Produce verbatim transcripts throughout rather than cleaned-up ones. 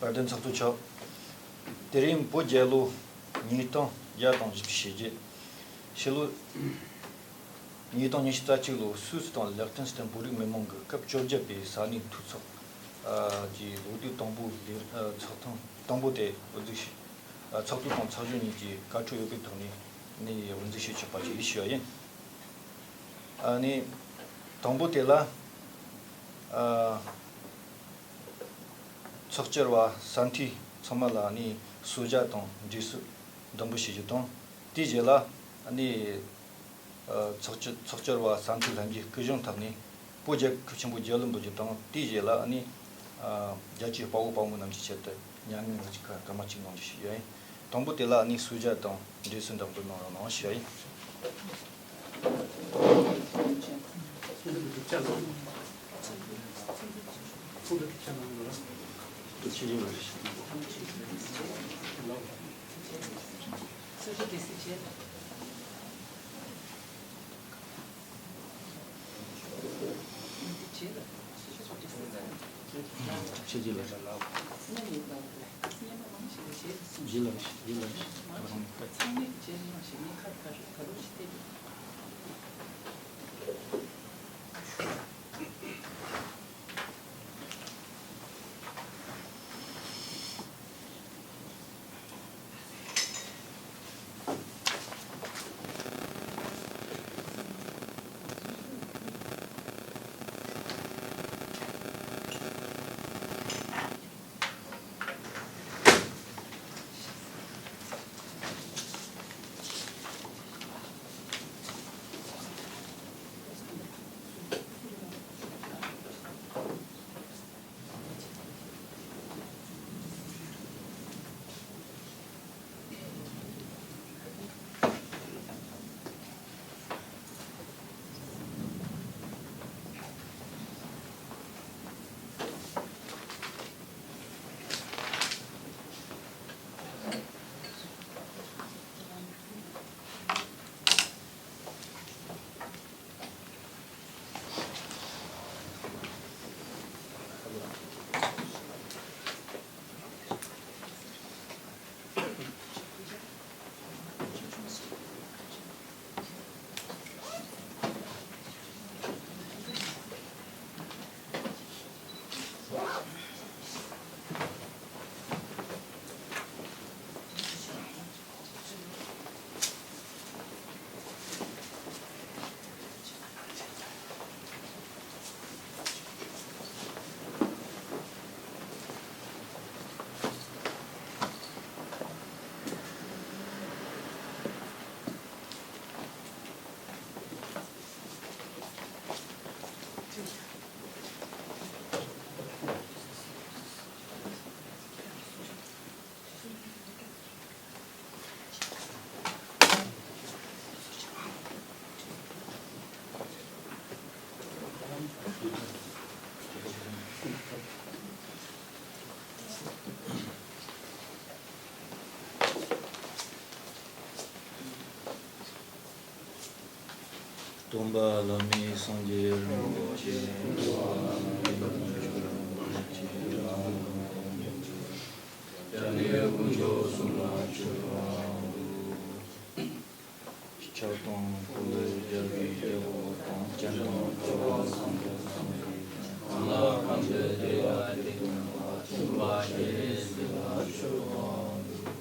བཀའ་དྲིན་ཚོགས་གཙོ་མཆོག་དེ་རིང་བོད་རྒྱལ་ལོ་ཉིས་སྟོང་བརྒྱ་དང་བཞི་བཅུ་ཞེ་བརྒྱད། ཕྱི་ལོ་ཉིས་སྟོང་ཉི་ཤུ་རྩ་གཅིག་ལོ་སུད་སི་དང་ལེག་ཏེན་སི་ཏན་བོད་རིགས་མི་མང་གི་སྐབས་བཅོ་བརྒྱད་པའི་ས་གནས་འཐུས་ཚོགས་ཀྱི་ལོ་དུས་དང་པོ་ལས་ཚོགས་ཐེངས་དང་པོ་དེ་དབུ་འཛུགས་ཞུས། ཚོགས་གཙོ་དང་ཚོགས་གཞོན་གཉིས་ཀྱིས་བཀའ་འཁྲོལ་ཡོད་པའི་ཐོག་ནས་ནས་དབུ་འཛུགས་བྱེད་ཆོག་པ་ཞིག་ཞུ་བ་ཡིན། ཨ་ནི་དང་པོ་དེ་ལ་ཨ་ཚོགས་བཅར་བ་ས་མཐོའི་ཚང་མ་ལ་ཨ་ནི་གསོལ་ཇ་དང་འབྲས་སིལ་འདོན་སྤྲོད་བྱེད་རྒྱུ་དང་། དེའི་རྗེས་ལ་ཨ་ནི་ཨ་ཚོགས་བཅར་ཚོགས་བཅར་བ་ས་མཐོའི་ལྷན་རྒྱས་སྐུ་གཞོན་ཐོག་ནས་བོད་རྒྱལ་ཁབ་ཆེན་པོ་རྒྱལ་གླུ་འབུལ་རྒྱུ་དང་། དེའི་རྗེས་ལ་ཨ་ནི་ཨ་རྒྱལ་གཅེས་དཔའ་བོ་དཔའ་མོ་རྣམས་ཀྱི་ཆེད་དུ་མྱ་ངན་ལ་གཅིག་ཁ་སྐར་མ་གཅིག་གནང་རྒྱུ་ཞིག་ཡིན། དང་པོ་དེ་ལ་ཨ་ནི་གསོལ་ཇ་དང་འབྲས་སིལ་འདོན་སྤྲོད་གནང་རོགས་གནང་ཞུ་ཡ་ཡིན། སྟོན་པ་བླ་མེད་སངས་རྒྱས་རིན་པོ་ཆེ། སྟོན་པ་བླ་མེད་དཀོན་མཆོག་རིན་པོ་ཆེ། སྐྱབས་གནས་དཀོན་མཆོག་གསུམ་ལ་མཆོད་པ། ཕྱག་དང་ཕུད་རྒྱལ་བའི་རྒྱལ་པོ་དང་། སྤྱན་དང་ཚོགས་པ་སངས་རྒྱས་སམ་ཡི། གང་ལ་གང་འདུལ་བདེ་བ་དེ་སྟོན་པ། སྟོན་པ་བསྐྱེད་རིམ་བཞི་ལ་མཆོད་པ་འབུལ།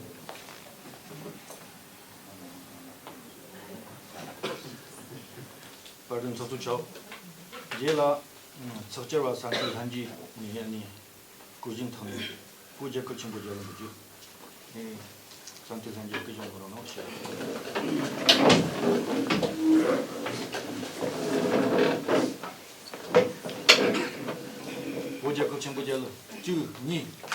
བཀའ་དྲིན་ཚོགས་གཙོ་མཆོག་རྗེས་ལ་ཚོགས་བཅར་བ་ས་མཐོའི་ལྷན་རྒྱས་ནས་ནས། སྐུ་གཞོན་ཐོག་ནས་བོད་རྒྱལ་ཁབ་ཆེན་པོ་རྒྱལ་གླུ་འབུལ་རྒྱུ། ཨེ། ས་མཐོའི་ལྷན་རྒྱས་སྐུ་གཞོན་འབུལ་རོགས་གནང་ཞུ། བོད་རྒྱལ་ཁབ་ཆེན་པོ་རྒྱལ་གླུ་གཅིག་གཉིས།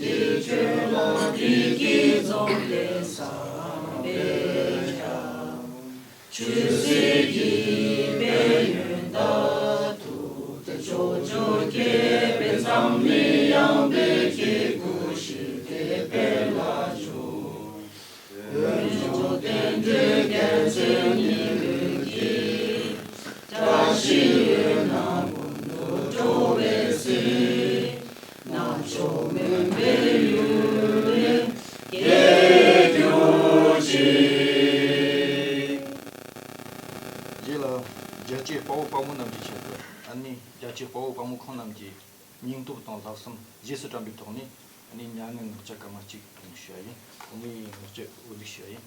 ཆོས་ལ་བདེ་སྐྱིད་འཛོམས་པའི་བསམ་པས་ཁྱབ། ཆོས་སྲིད་ཀྱི་དཔལ་ཡོན་དང་ཐུགས་དང་ཕྱོགས་བཅུར་རྒྱས་པའི་འཛམ་གླིང་ཡངས་པའི་སྐྱེ་དགུའི་ཞི་བདེ་འཕེལ་ལ་འཇུག། འོད་སྦྱོར་བསྟན་འགྲོའི་རྒྱལ་མཚན་ཉི་འོད་ཀྱིས། བཀྲ་ཤིས་འོད་སྣང་ཀུན་ཏུ་སྤྲོ་བའི་ཚེ། རྣམ་མཆོག་སྨོན་པའི་ཡུལ་ནས་རྒྱས་གྱུར་ཅིག། རྗེས་ལ་རྒྱལ་གཅེས་དཔའ་བོ་དཔའ་མོ་རྣམས་ཀྱི་ཆེད་དུ། ཨ་ནི་རྒྱལ་གཅེས་དཔའ་བོ་དཔའ་མོ་ཁོང་རྣམས་ཀྱི་སྙིང་སྟོབས་དང་ལྷག་བསམ་རྗེས་སུ་དྲན་པའི་ཐོག་ནས། ཨ་ནི་མྱ་ངན་ངག་བཅད་སྐར་མ་གཅིག་གཏོང་ཞུ་ཡ་ཡིན། ཨ་ནི་ངག་བཅད་འོད་ལུས་ཞུ་ཡ་ཡིན།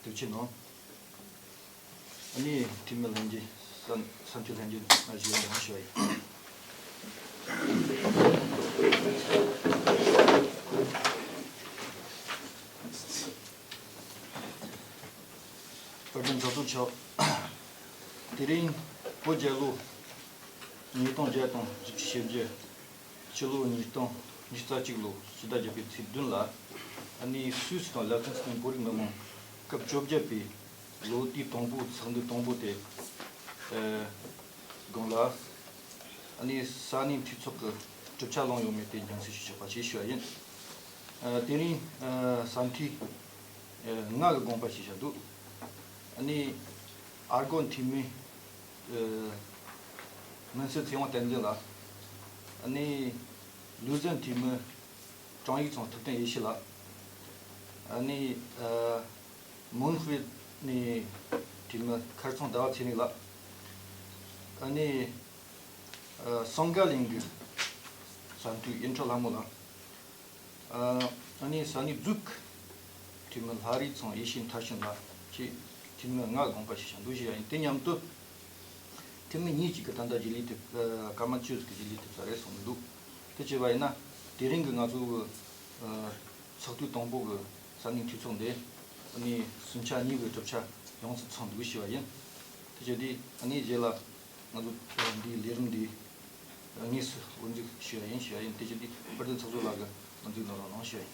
དེབ་ཆེ་ནང་། ཨ་ནི་འཐུས་མི་ལྷན་རྒྱས། ས་ས་འཐུས་ལྷན་རྒྱས་ང་ཞིག་ཡོང་ཞུ་བ་ཡིན། བཀའ་དྲིན་ཚོགས་གཙོ་མཆོག་དེ་རིང་བོད་རྒྱལ་ལོ་ཉིས་སྟོང་བརྒྱ་དང་བཞི་བཅུ་ཞེ་བརྒྱད། ཕྱི་ལོ་ཉིས་སྟོང་ཉི་ཤུ་རྩ་གཅིག་ལོ་ཕྱི་ཟླ་བརྒྱད་པའི་ཚེས་བདུན་ལ། ཨ་ནི་སུད་སི་དང་ལེག་ཊེན་སི་ཊན་བོད་རིགས་མི་མང་སྐབས་བཅོ་བརྒྱད་པའི་ལོ་དུས་དང་པོ་ཚོགས་འདུ་དང་པོ་དེ་ཨ་དགོངས་ལ། ཨ་ནི་ས་གནས་འཐུས་ཚོགས་ཀྱི་གྲུབ་ཆ་བླངས་ཡོད་མེད་དེ་སྙན་སེང་ཞུ་ཆོག་པ་ཞིག་ཞུ་བ་ཡིན། ཨ་དེ་རིང་ཨ་ས་འཐུས་ཨ་ལྔ་གི་དགོངས་པ་ཞིག་བཞག་འདུག་ཨ་ནི་ཨར་གོ་འཐུས་མི་ཨ་མུན་སེལ་ཚེ་དབང་བསྟན་འཛིན་ལགས། ཨ་ནི་ལུས་འཛིན་འཐུས་མི་ཀྲང་ཡིག་ཚང་ཐུབ་བསྟན་ཡེ་ཤེས་ལགས། ཨ་ནི་ཨ་མོན་ཧྥེ་ནས་འཐུས་མི་མཁར་ཚང་ཟླ་བ་ཚེ་རིང་ལགས། ཨ་ནི་ཨ་སིང་ག་ལིང་གི་ས་འཐུས་ཨིན་ཁྲི་ལྷ་མོ་ལགས། ཨ་ཨ་ནི་ས་གནས་འཛུགས་འཐུས་མི་ལྷ་རི་ཚང་ཡེ་ཤེས་མཐར་ཕྱིན་ལགས་བཅས་འཐུས་མི་ལྔ་དགོངས་པ་ཞིག་བཞག་འདུག་ཞུ་ཡ་ཡིན། དེ་མཉམ་དུ་འཐུས་མི་གཉིས་གཅིག་གི་ད་ལྟ་རྗེས་ལུས་ཐེབས། ཨ་སྐར་མ་བཅུ་ཟིག་གི་རྗེས་ལུས་ཐེབས་ས་རེད་གསུངས་འདུག་དེ་བྱས་པ་ཡིན་ན་དེ་རིང་གི་ང་ཚོ་གི་ཨ་ཚོགས་དུས་དང་པོ་གི་ས་གནས་འཐུས་ཚོགས་འདི་ཨ་ནི་སུམ་ཆ་གཉིས་ཀྱི་གྲུབ་ཆ་ཡོངས་སུ་ཚང་འདུག་ཞུ་བ་ཡིན། དེ་བྱས་དུས་ཨ་ནི་རྗེས་ལ་ང་ཚོ་འདིའི་ལས་རིམ་འདི་དངོས་སུ་དབུ་འཛུགས་ཞུ་བ་ཡིན་ཞུ་བ་ཡིན། དེ་བྱས་དུས་དཔལ་ལྡན་ཚོགས་གཙོ་ལགས་ཀྱིས་དབུ་འཛུགས་གནང་རོགས་གནང་ཞུ་བ་ཡིན།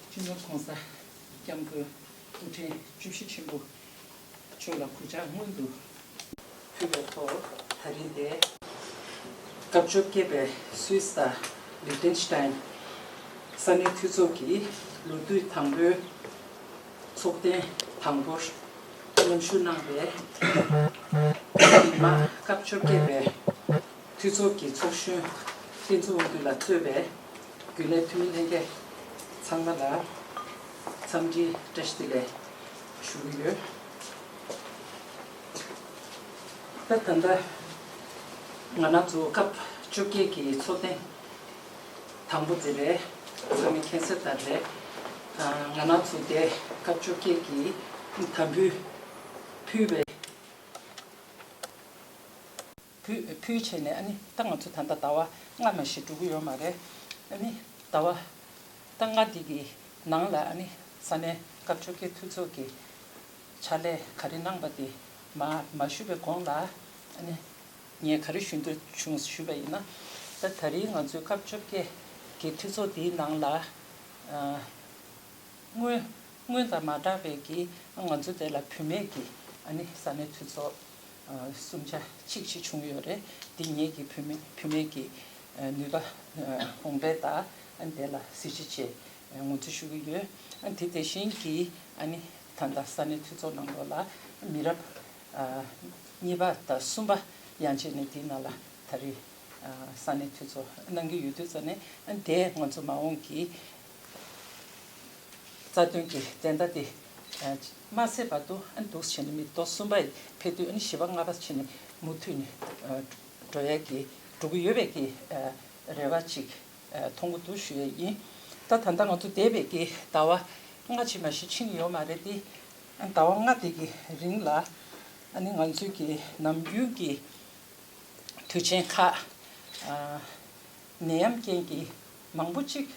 སྤྱི་ནོར་༸གོང་ས་༸སྐྱབས་མགོན་སྐུ་ཕྲེང་བཅུ་བཞི་ཆེན་པོ་མཆོག་ལ་གུས་ཕྱག་སྔོན་དུ་ཕུལ་བའི་ཐོག་ད་རིང་འདིར་སྐབས་བཅོ་བརྒྱད་པའི་སུད་སི་དང་ལིག་ཏེན་སི་ཊན་ས་གནས་འཐུས་ཚོགས་ཀྱི་ལོ་དུས་དང་པོའི་ཚོགས་ཐེངས་དང་པོར་མཉམ་ཞུགས་གནང་བའི་མི་མང་སྐབས་བཅོ་བརྒྱད་པའི་འཐུས་ཚོགས་ཀྱི་ཚོགས་གཞོན་བསྟན་འཛིན་དབང་འདུས་ལ་གཙོས་པའི་རྒྱུན་ལས་འཐུས་མི་ལྷན་རྒྱས་ཚང་མ་ལ་འཚམས་འདྲི་བཀྲ་ཤིས་བདེ་ལེགས་ཞུ་གི་ཡོད། ད་ད་ལྟ་ང་རང་ཚོ་སྐབས་བཅོ་བརྒྱད་ཀྱི་ཚོགས་ཐེངས་དང་པོ་དེ་རེད། ཚང་མས་མཁྱེན་གསལ་ལྟར་རེད། ང་རང་ཚོ་དེ་སྐབས་བཅོ་བརྒྱད་ཀྱི་དམ་འབུལ་ཕུལ་བའི་ཕུལ་ཕུལ་བྱས་ནས་ཨ་ནི་ད་ང་ཚོ་ད་ལྟ་ཟླ་བ་ལྔ་མ་ཞིག་འགྲོ་གི་ཡོད་མ་རེད། ཨ་ནི་ཟླ་བ་ད་ལྔ་འདི་གི་ནང་ལ་ཨ་ནི་ས་གནས་སྐབས་བཅོ་བརྒྱད་འཐུས་ཚོགས་ཀྱི་ཕྱག་ལས་ག་རེ་གནང་པ་དེ་མ་མ་ཞུས་པའི་གོང་ལ་ཨ་ནི་ངས་ག་རེ་ཞུ་འདོད་བྱུང་ཞུས་པ་ཡིན་ན། ད་ད་རིང་ང་ཚོའི་སྐབས་བཅོ་བརྒྱད་ གི་འཐུས་ཚོགས་འདིའི་ནང་ལ། ཨ། སྔོན་སྔོན་དང་མ་འདྲ་བའི་གི་ང་ཚོ་དེ་ལ་བུད་མེད་ཀྱི་ཨ་ནི་ས་གནས་འཐུས་ཚོགས་ཨ་གསུམ་ཆ་གཅིག་ཅིག་བྱུང་ཡོད་རེད། འདི་ངེད་ཀྱི་བུད་མེད་བུད་མེད་ཀྱི་ཨ་ནུས་པ་ཨ་གོང་འཕེལ་དང་ཨ་ནི་དེ་ལ་གཟི་བརྗིད་ཆེ་ངོས་འཛིན་ཞུ་གི་ཡོད། ཨ་ནི་དེ་དེ་བཞིན་གྱི་ཨ་ནི་ད་ལྟ་ས་གནས་འཐུས་ཚོགས་ནང་ལོགས་ལ་མི་རབས་ཨ་གཉིས་པ་དང་གསུམ་པ་ཡན་ཆད་ནས་འདི་ནང་ལ་ད་རེས་ཨ་ས་གནས་འཐུས་ཚོགས་གནང་གི་ཡོད་དུས་ཙང་ནས། ཨ་ནི་དེ་ང་ཚོ་མ་འོངས་ཀྱི་རྩ་དོན་གྱི་བདེན་མཐའ་དེ་ཨ་མ་ཟད་བར་དུ་ཨ་ནི་འདུག་བྱས་ནས་མི་ཐོག་གསུམ་པ་ཡི་ཕེབས་དུས་ཨ་ནི་བཞི་པ་ལྔ་པ་བྱས་ནས་མུ་མཐུད་ནས་ཨ་འགྲོ་ཡ་གི་འགྲོ་གི་ཡོད་པའི་གི་ཨ་རེ་བ་ཅིག་ཨ་མཐོང་གི་འདུག་ཞུ་ཡ་ཡིན། ད་ད་ལྟ་ང་ཚོ་འདས་པའི་གི་ཟླ་བ་ལྔ་ཅིག་མ་གཞི་ཕྱིན་ཡོད་མ་རེད་དེ། ཨ་ཟླ་བ་ལྔ་དེ་གི་རིང་ལ་ཨ་ནི་ང་ཚོའི་གི་ནམ་རྒྱུན་གྱི་དུས་ཆེན་ཁག་ཨ་ནད་ཡམས་རྐྱེན་གྱིས་མང་པོ་ཅིག་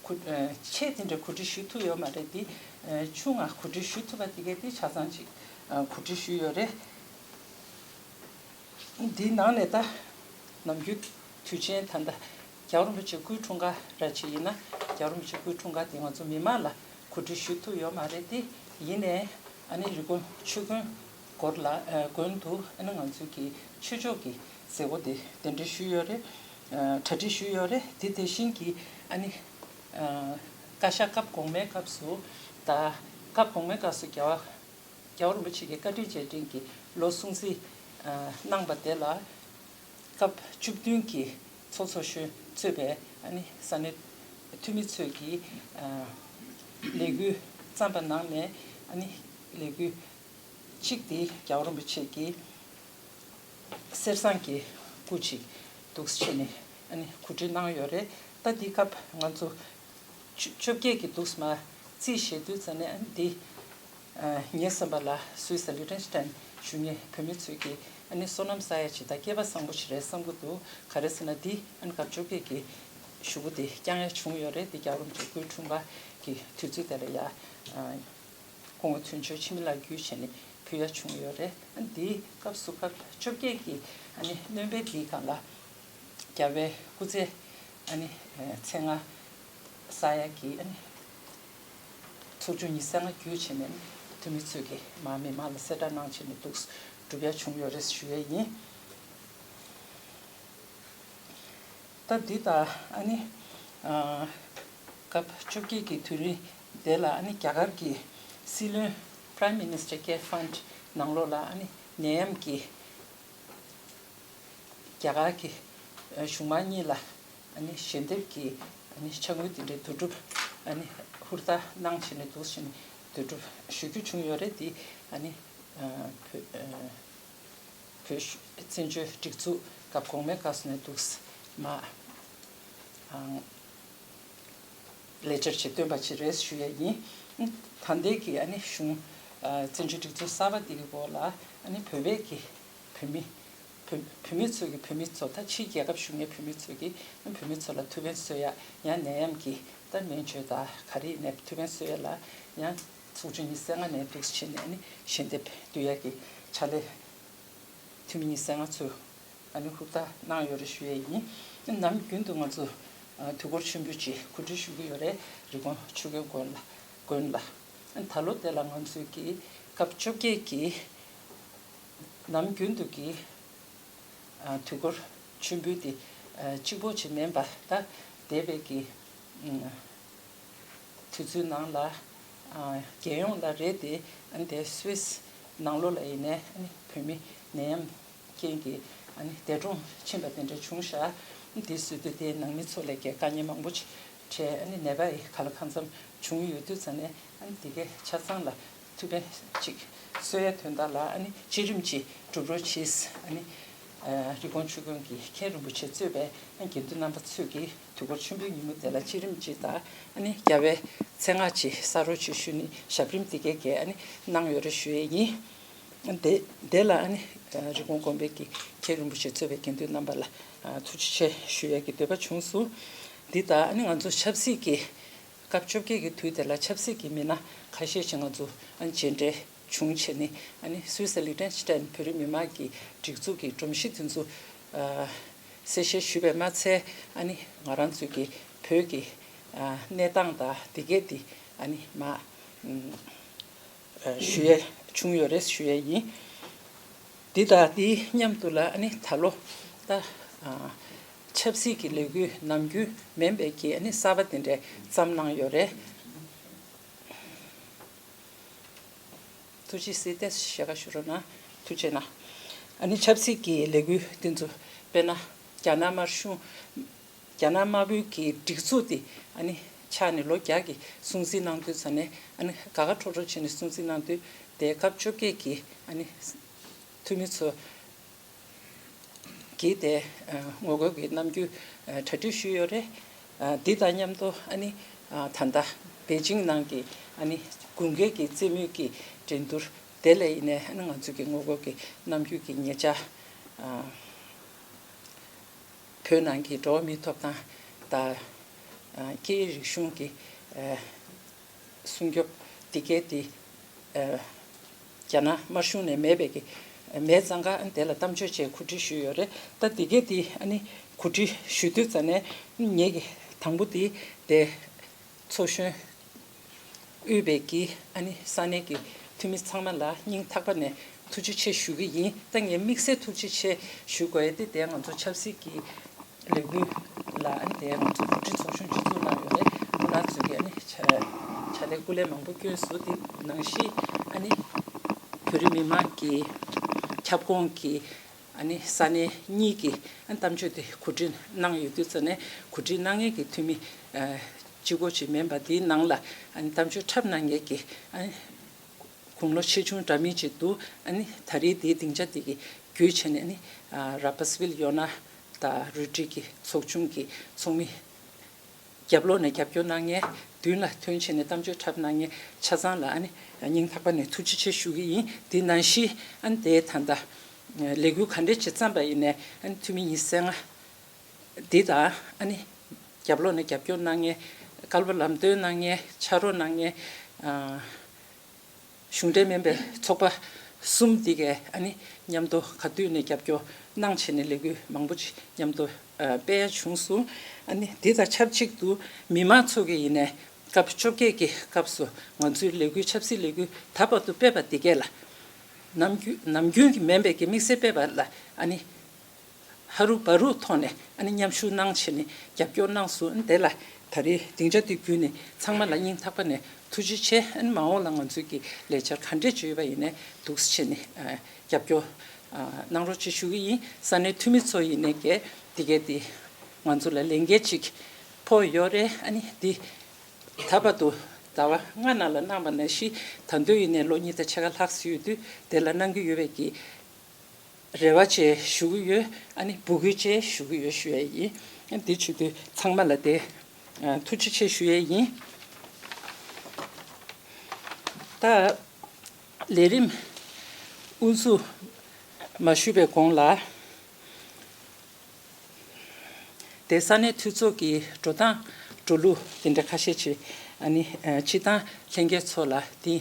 གོ་ཨ་ཆེ་དེ་འདྲ་གོ་སྒྲིག་ཞུ་ཐུབ་ཡོད་མ་རེད་དེ། ཨ་ཆུང་ང་གོ་སྒྲིག་ཞུ་ཐུབ་པ་དེ་གས་དེ་ཆ་ཚང་ཅིག་ཨ་གོ་སྒྲིག་ཞུས་ཡོད་རེད། འདིའི་ནང་ནས་ད་ནམ་རྒྱུན་དུས་ཆེན་ད་ལྟ་རྒྱལ་བ་རིན་པོ་ཆེ་སྐུའི་འཁྲུངས་སྐར་ར་ཅིག་ཡིན་ན། རྒྱལ་བ་རིན་པོ་ཆེ་སྐུའི་འཁྲུངས་སྐར་དེ་ང་ཚོ་མི་མང་ལ་གོ་སྒྲིག་ཞུ་ཐུབ་ཡོད་མ་རེད་དེ། ཡིན་ནའི་ཨ་ནི་རི་ཀོན་ཆོས་དགོན་སྐོར་ལ་ཨ་དགོན་དུ་ཨ་ནི་ང་ཚོའི་གི་ཆོས་ཕྱོགས་ཀྱི་མཛད་སྒོ་དེ་གདན་འདྲེན་ཞུས་ཡོད་རེད། ཨ་གྲ་སྒྲིག་ཞུས་ཡོད་རེད། དེ་དེ་བཞིན་གྱི་ཨ་ནི་ཨ་བཀའ་ཤག་སྐབས་གོང་མའི་སྐབས་སུ་ད་སྐབས་གོང་མའི་སྐབས་སུ་རྒྱལ་བ་རྒྱལ་བ་རིན་པོ་ཆེ་གི་བཀའ་དྲིན་རྗེས་དྲན་གྱི་ལོ་སྲུང་བརྩི་ཨ་གནང་བ་དེ་ལ་སྐབས་བཅུ་བདུན་གྱི་ཚོགས་གཙོ་གཞོན་གཙོས་པའི་ཨ་ནི་ས་གནས་འཐུས་མི་ཚོས་ཀྱི་ཨ་ལས་འགུལ་བརྩམས་པ་ནང་ནས་ཨ་ནི་ལས་འགུལ་གཅིག་དེ་རྒྱལ་བ་རིན་པོ་ཆེ་གི་གསེར་ཟངས་ཀྱི་སྐུ་ཅིག་འདུག་སེ་བྱས་ནས་ཨ་ནི་གོ་སྒྲིག་གནང་ཡོད་རེད། ད་འདི་སྐབས་ང་ཚོ་བཅོ་བཅོ་བརྒྱད་ཀྱི་འདུག་སེ་མར་རྩིས་བཞེས་དུས་ཙམ་ནས་ཨ་ནི་འདི་ཨ་ངའི་བསམ་པ་ལ་སུད་སི་ལི་ཊེན་སི་ཊན་བཞུགས་མཁན་བོད་མི་ཚོས་ཀྱི་ཨ་ནི་བསོད་ནམས་བསགས་ཡ་ཅིག་དང་སྐལ་པ་བཟང་པོ་ཞིག་རེད་བསམ་གྱི་འདུག་ག་རེ་ཟེར་ན་འདི་ཨ་ནི་སྐབས་བཅོ་བརྒྱད་ཀྱི་གཞུག་གུ་དེ་བསྐྱངས་ཡ་བྱུང་ཡོད་རེད། འདི་རྒྱལ་བ་རིན་པོ་ཆེ་སྐུའི་འཁྲུངས་སྐར་གྱི་དུས་ཚོད་དེ་ལ་ཡ་ཨ། སྐུ་ངོ་དོན་གཅོད་འཆི་མེད་ལགས་བརྒྱུད་བྱས་ནས་ཕུལ་ཡ་བྱུང་ཡོད་རེད། ཨ་འདིའི་སྐབས་སུ་སྐབས་བཅོ་བརྒྱད་ཀྱི་ཨ་ནི་སྣོན་པའི་འདིའི་སྒང་ལ་རྒྱལ་བའི་སྐུ་ཚེ་ཨ་ནི་ཚེ་སྔ་བསགས་ཡ་གི་ཨ་ནི་ཚོགས་ཆུང་ཉི་ཤུ་རྩ་ལྔ་བརྒྱུད་བྱས་ནས་འཐུས་མི་ཚོས་ཀྱི་མར་མི་མང་ལ་གསལ་བསྒྲགས་གནང་བྱས་ནས་འདུག་སྒྲུབ་ཡ་བྱུང་ཡོད་རེད་ཞུ་ཡ་ཡིན། ད་འདི་ད་ཨ་ནི་ཨ་སྐབས་བཅོ་བརྒྱད་ཀྱི་དུས་རིང་དེ་ལ་ཨ་ནི་རྒྱ་གར་གྱི་སྲིད་བློན་Prime Minister Care Fund ནང་ལོགས་ལ་ཨ་ནི་ནད་ཡམས་ཀྱི་རྒྱ་གར་གྱི་ཨ་གཞུང་མང་གཉིས་ལ་ཨ་ནི་ཞལ་འདེབས་ཀྱི་ཨ་ནི་ཕྱག་དངུལ་དེ་འདྲའི་བསྡུ་སྒྲུབ་ཨ་ནི་ཧུར་ཐག་གནང་བྱས་ནས་འདུག་བྱས་ནས་བསྡུ་སྒྲུབ་ཞུ་རྒྱུ་བྱུང་ཡོད་རེད། དེ་ཨ་ནི་ཨ་བོད་ཨ། བོད་བཙན་བྱོལ་སྒྲིག་འཛུགས་སྐབས་གོང་མའི་སྐབས་སུ་ནས་འདུག་མ་ཨང་ལེ་ཊར་ཅིག་བཏོན་པ་ཅིག་རེད་ཞུ་ཡ་ཡིན། ད་ལྟའི་གི་ཨ་ནི་གཞུང་ཨ་བཙན་བྱོལ་སྒྲིག་འཛུགས་གསར་པ་འདི་གི་འོག་ལ་ཨ་ནི་བོད་པའི་གི་བོད་མི་བོད་བོད་མི་ཚོས་གི་བོད་མི་ཚོ་ད་ཕྱིའི་རྒྱལ་ཁབ་བཞུགས་མཁན་བོད་མི་ཚོས་གི་བོད་མི་ཚོ་ལ་ཐུགས་ཕན་གསོས་ཡ་ཡང་ནད་ཡམས་ཀྱི་ད་སྨན་བཅོས་དང་ག་རེ་ཡིན་ནའི་ཐུགས་ཕན་གསོས་ཡ་ལ་ཡང་ཚོགས་ཆུང་ཉི་ཤུ་རྩ་ལྔ་ནས་འདུག་བྱས་ནས་ཨ་ནི་ཞལ་འདེབས་བསྡུ་ཡ་གི་ཕྱག་ལས། འཐུས་མི་ཉི་ཤུ་རྩ་ལྔ་ཚོས་ཨ་ནི་ཧུར་ཐག་གནང་ཡོད་རེད་ཞུ་ཡས་ཡིན། ནམ་རྒྱུན་དུ་ང་ཚོ་ཨ་དུས་འཁོར་མཆོད་འབུལ་ཅིག་གོ་སྒྲིག་ཞུ་གི་ཡོད་རེད། རི་ཀོན་ཆོས་དགོན་དགོན་ལ་དགོན་ལ། ད་ལོ་དེ་ལ་ང་ཚོས་ཀྱི་སྐབས་བཅོ་བརྒྱད་ཀྱི་ནམ་རྒྱུན་དུ་གི་ཨ་དུས་འཁོར་མཆོད་འབུལ་དེ་ཨ་གཅིག་པོ་ཅིག་མིན་པ་ད་འདས་པའི་གི་ཨ་དུས་ཚོད་ནང་ལ་ཨ་རྒྱལ་ཡོངས་ལ་རེད་དེ། ཨ་ནི་དེ་སུད་སི་ནང་ལོགས་ལ་ཡིན་ནའི་ཨ་ནི་བོད་མི་ནད་ཡམས་རྐྱེན་གྱིས་ཨ་ནི་འདས་གྲོངས་ཕྱིན་པ་དེ་འདྲ་བྱུང་ཤག་དེ་བཟོས་དུས་དེའི་ནང་མི་ཚོ་ལ་གས་དཀའ་ངལ་མང་པོ་ཅིག་འཕྲད། ཨ་ནི་ནད་པ་ཡི་ག་ལ་གང་འཚམ་བྱུང་ཡོད་དུས་ཙང་ནས་ཨ་ནི་དེ་གའི་ཆ་ཚང་ལ་ཐུགས་ཕན་ཅིག་གསོས་ཡ་དོན་དག་ལ་ཨ་ནི་བརྩེ་རིམ་གྱིས་སྒྲུབ་རོགས་གྱིས། ཨ་ནི་ཨ་རི་ཀོན་ཆོས་དགོན་གྱི་མཁན་རིན་པོ་ཆེ་གཙོས་པའི་ཨ་དགེ་འདུན་རྣམ་པ་ཚོས་ཀྱིས་དུས་འཁོར་མཆོད་འབུལ་ཉིན་མོ་དེ་ལ་བརྩེ་རིམ་ཅིག་དང་ཨ་ནི་རྒྱལ་བའི་མཚན་སྔགས་ཅིག་གསག་རོགས་ཅིག་ཞུས་ནས་ཞབས་རིམ་འདི་གའི་གས་ཨ་ནི་གནང་ཡོད་རེད་ཞུ་ཡས་ཡིན། དེ་དེ་ལ་ཨ་ནི་རི་ཀོན་དགོན་པའི་གི་མཁན་རིན་པོ་ཆེ་གཙོས་པའི་དགེ་འདུན་རྣམ་པ་ལ་ཐུགས་རྗེ་ཆེ་ཞུ་ཡས་ཀྱི་འདོད་པ་བྱུང་སོང་། འདི་དང་ཨ་ནི་ང་ཚོ་ཆབ་སྲིད་ཀྱི་སྐབས་བཅོ་བརྒྱད་ཀྱི་དུས་དེ་ལ་ཆབ་སྲིད་ཀྱི་མི་སྣ་ཁ་ཤས་ཤིག་ང་ཚོ་ཨ་ནི་མཇལ་འཕྲད་བྱུང་བྱས་ནས་ཨ་ནི་སུད་སི་ལི་ཊེན་སི་ཊན་བོད་རིགས་མི་མང་གི་སྒྲིག་འཛུགས་ཀྱི་སྒྲོམ་གཞི་དེ་ཚོ་ཨ་གསལ་བཤད་ཞུས་པས་མ་ཚད། ཨ་ནི་ང་རང་ཚོའི་གི་ བོད་ཀྱི་ཨ་གནས་སྟངས་དང་དེ་གས་དེ་ཨ་ནི་མ་ཨ་ཞུ་ཡས་བྱུང་ཡོད་རེད་ཞུ་ཡས་ཡིན། འདི་དང་འདི་མཉམ་དུ་ལ་ཨ་ནི་ད་ལོ་ད་ཨ་ཆབ་སྲིད་ཀྱི་ལས་འགུལ་ནམ་རྒྱུན་མིན་པའི་གི་ཨ་ནི་གསར་པ་དེ་འདྲས་བརྩམས་གནང་ཡོད་རེད། ཐུགས་རྗེ་གཟིགས་ཏེ་ཞལ་ཁ་ཞུ་རོགས་གནང་། ཐུགས་རྗེ་གནང་། ཨ་ནི་ཆབ་སྲིད་ཀྱི་ལས་འགུལ་འདི་ཚོ་དཔེར་ན་རྒྱ་ནག་དམར་གཞུང་། རྒྱ་ནག་དམར་པོའི་གི་སྒྲིག་འཛུགས་དེ་ཨ་ནི་ཆགས་ནས་ལོ་བརྒྱ་གི་སྲུང་བརྩི་གནང་དུས་ཙ་ནས་ཨ་ནི་དགའ་དགའ་སྤྲོ་སྤྲོ་བྱས་ནས་སྲུང་བརྩི་གནང་དུས་དེ་སྐབས་བཅོ་བརྒྱད་ཀྱི་ཨ་ནི་འཐུས་མི་ཚོ་གིས་དེ་ངོ་རྒོལ་གྱི་རྣམ་འགྱུར་གྲ་སྒྲིག་ཞུས་ཡོད་རེད། འདི་དང་མཉམ་དུ་ཨ་ནི་ད་ལྟ་པེ་ཅིང་ནང་གི་ཨ་ནི་དགུན་ཁའི་གི་རྩེད་མོའི་གི་འགྲན་བསྡུར་དེ་ལ་ཡིན་ནའི་ཨ་ནི་ང་ཚོ་གི་ངོ་རྒོལ་གྱི་རྣམ་འགྱུར་གྱི་ཉེ་ཆར་བོད་ནང་གི་འགྲོ་བ་མིའི་ཐོབ་ཐང་དང་སྐད་ཡིག་རིག་གཞུང་གི་སྲུང་སྐྱོབ་འདི་གའི་དེ་རྒྱ་ནག་དམར་གཞུང་ནས་མེད་པའི་གི་མེད་ཙང་ཀ་དེ་ལ་གཏམ་བརྗོད་བཅས་གོ་སྒྲིག་ཞུས་ཡོད་རེད། ད་འདི་གའི་དེ་ཨ་ནི་གོ་སྒྲིག་ཞུ་དུས་ཙ་ནས་ངེད་ཀྱི་དང་པོ་དེ་དེ་ཚོགས་གཞོན་དབུས་པའི་གི་ཨ་ནི་ས་གནས་ཀྱི་འཐུས་མི་ཚང་མ་ལ་སྙིང་ཐག་པ་ནས་ཐུགས་རྗེ་ཆེ་ཞུ་གི་ཡིན། ད་ངས་དམིགས་བསལ་ཐུགས་རྗེ་ཆེ་ཞུ་དགོས་ཡ་དེ་དེ་ང་ཚོ་ཆབ་སྲིད་ཀྱི་ལས་འགུལ་ལ་ཨ་ནི་དེ་ང་ཚོ་གོ་སྒྲིག་ཚོགས་ཆུང་ཅིག་བཙུགས་གནང་ཡོད་རེད། སྐུ་ན་ཚོས་ཀྱི་ཨ་ནི་ཕྱག་ལས་སྐུ་ལས་མང་པོ་བསྐྱོན་སོང་། དེ་ནང་བཞིན་ཨ་ནི་བོད་རིགས་མི་མང་གི་ཁྱབ་ཁོངས་ཀྱི་ཨ་ནི་ས་གནས་གཉིས་ཀྱི་ཨ་ནི་གཏམ་བརྗོད་དེ་གོ་སྒྲིག་གནང་ཡོད་དུས་ཙ་ནས་གོ་སྒྲིག་གནང་མཁན་གྱི་འཐུས་མི་ཨ་གཅིག་པོ་ཅིག་མིན་པ་དེའི་ནང་ལ་ཨ་ནི་གཏམ་བརྗོད་འཁྲབ་གནང་མཁན་གྱི་ཨ་ནི། དགུང་ལོ་ཆེ་ཆུང་འདྲ་མིན་ཅིག་འདུག་ཨ་ནི་ད་རེས་དེའི་སྡིངས་ཆ་དེ་གི་བརྒྱུད་བྱས་ནས་ཨ་ནི་ར་པ་སི་ཝིལ་ཡོ་ན་དང་རུ་ཏྲི་གི་ཚོགས་ཆུང་གི་ཚོགས་མི་རྒྱབ་ལོགས་ནས་རྒྱབ་སྐྱོར་གནང་མཁན། མདུན་ལ་ཐོན་བྱས་ནས་གཏམ་བརྗོད་འཁྲབ་གནང་མཁན་ཆ་ཚང་ལ་ཨ་ནི་སྙིང་ཐག་པ་ནས་ཐུགས་རྗེ་ཆེ་ཞུ་གི་ཡིན། དེ་ནང་བཞིན་ཨ་ནི་དེའི་ད་ལྟ་ལས་འགུལ་ག་འདྲས་ཅིག་བརྩམས་པ་ཡིན་ནའི་ཨ་ནི་འཐུས་མི་ཉི་ཤུ་རྩ་ལྔ་འདི་དང་ཨ་ནི་རྒྱབ་ལོགས་ནས་རྒྱབ་སྐྱོར་གནང་མཁན། སྐལ་པ་ལམ་སྟོན་གནང་མཁན། ཕྱག་རོགས་གནང་མཁན། ཨ། གཞུང་འབྲེལ་མིན་པའི་ཚོགས་པ་གསུམ་འདི་གས་ཨ་ནི་མཉམ་དུ་ག་དུས་ནས་རྒྱབ་སྐྱོར་གནང་བྱས་ནས་ལས་འགུལ་མང་པོ་ཅིག་མཉམ་དུ་ཨ་སྤེལ་ཡ་བྱུང་སོང་། ཨ་ནི་འདི་དང་ཆབས་ཅིག་ཏུ་མི་མང་ཚོ་གིས་ཡིན་ནའི་སྐབས་བཅོ་བརྒྱད་ཀྱི་སྐབས་སུ་ང་ཚོའི་ལས་འགུལ་ཆབ་སྲིད་ལས་འགུལ་ད་བར་དུ་སྤེལ་བ་འདི་གས་ལ་ནམ་རྒྱུན་ནམ་རྒྱུན་གྱི་མིན་པའི་གི་དམིགས་བསལ་སྤེལ་བ་ལ་ཨ་ནི། ཧ་རུ་བ་རུ་ཐོག་ནས་ཨ་ནི་མཉམ་ཞུགས་གནང་བྱས་ནས་རྒྱབ་སྐྱོར་གནང་སོང་། དེ་ལ་ད་རེས་སྡིངས་ཆ་དེ་བརྒྱུད་ནས་ཚང་མ་ལ་སྙིང་ཐག་པ་ནས་ཐུགས་རྗེ་ཆེ། ཨ་ནི་མ་འོངས་ལ་ང་ཚོའི་གི་ལས་འཆར་ག་འདྲས་བྱས་ཡོད་པ་ཡིན་ནའི་འདུག་སེ་བྱས་ནས་ཨ་རྒྱབ་སྐྱོར་ཨ་གནང་རོགས་ཅེས་ཞུ་གི་ཡིན། ས་གནས་འཐུས་མི་ཚོ་ཡིན་ནའི་གས་དེ་གས་དེ་ང་ཚོ་ལ་ལས་འགན་ཅིག་ཕོག་ཡོད་རེད། ཨ་ནི་འདི་ད་བར་དུ་ཟླ་བ་ལྔ་ནང་ལ་གནང་བ་ནང་བཞིན་ད་དུང་ཡིན་ནའི་ལོ་གཉིས་དང་ཕྱེད་ཀ་ལྷག་ཙམ་ཡོད་དུས་དེ་ལ་གནང་གི་ཡོད་པའི་གི་རེ་བ་བཅས་ཞུ་གི་ཡོད། ཨ་ནི་འབོད་སྐུལ་བཅས་ཞུ་གི་ཡོད་ཞུ་ཡས་ཡིན། ཨ་འདི་བྱེད་དུས་ཚང་མ་ལ་དེ་ཨ་ཐུགས་རྗེ་ཆེ་ཞུ་ཡས་ཡིན། ད་ལས་རིམ་དབུ་འཛུགས་མ་ཞུས་པའི་གོང་ལ། དེ་ས་གནས་འཐུས་ཚོགས་ཀྱི་འགྲོ་སྟངས་འགྲོ་ལུགས་དེ་འདྲ་ཁ་ཤས་ཅིག་ཨ་ནི་ཨ་སྤྱི་བཏང་ལྷན་རྒྱས་ཚོ་ལ་དེ་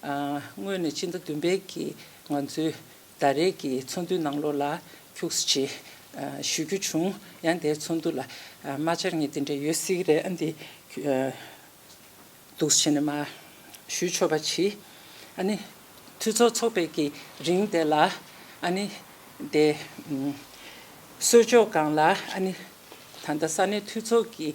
ཨ་སྔོན་ནས་སྤྱི་ཟླ་བདུན་པའི་གི་ང་ཚོའི་ཟླ་རེའི་གི་ཚོགས་འདུའི་ནང་ལོགས་ལ་ཁྱུག་ཙམ་ཅིག་ཨ་ཞུ་རྒྱུ་བྱུང་། ཡང་དེའི་ཚོགས་འདུ་ལ་ཨ་མ་བཅར་མཁན་དེ་འདྲ་ཡོད་སྲིད་ཀྱི་རེད། ཨ་འདི་ཨ་འདུག་སེ་བྱས་ནས་མར་ཞུས་ཆོག་པ་བྱེད། ཨ་ནི་འཐུས་ཚོགས་ཚོགས་པའི་གི་རིང་དེ་ལ་ཨ་ནི་དེ་ཨུམ་གསོལ་ལྕོག་སྒང་ལ་ཨ་ནི་ད་ལྟ་ས་གནས་འཐུས་ཚོགས་ཀྱི་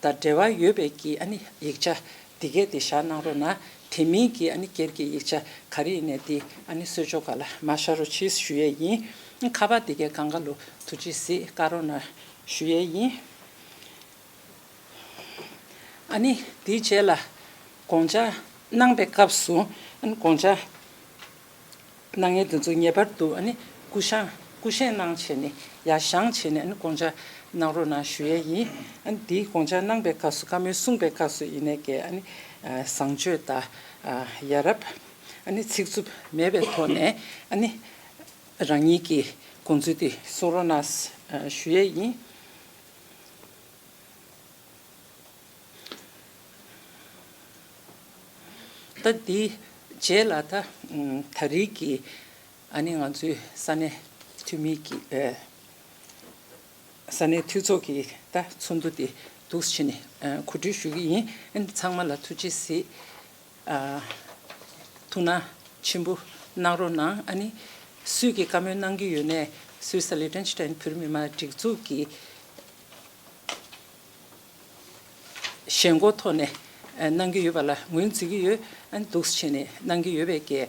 དང་འབྲེལ་བ་ཡོད་པའི་གི་ཨ་ནི་ཡིག་ཆ་འདི་གས་དེ་བཞག་གནང་རོགས་གནང་། དེ་མིན་གྱི་ཨ་ནི་སྒེར་གྱི་ཡིག་ཆ་ག་རེ་ཡིན་ནའི་དེ་ཨ་ནི་གསོལ་ལྕོག་སྒང་ལ་མར་བཞག་རོགས་གྱིས་ཞུ་ཡས་ཡིན། ཁ་པར་འདི་གས་སྒང་ག་ལ་ཐུགས་རྗེས་གཟིགས་བཀའ་རོགས་གནང་ཞུ་ཡས་ཡིན། ཨ་ནི་དེའི་རྗེས་ལ་དགོངས་འཆར་གནང་པའི་སྐབས་སུ་ཨ་ནི་དགོངས་འཆར་གནང་མཁན་དེ་ཚོ་ངེས་པར་དུ་ཨ་ནི་སྐུ་བཞེངས་སྐུ་བཞེངས་གནང་བྱས་ནས་ཡར་བཞེངས་བྱས་ནས་ཨ་ནི་དགོངས་འཆར་གནང་རོགས་གནང་ཞུ་ཡས་ཡིན། ཨ་ནི་དེའི་དགོངས་འཆར་གནང་པའི་སྐབས་སུ་བཀའ་མོལ་གསུངས་པའི་སྐབས་སུ་ཡིན་ནའི་གས་ཨ་ནི་བཟང་སྤྱོད་དང་ཡ་རབས་ཨ་ནི་ཚིག་རྩུབ་མེད་པའི་ཐོག་ནས་ཨ་ནི་རང་ཉིད་ཀྱི་དགོངས་ཚུལ་དེ་གསུང་རོགས་གནང་ཞུ་ཡས་ཡིན། ད་འདིའི་རྗེས་ལ་ད་ད་རེས་ཀྱི་ཨ་ནི་ང་ཚོའི་ས་གནས་འཐུས་མི་གི་ཨེ་ ས་གནས་འཐུས་ཚོགས་ཀྱི་ད་ཚོགས་འདུ་དེ་འདུག་སེ་བྱས་ནས་གོ་སྒྲིག་ཞུ་གི་ཡིན། ཚང་མ་ལ་ཐུགས་རྗེ་གཟིགས། ཐུགས་སྣང་ཆེན་པོ་གནང་རོགས་གནང་། ཨ་ནི་སུས་ཀྱི་བཀའ་མོལ་གནང་གི་ཡོད་ནས་སུད་སི་ལི་ཊེན་ཤི་ཊེན་བོད་རིགས་མི་མང་སྒྲིག་འཛུགས་ཀྱི་ཞེན་ཁོག་ཐོག་ནས་གནང་གི་ཡོད་པ་ལ་ངོས་འཛིན་གྱི་ཡོད། ཨ་ནི་འདུག་སེ་བྱས་ནས་གནང་གི་ཡོད་པའི་གི་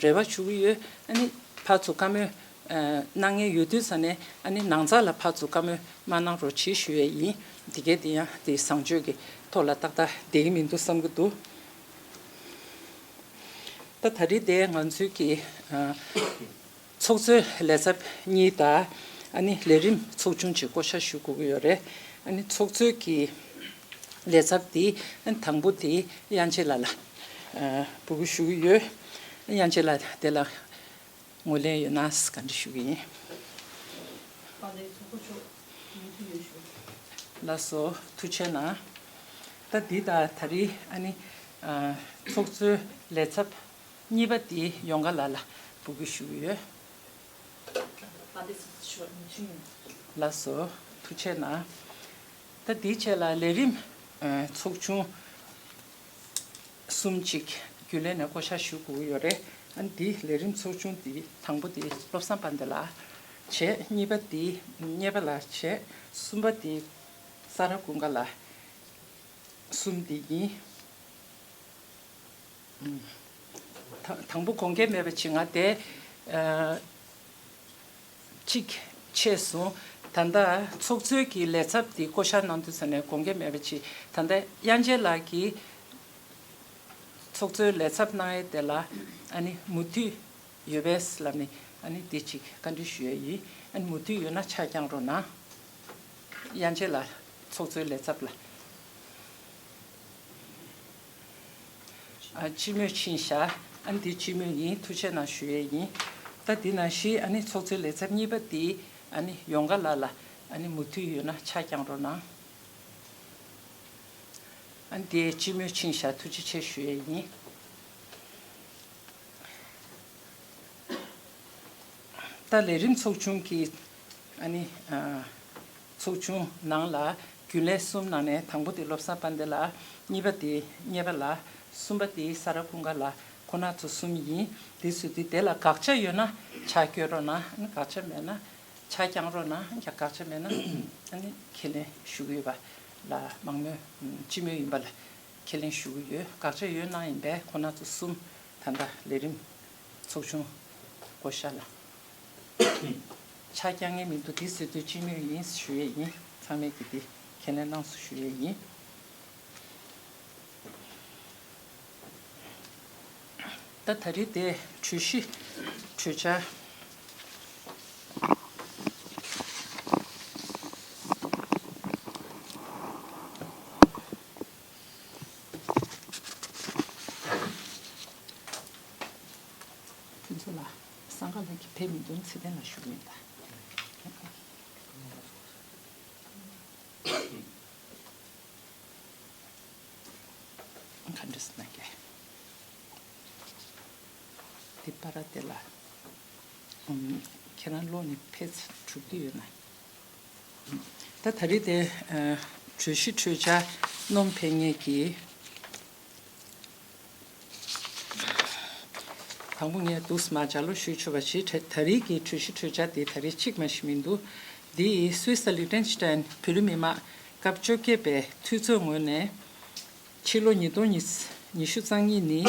རེ་བ་ཞུ་གི་ཡོད། ཨ་ནི་ཕར་ཚུར་བཀའ་མོལ་གནང་མཁན་ཡོད་དུས་ཙ་ནས་ཨ་ནི་ནང་ཚགས་ལ་ཕར་ཚུར་བཀའ་མོལ་མ་གནང་རོགས་གྱིས་ཞུ་ཡས་ཡིན། དེ་གས་དེ་ཡང་དེ་བཟང་སྤྱོད་ཀྱི་ཐོག་ལ་ཏག་ཏག་བསྡད་ཀྱི་མི་འདུག་བསམ་གྱི་འདུག་ད་ད་རེས་དེ་ང་ཚོའི་གི་ཚོགས་གཙོའི་ལས་ཚབ་གཉིས་དང་ཨ་ནི་ལས་རིམ་ཚོགས་ཆུང་གཅིག་བསྐོ་བཞག་ཞུ་དགོས་ཀྱི་ཡོད་རེད། ཨ་ནི་ཚོགས་གཙོའི་གི་ལས་ཚབ་དེ་ཨ་ནི་དང་པོ་དེ་དབྱངས་ཅན་ལགས་ལ་འབོད་སྐུལ་ཞུ་གི་ཡོད། དབྱངས་ཅན་ལགས་དེ་ལ་ངོས་ལེན་ཡོད་ན་བཀའ་འདྲི་ཞུ་གི་ཡིན། ལགས་སོ། ཐུགས་རྗེ་གནང་། ད་འདི་ད་ད་རེས་ཨ་ནི་ཚོགས་གཙོའི་ལས་ཚབ་གཉིས་པ་དེ་ཡོངས་དགའ་ལགས་ལ་འབོད་སྐུལ་ཞུ་གི་ཡོད། ལགས་སོ། ཐུགས་རྗེ་གནང་། ད་འདིའི་ཆེད་ལ་ལས་རིམ་ཚོགས་ཆུང་གསུམ་གཅིག་རྒྱུན་ལས་ནས་བསྐོ་བཞག་ཞུ་དགོས་ཀྱི་ཡོད་རེད། ཨ་ནི་འདིའི་ལས་རིམ་ཚོགས་ཆུང་འདི་དང་པོ་དེ་བློ་བཟང་དཔལ་ལྡན་ལགས་བྱས། གཉིས་པ་དེ་གཉེར་པ་ལགས་བྱས། གསུམ་པ་དེ་ས་ར་ཀུན་དགའ་ལགས། གསུམ་དེ་ཡིན། ད་དང་པོ་དགོངས་འགལ་མེད་པ་ཅིག་ང་དེ་གཅིག་ཆད་སོང་། ད་ལྟ་ཚོགས་གཙོའི་གི་ལས་ཚབ་དེ་བསྐོ་བཞག་གནང་དུས་ཙ་ནས་དགོངས་འགལ་མེད་པ་ཅིག་ད་ལྟ་དབྱངས་ཅན་ལགས་ཀྱིས་ཚོགས་གཙོའི་ལས་ཚབ་གནང་ཡས་དེ་ལ་ཨ་ནི་མུ་མཐུད་ཡོད་པས་ལབ་ནས་ཨ་ནི་དེ་གཅིག་བཀའ་འདྲི་ཞུ་ཡས་ཡིན། ཨ་ནི་མུ་མཐུད་ཡོད་ན་ཕྱག་བརྐྱང་རོགས་གནང་། དབྱངས་ཅན་ལགས་ཚོགས་གཙོའི་ལས་ཚབ་ལ། ཨ་སྤྱི་མོས་ཕྱིན་བཞག་ཨ་ནི་དེ་སྤྱི་མོས་ཡིན། ཐུགས་རྗེ་གནང་ཞུ་ཡས་ཡིན། ད་དེ་ནང་བཞིན་ཨ་ནི་ཚོགས་གཙོའི་ལས་ཚབ་གཉིས་པ་དེ་ཨ་ནི་ཡོངས་དགའ་ལགས་ལ་ཨ་ནི་མུ་མཐུད་ཡོད་ན་ཕྱག་བརྐྱང་རོགས་གནང་། ཨ་ནི་དེ་སྤྱི་མོས་ཕྱིན་བཞག་ཐུགས་རྗེ་ཆེ་ཞུ་ཡས་ཡིན། ད་ལས་རིམ་ཚོགས་ཆུང་གི་ཨ་ནི་ཨ་ཚོགས་ཆུང་ནང་ལ་རྒྱུན་ལས་གསུམ་ནང་ནས་དང་པོ་དེ་བློ་བཟང་དཔལ་ལྡན་ལགས། གཉིས་པ་དེ་གཉེར་པ་ལགས། གསུམ་པ་དེ་ས་ར་ཀུན་དགའ་ལགས། ཁོང་རྣམ་ཚོ་གསུམ་ཡིན། དེ་ཚོ་དེ་དེ་ལ་དགག་བྱ་ཡོད་ན་ཕྱག་བསྐྱོན་རོགས་གནང་། ཨ་ནི་དགག་བྱ་མེད་ན་ཕྱག་བརྐྱང་རོགས་གནང་། ཡང་དགག་བྱ་མེད་ན་ཨ་ནི་ཁས་ལེན་ཞུ་གི་ཡོད་པ་ལ་མང་མོས་སྤྱི་མོས་ཡིན་པ་ལ་ཁས་ལེན་ཞུ་གི་ཡོད། དགག་བྱ་ཡོད་གནང་ཡིན་པས་ཁོང་རྣམ་ཚོ་གསུམ་ད་ལྟ་ལས་རིམ་ཚོགས་ཆུང་བསྐོ་བཞག་ལ་ཕྱག་བརྐྱང་མཁན་མི་འདུག་དེ་ཟེར་དུས་སྤྱི་མོས་ཡིན་ཞུ་ཡས་ཡིན། ཚང་མས་ཀྱི་དེ་ཁས་ལེན་གནང་སོང་ཞུ་ཡས་ཡིན། ད་ད་རེས་དེ་གྲོས་གཞི་གྲོས་འཆར། ཕུན་ཚོགས་ལགས། སང་ག་ལགས་ཀྱིས་ཕེབས་མི་འདུག་ཚེ་བརྟན་ལགས་ཞུ་གི་ཡིན་ད། ག་འདྲས་གནང་གི། དེ་པ་ར་དེ་ལ། ཨུམ། ཁྱེད་རང་ལོག་ནས་ཕེབས་ཚར་གྲུབ་ཀྱི་ཡོད་ན། ད་ད་རེས་དེ་ཨ་གྲོས་གཞི་གྲོས་འཆར་སྣོམ་ཕེབས་མཁན་གྱི་དང་པོ་ངས་འདུག་སེ་མར་ལྗགས་ཀློག་ཞུས་ཆོག་པ་ཞིག་ད་རེས་ཀྱི་གྲོས་གཞི་གྲོས་འཆར་དེ་ད་རེས་གཅིག་མ་ཞིག་མི་འདུག་འདི་ཡིས་སུད་སི་ལི་ཊེན་ཤི་ཊེན་བོད་རིགས་མི་མང་སྐབས་བཅོ་བརྒྱད་པའི་འཐུས་ཚོགས་ངོས་ནས། ཕྱི་ལོ་ཉིས་སྟོང་ཉི་ཤུ་རྩ་གཉིས་ནི་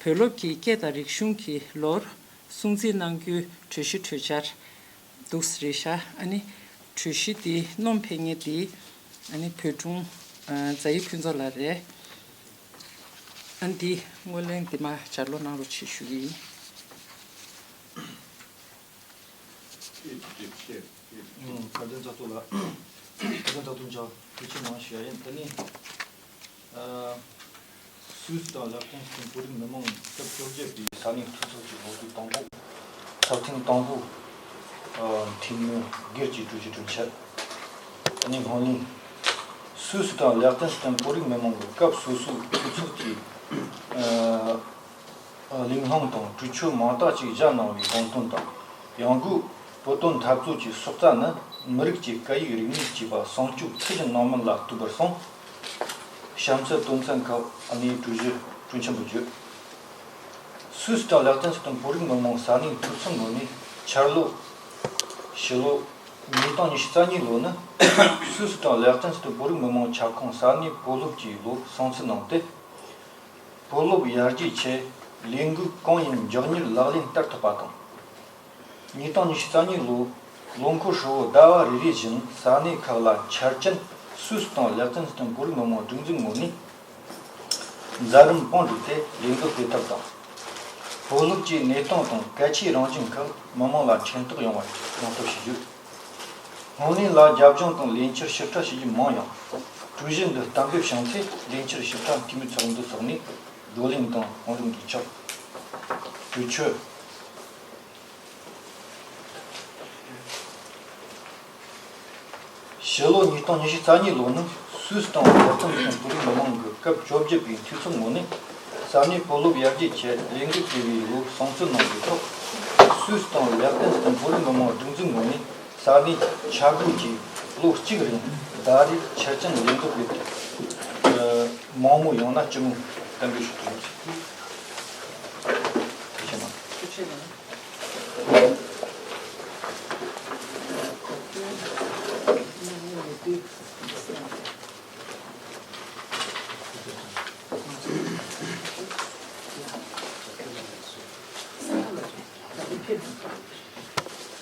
བོད་སློབ་ཀྱི་སྐད་དང་རིག་གཞུང་གི་ལོར་སྲུང་བརྩི་གནང་རྒྱུའི་གྲོས་གཞི་གྲོས་འཆར་འདུག་སེ་རེད་ཤག་ཨ་ནི་གྲོས་གཞི་འདི་སྣོམ་ཕེབས་མཁན་འདི་ཨ་ནི་བོད་དྲུང་ཨ་རྫ་ཡི་ཕུན་ཚོགས་ལགས་རེད། ཨ་ནི་འདི་ངོས་ལེན་འདི་མར་ལྗགས་ཀློག་གནང་རོགས་བྱེད་ཞུ་གི་ཡིན། ཨུམ། བཀའ་བསྟན་ཚ་ཏོ་ལ། བཀའ་བསྟན་ཚ་ཏོ་མཆོག་ཐུགས་རྗེ་གནང་ཞུ་ཡ་ཡིན། དེ་ནི། ཨ། སུད་སི་དང་ལེག་ཏེན་སི་ཏན་བོད་རིགས་མི་མང་སྐབས་བཅོ་བརྒྱད་པའི་ས་གནས་འཐུས་ཚོགས་ཀྱི་ཚོགས་དུས་དང་པོ། ཚོགས་ཐེངས་དང་པོ། ཨ། འཐུས་མི་སྒེར་གྱི་གྲོས་གཞི་གྲོས་འཆར། དེ་ནི་སྔོན་གླེང་། སུད་སི་དང་ལེག་ཏེན་སི་ཏན་བོད་རིགས་མི་མང་གི་སྐབས་སོ་སོའི་འཐུས་ཚོགས་ཀྱི། ཨ། གླེང་སློང་དང་གྲོས་ཆོད་མང་དག་ཅིག་བཞག་གནང་བའི་དགོངས་དོན་དང་། ཡང་སྒོས་བོད་དོན་འཐབ་རྩོད་ཀྱི་སྲོག་རྩ་ནི་ མི་རིགས་ཀྱི་སྐད་ཡིག་རིག་གནས་བཅས་པ་སྲུང་སྐྱོབ་ཚད་གཞི་ནང་མི་ལ་ཐུག་པར་སོང་། གཤམ་གསལ་དོན་ཚན་ཁག་གནས་གྲོས་གཞི་གྲོས་འཆམ་བརྗོད། སུད་སི་དང་ལེག་ཏེན་སི་ཏན་བོད་རིགས་མི་མང་ས་གནས་ཐོབ་ཚང་ངོས་ནས་འཆར་ལོ། ཕྱི་ལོ། ཉིས་སྟོང་ཉི་ཤུ་རྩ་གཉིས་ལོ་ནི། སུད་སི་དང་ལེག་ཏེན་སི་ཏན་བོད་རིགས་མི་མང་ཁྱབ་ཁོངས་ས་གནས་བོད་སློབ་ཀྱི་ལོ་སྲུང་བརྩི་གནང་སྟེ། བོད་སློབ་ཡར་རྒྱས་ཆེད་ལས་འགུལ་གང་ཡིན་མགྱོགས་མྱུར་ལག་ལེན་བསྟར་ཐུབ་པ་དང་། ཉིས་སྟོང་ཉི་ཤུ་རྩ་གཉིས་ལོ། ལོ་འཁོར་ཧྲིལ་བོ་ཟླ་བ་རེ་རེ་བཞིན་ས་གནས་ཁག་ལ་འཆར་ཅན་སུད་སི་དང་ལེག་ཏེན་སི་ཏན་བོད་རིགས་མི་མང་སྒྲིག་འཛུགས་ངོས་ནས་མཛད་རིམ་དཔང་བསྒྲིགས་ཏེ་ལས་འགུལ་སྤེལ་ཐབས་དང་། བོད་སློབ་ཀྱི་གནས་སྟངས་དང་གལ་ཆེའི་རང་བཞིན་ཁག་མི་མང་ལ་མཁྱེན་རྟོགས་ཡོང་བ་ཡོང་ཐབས་བྱེད་རྒྱུ། སྔོན་གླེང་ལ་རྒྱབ་ལྗོངས་དང་ལས་འཆར་ཞིབ་ཕྲ་ཞིག་མང་ཡང་། གྲོས་གཞི་འདི་གཏན་འབེབས་བྱུང་ཚེ་ལས་འཆར་ཞིབ་ཕྲ་འཐུས་མི་ཚོགས་འདུ་འཚོགས་ནས་བགྲོ་གླེང་དང་གོང་རིམ་གྱི་ཕྱོགས། གྲོས་ཆོད། ཕྱི་ལོ་ཉིས་སྟོང་ཉི་ཤུ་རྩ་གཉིས་ལོ་ནི་སུད་སི་དང་ལེག་ཏེན་སི་ཏན་བོད་རིགས་མི་མང་གི་སྐབས་བཅོ་བརྒྱད་པའི་འཐུས་ཚོགས་ངོས་ནས་ས་གནས་བོད་སློབ་ཡར་རྒྱས་ཆེད་ལས་འགུལ་སྤེལ་བའི་ལོ་སྲུང་བརྩི་གནང་བའི་ཐོག་སུད་སི་དང་ལེག་ཏེན་སི་ཏན་བོད་རིགས་མི་མང་སྒྲིག་འཛུགས་ངོས་ནས་ས་གནས་ཆབ་སྒོ་གྱིས་ལོ་གཅིག་རིང་ཟླ་རེར་འཆར་ཅན་ལས་འགུལ་སྤེལ་ཏེ། མང་མོས་ཡོང་ན་ཅི་མོ་གཏན་འབེབས་ཞུ་རྒྱུ་ཡིན། ཐུགས་རྗེ་གནང་། ཐུགས་རྗེ་གནང་།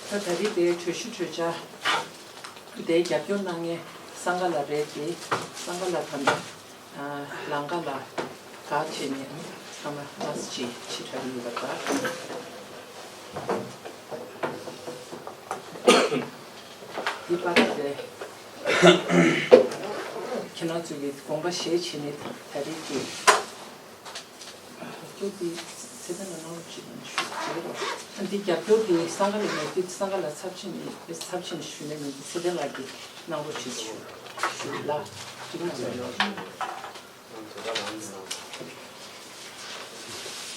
ད་ད་རེས་དེ་གྲོས་གཞི་གྲོས་འཆར་དེ་རྒྱབ་སྐྱོར་གནང་མཁན་སངྒ་ལགས་རེད་དེ། སངྒ་ལགས་ད་ལྟ་ལང་ཀ་ལ་ག་བྱས་ནས་ཨ་མ་ལགས་ཅིག་ཕྱི་དྲགས་ཡོད་པ་འདྲ། འདི་པར་རེད། ཁྱེད་རང་ཚོས་ཀྱི་དགོངས་པ་བཞེས་བྱས་ནས་ད་རེས་ཀྱི་རྒྱབ་སྐྱོར་འདི་ཚད་ལྡན་ལ་གནང་རོགས་བྱེད་ཞུ་བྱེད་རོགས། ཨ་འདི་རྒྱབ་སྐྱོར་འདི་སངྒ་ལ་མེད་དུས་སངྒ་ལ་ཚབས་ཆེན་ཚབས་ཆེན་ཞུ་ནས་མི་འདུག་ཚད་ལྡན་ལགས་ཀྱིས་གནང་རོགས་བྱེད་ཞུ་ཞུ་ལ་འགྲིག་མ་སོང་ཡོད།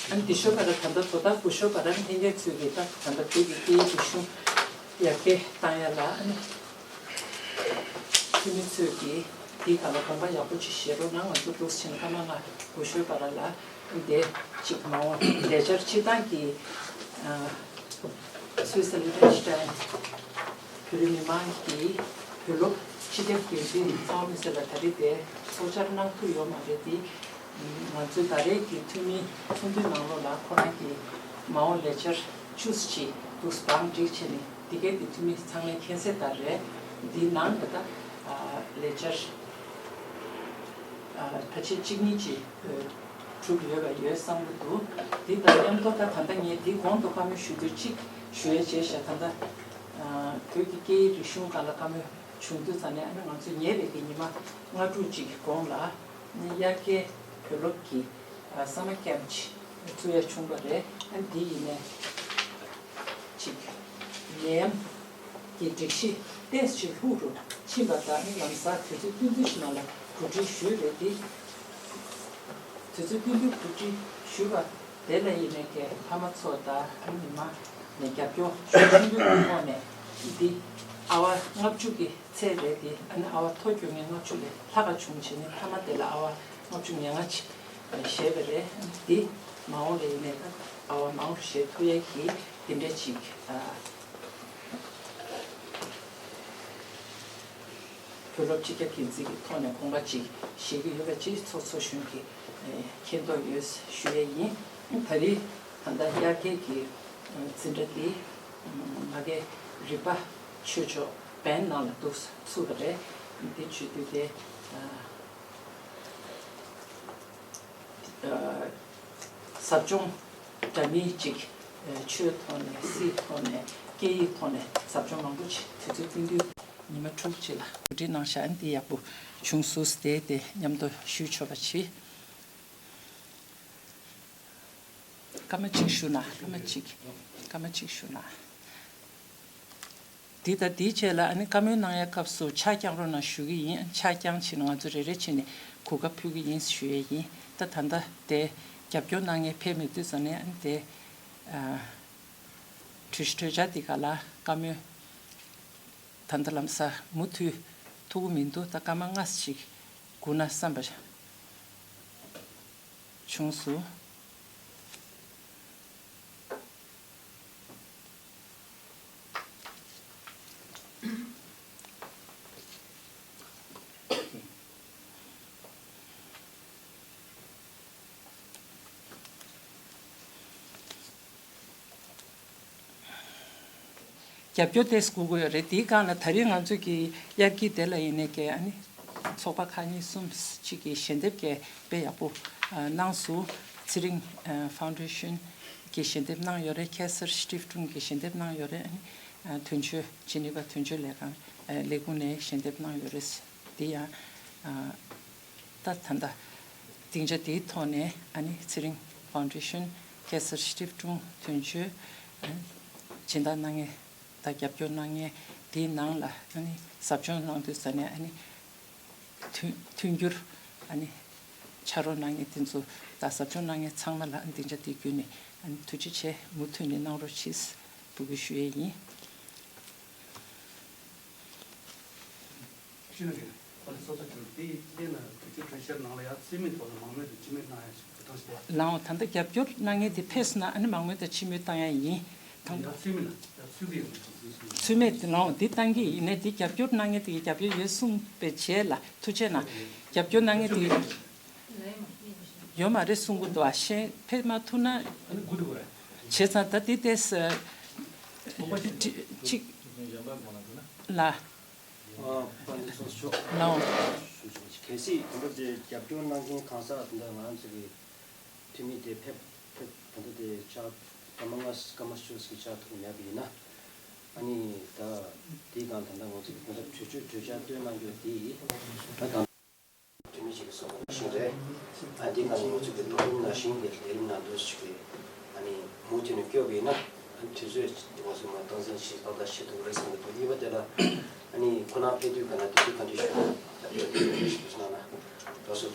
ཨ་ནི་འདི་ཤོ་ཀ་ར་ད་ལྟ་དོ་བདག་སྐུ་ཞབས་པ་ར་ལྷན་རྒྱས་ཚོས་ཀྱིས་ད་ད་ལྟ་བོད་ཀྱི་སྐད་ཡིག་རིག་གཞུང་ཡར་རྒྱས་བཏང་ཡ་ལ་ཨ་ནི་འཐུས་མི་ཚོས་ཀྱིས་འདིའི་སྒང་ལ་དགོངས་པ་ཡག་པོ་ཅིག་བཞེས་རོགས་གནང་། ང་ཚོ་འདུག་སེ་བྱས་ན་སྐར་མ་ལྔ་སྐུ་ཞབས་པ་ར་ལ་འདི་ཅིག་མ་འོངས་ལས་འཆར་སྤྱིར་བཏང་གི་ཨ། སུད་སི་ལི་ཁྲེན་སི་ཊེན་བོད་རིགས་མི་མང་གིས་བོད་སློབ་སྤྱི་ཁྱབ་འགན་འཛིན་ཚང་མ་མི་སེར་ལ་ད་རེས་དེ་ཚོགས་བཅར་གནང་ཐུབ་ཡོད་མ་རེད་དེ། ང་ཚོའི་ད་རེས་ཀྱི་འཐུས་མི་ཚོགས་འདུའི་ནང་ལོགས་ལ་ཁོ་རང་གིས་མ་འོངས་ལས་འཆར་བཅུ་ཅིག་འདུག་བང་སྒྲིག་བྱས་ནས་འདི་གའི་དེ་འཐུས་མི་ཚང་མས་མཁྱེན་གསལ་ལྟར་རེད། འདིའི་ནང་ལ་ད་ལས་འཆར་ཕལ་ཆེར་གཅིག་གཉིས་ཅིག་གྲུབ་ཡོད་པ་ཡོད་བསམ་གྱི་འདུག་འདི་དང་མཉམ་དུ་ད་ད་ལྟ་ངས་འདི་གོང་དུ་བཀའ་མོལ་ཞུ་དུས་གཅིག་ཞུ་ཡས་བྱས་ཤག་ད་ལྟ་བོད་ཀྱི་སྐད་ཡིག་རིག་གཞུང་སྒང་ལ་བཀའ་མོལ་བྱུང་དུས་ཙང་ནས་ཨ་ནི་ང་ཚོས་ཉེ་བའི་གི་ཉི་མ་ལྔ་དྲུག་ཅིག་གོང་ལ་དབྱར་ཁའི་བོད་སློབ་ཀྱི་summer camp་ཅིག་བཙུགས་ཡས་བྱུང་བ་རེད། ཨ་ནི་འདི་ཡིན་ནས་ཅིག་ནད་ཡམས་ཀྱི་སྒྲིག་གཞི་ཏོག་ཙམ་ཅིག་ལྷུག་རུ་ཕྱིན་པ་དང་ཨ་ནི་ལམ་སང་དུས་ཚོད་བསྟུན་ཚུལ་ཞིག་ནང་ལ་གོ་སྒྲིག་ཞུས་རེད་དེ། དུས་ཚོད་བསྟུན་ཚུལ་གོ་སྒྲིག་ཞུས་པ་དེ་ལ་ཡིན་ནས་ཀྱི་ཕ་མ་ཚོ་དང་ཨ་ནི་མི་མང་ནས་རྒྱབ་སྐྱོར་ཞུ་ཆེན་པོའི་ཐོག་ནས་འདི་ཨ་བ་ལྔ་བཅུ་གི་ཚད་རེད་དེ། ཨ་ནི་ཨ་བ་ཐོ་སྐྱོ་ངེས་ལྔ་བཅུ་ལས་ལྷག་ག་བྱུང་བྱས་ནས་མཐའ་མ་དེ་ལ་ཨ་བ་ལྔ་བཅུ་ང་ལྔ་ཅིག་བཞེས་པ་རེད། འདི་མ་འོངས་ལ་ཡིན་ནས་ད་ཨ་བ་མང་རུ་བཞེས་ཐུབ་ཡས་ཀྱི་དེ་འདྲ་ཅིག་ཨ། བོད་སློབ་སྤྱི་ཁྱབ་འགན་འཛིན་གྱི་ཐོག་ནས་དགོངས་པ་ཅིག་བཞེས་ཀྱི་ཡོད་པ་ཅིག་ཚོགས་གཙོ་གཞོན་གྱིས་མཁྱེན་རྟོགས་ཡོད་ཞུ་ཡས་ཡིན། ད་རེས་ད་ལྟ་དབྱར་ཁའི་གི་འཛིན་གྲྭ་འདི་ང་གའི་རིག་པ་ཆོས་ཕྱོགས་བན་ནང་ལ་འདུག་ཚུགས་པ་རེད། འདི་བརྗོད་དུས་དེ། ཟབ་སྦྱོང་འདྲ་མིན་ཅིག་ཆོས་ཐོག་ནས་སྲིད་ཐོག་ནས་སྐད་ཡིག་ཐོག་ནས་ཟབ་སྦྱོང་མང་པོ་ཅིག་དུས་ཚོད་བསྟུན་དུས་ཉི་མ་དྲུག་ཅིག་ལ་གོ་སྒྲིག་གནང་ཤག་འདི་ཡག་པོ་བྱུང་སོང་། དེ་དེ་མཉམ་དུ་ཞུས་ཆོག་པ་བྱེད། སྐར་མ་གཅིག་བཞུགས་ན་སྐར་མ་གཅིག་སྐར་མ་གཅིག་བཞུགས་ན། འདི་དང་འདིའི་རྗེས་ལ་ཨ་ནི་བཀའ་མོལ་གནང་ཡ་སྐབས་སུ་ཕྱག་བརྐྱང་རོགས་གནང་ཞུ་གི་ཡིན། ཕྱག་བརྐྱང་ཕྱིན་ང་ཚོ་རེ་རེ་བྱས་ནས་གོ་སྐབས་ཕུལ་གི་ཡིན་ཞུ་ཡས་ཡིན། ད་ད་ལྟ་དེ་རྒྱབ་སྐྱོར་གནང་མཁན་ཕེབས་མེད་དུས་ཙང་ནས་ཨ་ནི་དེ་གྲོས་གཞི་གྲོས་འཆར་འདི་ག་ལ་བཀའ་མོལ་ ད་ལྟ་ལམ་སང་མུ་མཐུད་ཐུབ་ཀྱི་མི་འདུག་ད་སྐར་མ་ལྔ་ཞིག་སྒུག་ན་བསམ་པ་བྱུང་སོང་། རྒྱབ་སྐྱོར་ཏོག་ཙམ་དགོས་ཀྱི་ཡོད་རེད། དེའི་སྒང་ལ་ད་རེས་ང་ཚོ་གི་དབྱར་སྐྱིད་དེ་ལ་ཡིན་ནའི་ཀྱི་ཨ་ནི་ཚོགས་པ་ཁག་གཉིས་གསུམ་ཅིག་གིས་ཞལ་འདེབས་ཀྱི་དཔེ་ཡག་པོ་གནང་སོང་། ཚེ་རིང་ཕའུན་ཌེ་ཤན་གྱིས་ཞལ་འདེབས་གནང་ཡོད་རེད། ཁེ་སར་སི་ཊིབ་ཊུང་གིས་ཞལ་འདེབས་གནང་ཡོད་རེད། ཨ་ནི་དོན་གཅོད་ཇི་ནི་ཝ་དོན་གཅོད་ལས་ཁང་ལས་ཁུངས་ནས་ཞལ་འདེབས་གནང་ཡོད་རེད། དེ་ཡང་ད་ད་ལྟ་སྡིངས་ཆ་དེའི་ཐོག་ནས་ཨ་ནི་ཚེ་རིང་ཕའུན་ཌེ་ཤན་ཁེ་སར་སི་ཊིབ་ཊུང་དོན་གཅོད་ཨ་ནི་སྦྱིན་བདག་གནང་མཁན་དང་རྒྱབ་སྐྱོར་གནང་མཁན་དེའི་ནང་ལ་ཨ་ནི་ཟབ་སྦྱོང་གནང་དུས་ཙ་ནས་ཨ་ནི་མཐུན་མཐུན་འགྱུར་ཨ་ནི་ཕྱག་རོགས་གནང་མཁན་དེ་ཚོ་དང་ཟབ་སྦྱོང་གནང་མཁན་ཚང་མ་ལ་ཨ་ནི་སྡིངས་ཆ་དེ་བརྒྱུད་ནས་ཨ་ནི་ཐུགས་རྗེ་ཆེ། མུ་མཐུད་ནས་གནང་རོགས་གྱིས་འབོད་སྐུལ་ཞུ་ཡས་ཡིན། ཤེས་ན་རེད། ཨ་ལེ་སོ་སོ་གྱུར་དེ་གནས་ན་གྲོས་ཆོད་གྲོས་འཆར་ནང་ལ་ཡང་ཚུལ་མིན་ཐོག་ལ་མང་མོས་དང་སྤྱི་མོས་གནང་ཡ་ཞིག་ཐུགས་དམ་བཞེས། ལའོ་ད་ལྟ་རྒྱབ་སྐྱོར་གནང་མཁན་དེ་ཕེབས་སོང་ན་ཨ་ནི་མང་མོས་དང་སྤྱི་མོས་བཏང་ཡ་ཡིན། དང་ཡང་ཚུལ་མིན་ལ་ཡང་ཚུལ་གི་ཡོང་ཚུལ་མེད་དེ་ལའོ་འདི་བཏང་གི་ཡིན་ནའི་འདི་རྒྱབ་སྐྱོར་གནང་མཁན་དེ་གི་རྒྱབ་སྐྱོར་ཡོད་གསུངས་པའི་རྗེས་ལ་ཐུགས་རྗེ་གནང་། རྒྱབ་སྐྱོར་གནང་མཁན་དེ་ཡོད་མ་རེད་གསུང་གི་འདུག་ཨ་ཤེས་ཕེབས་མ་ཐུབ་ན་བྱས་ཙང་ད་འདི་ཏོག་ཙམ་གཅིག་ལ། ཨ། དཔལ་ལྡན་ཚོགས་གཙོ་མཆོག་ལའོ། གལ་སྲིད་དེ་འདྲ་དེ་རྒྱབ་སྐྱོར་གནང་མཁན་གང་ཟག་དེ་འདྲ་ང་ཚོ་གི་འཐུས་མི་དེ་ཕེབས་ཕེབས་ད་ལྟ་དེ་ཕྱག་སྐར་མ་ལྔ་སྐར་མ་བཅུ་ཞིག་ཕྱག་ཐུག་མེད་པ་ཡིན་ན། ཨ་ནི་ད་དེའི་སྒང་ད་ལྟ་ང་ཚོ་གི་ད་ལྟ་གྲོས་ཆོད་གྲོས་འཆར་བཏོན་གནང་རྒྱུ་དེ་ད་དང་། འཐུས་མི་ཞིག་གིས་གསུངས་པ་ནང་བཞིན་རེད། ཨ་འདི་ག་ནས་ང་ཚོ་གི་བགྲོ་གླེང་ནང་བཞིན་གྱི་ལས་རིམ་ནང་དུ་ཞུགས་པའི་ཨ་ནི་མུ་མཐུད་ནས་སྐྱོད་པ་ཡིན་ན་ཨ་ནི་དུས་ཚོད་ང་ཚོས་མ་སྟངས་འཛིན་ཞིག་ཏག་ཏག་བྱེད་ཐུབ་རེད་བསམ་གྱི་འདུག་གཉིས་པ་དེ་ལ་ཨ་ནི་ཁོ་རང་ཕེབས་དུས་ག་ན་དུས་ཚོད་ག་འདྲ་ཞུ་ན་ད་ཕེབས་དུས་ག་འདྲ་ཞུ་ཐུབ་སོང་ན་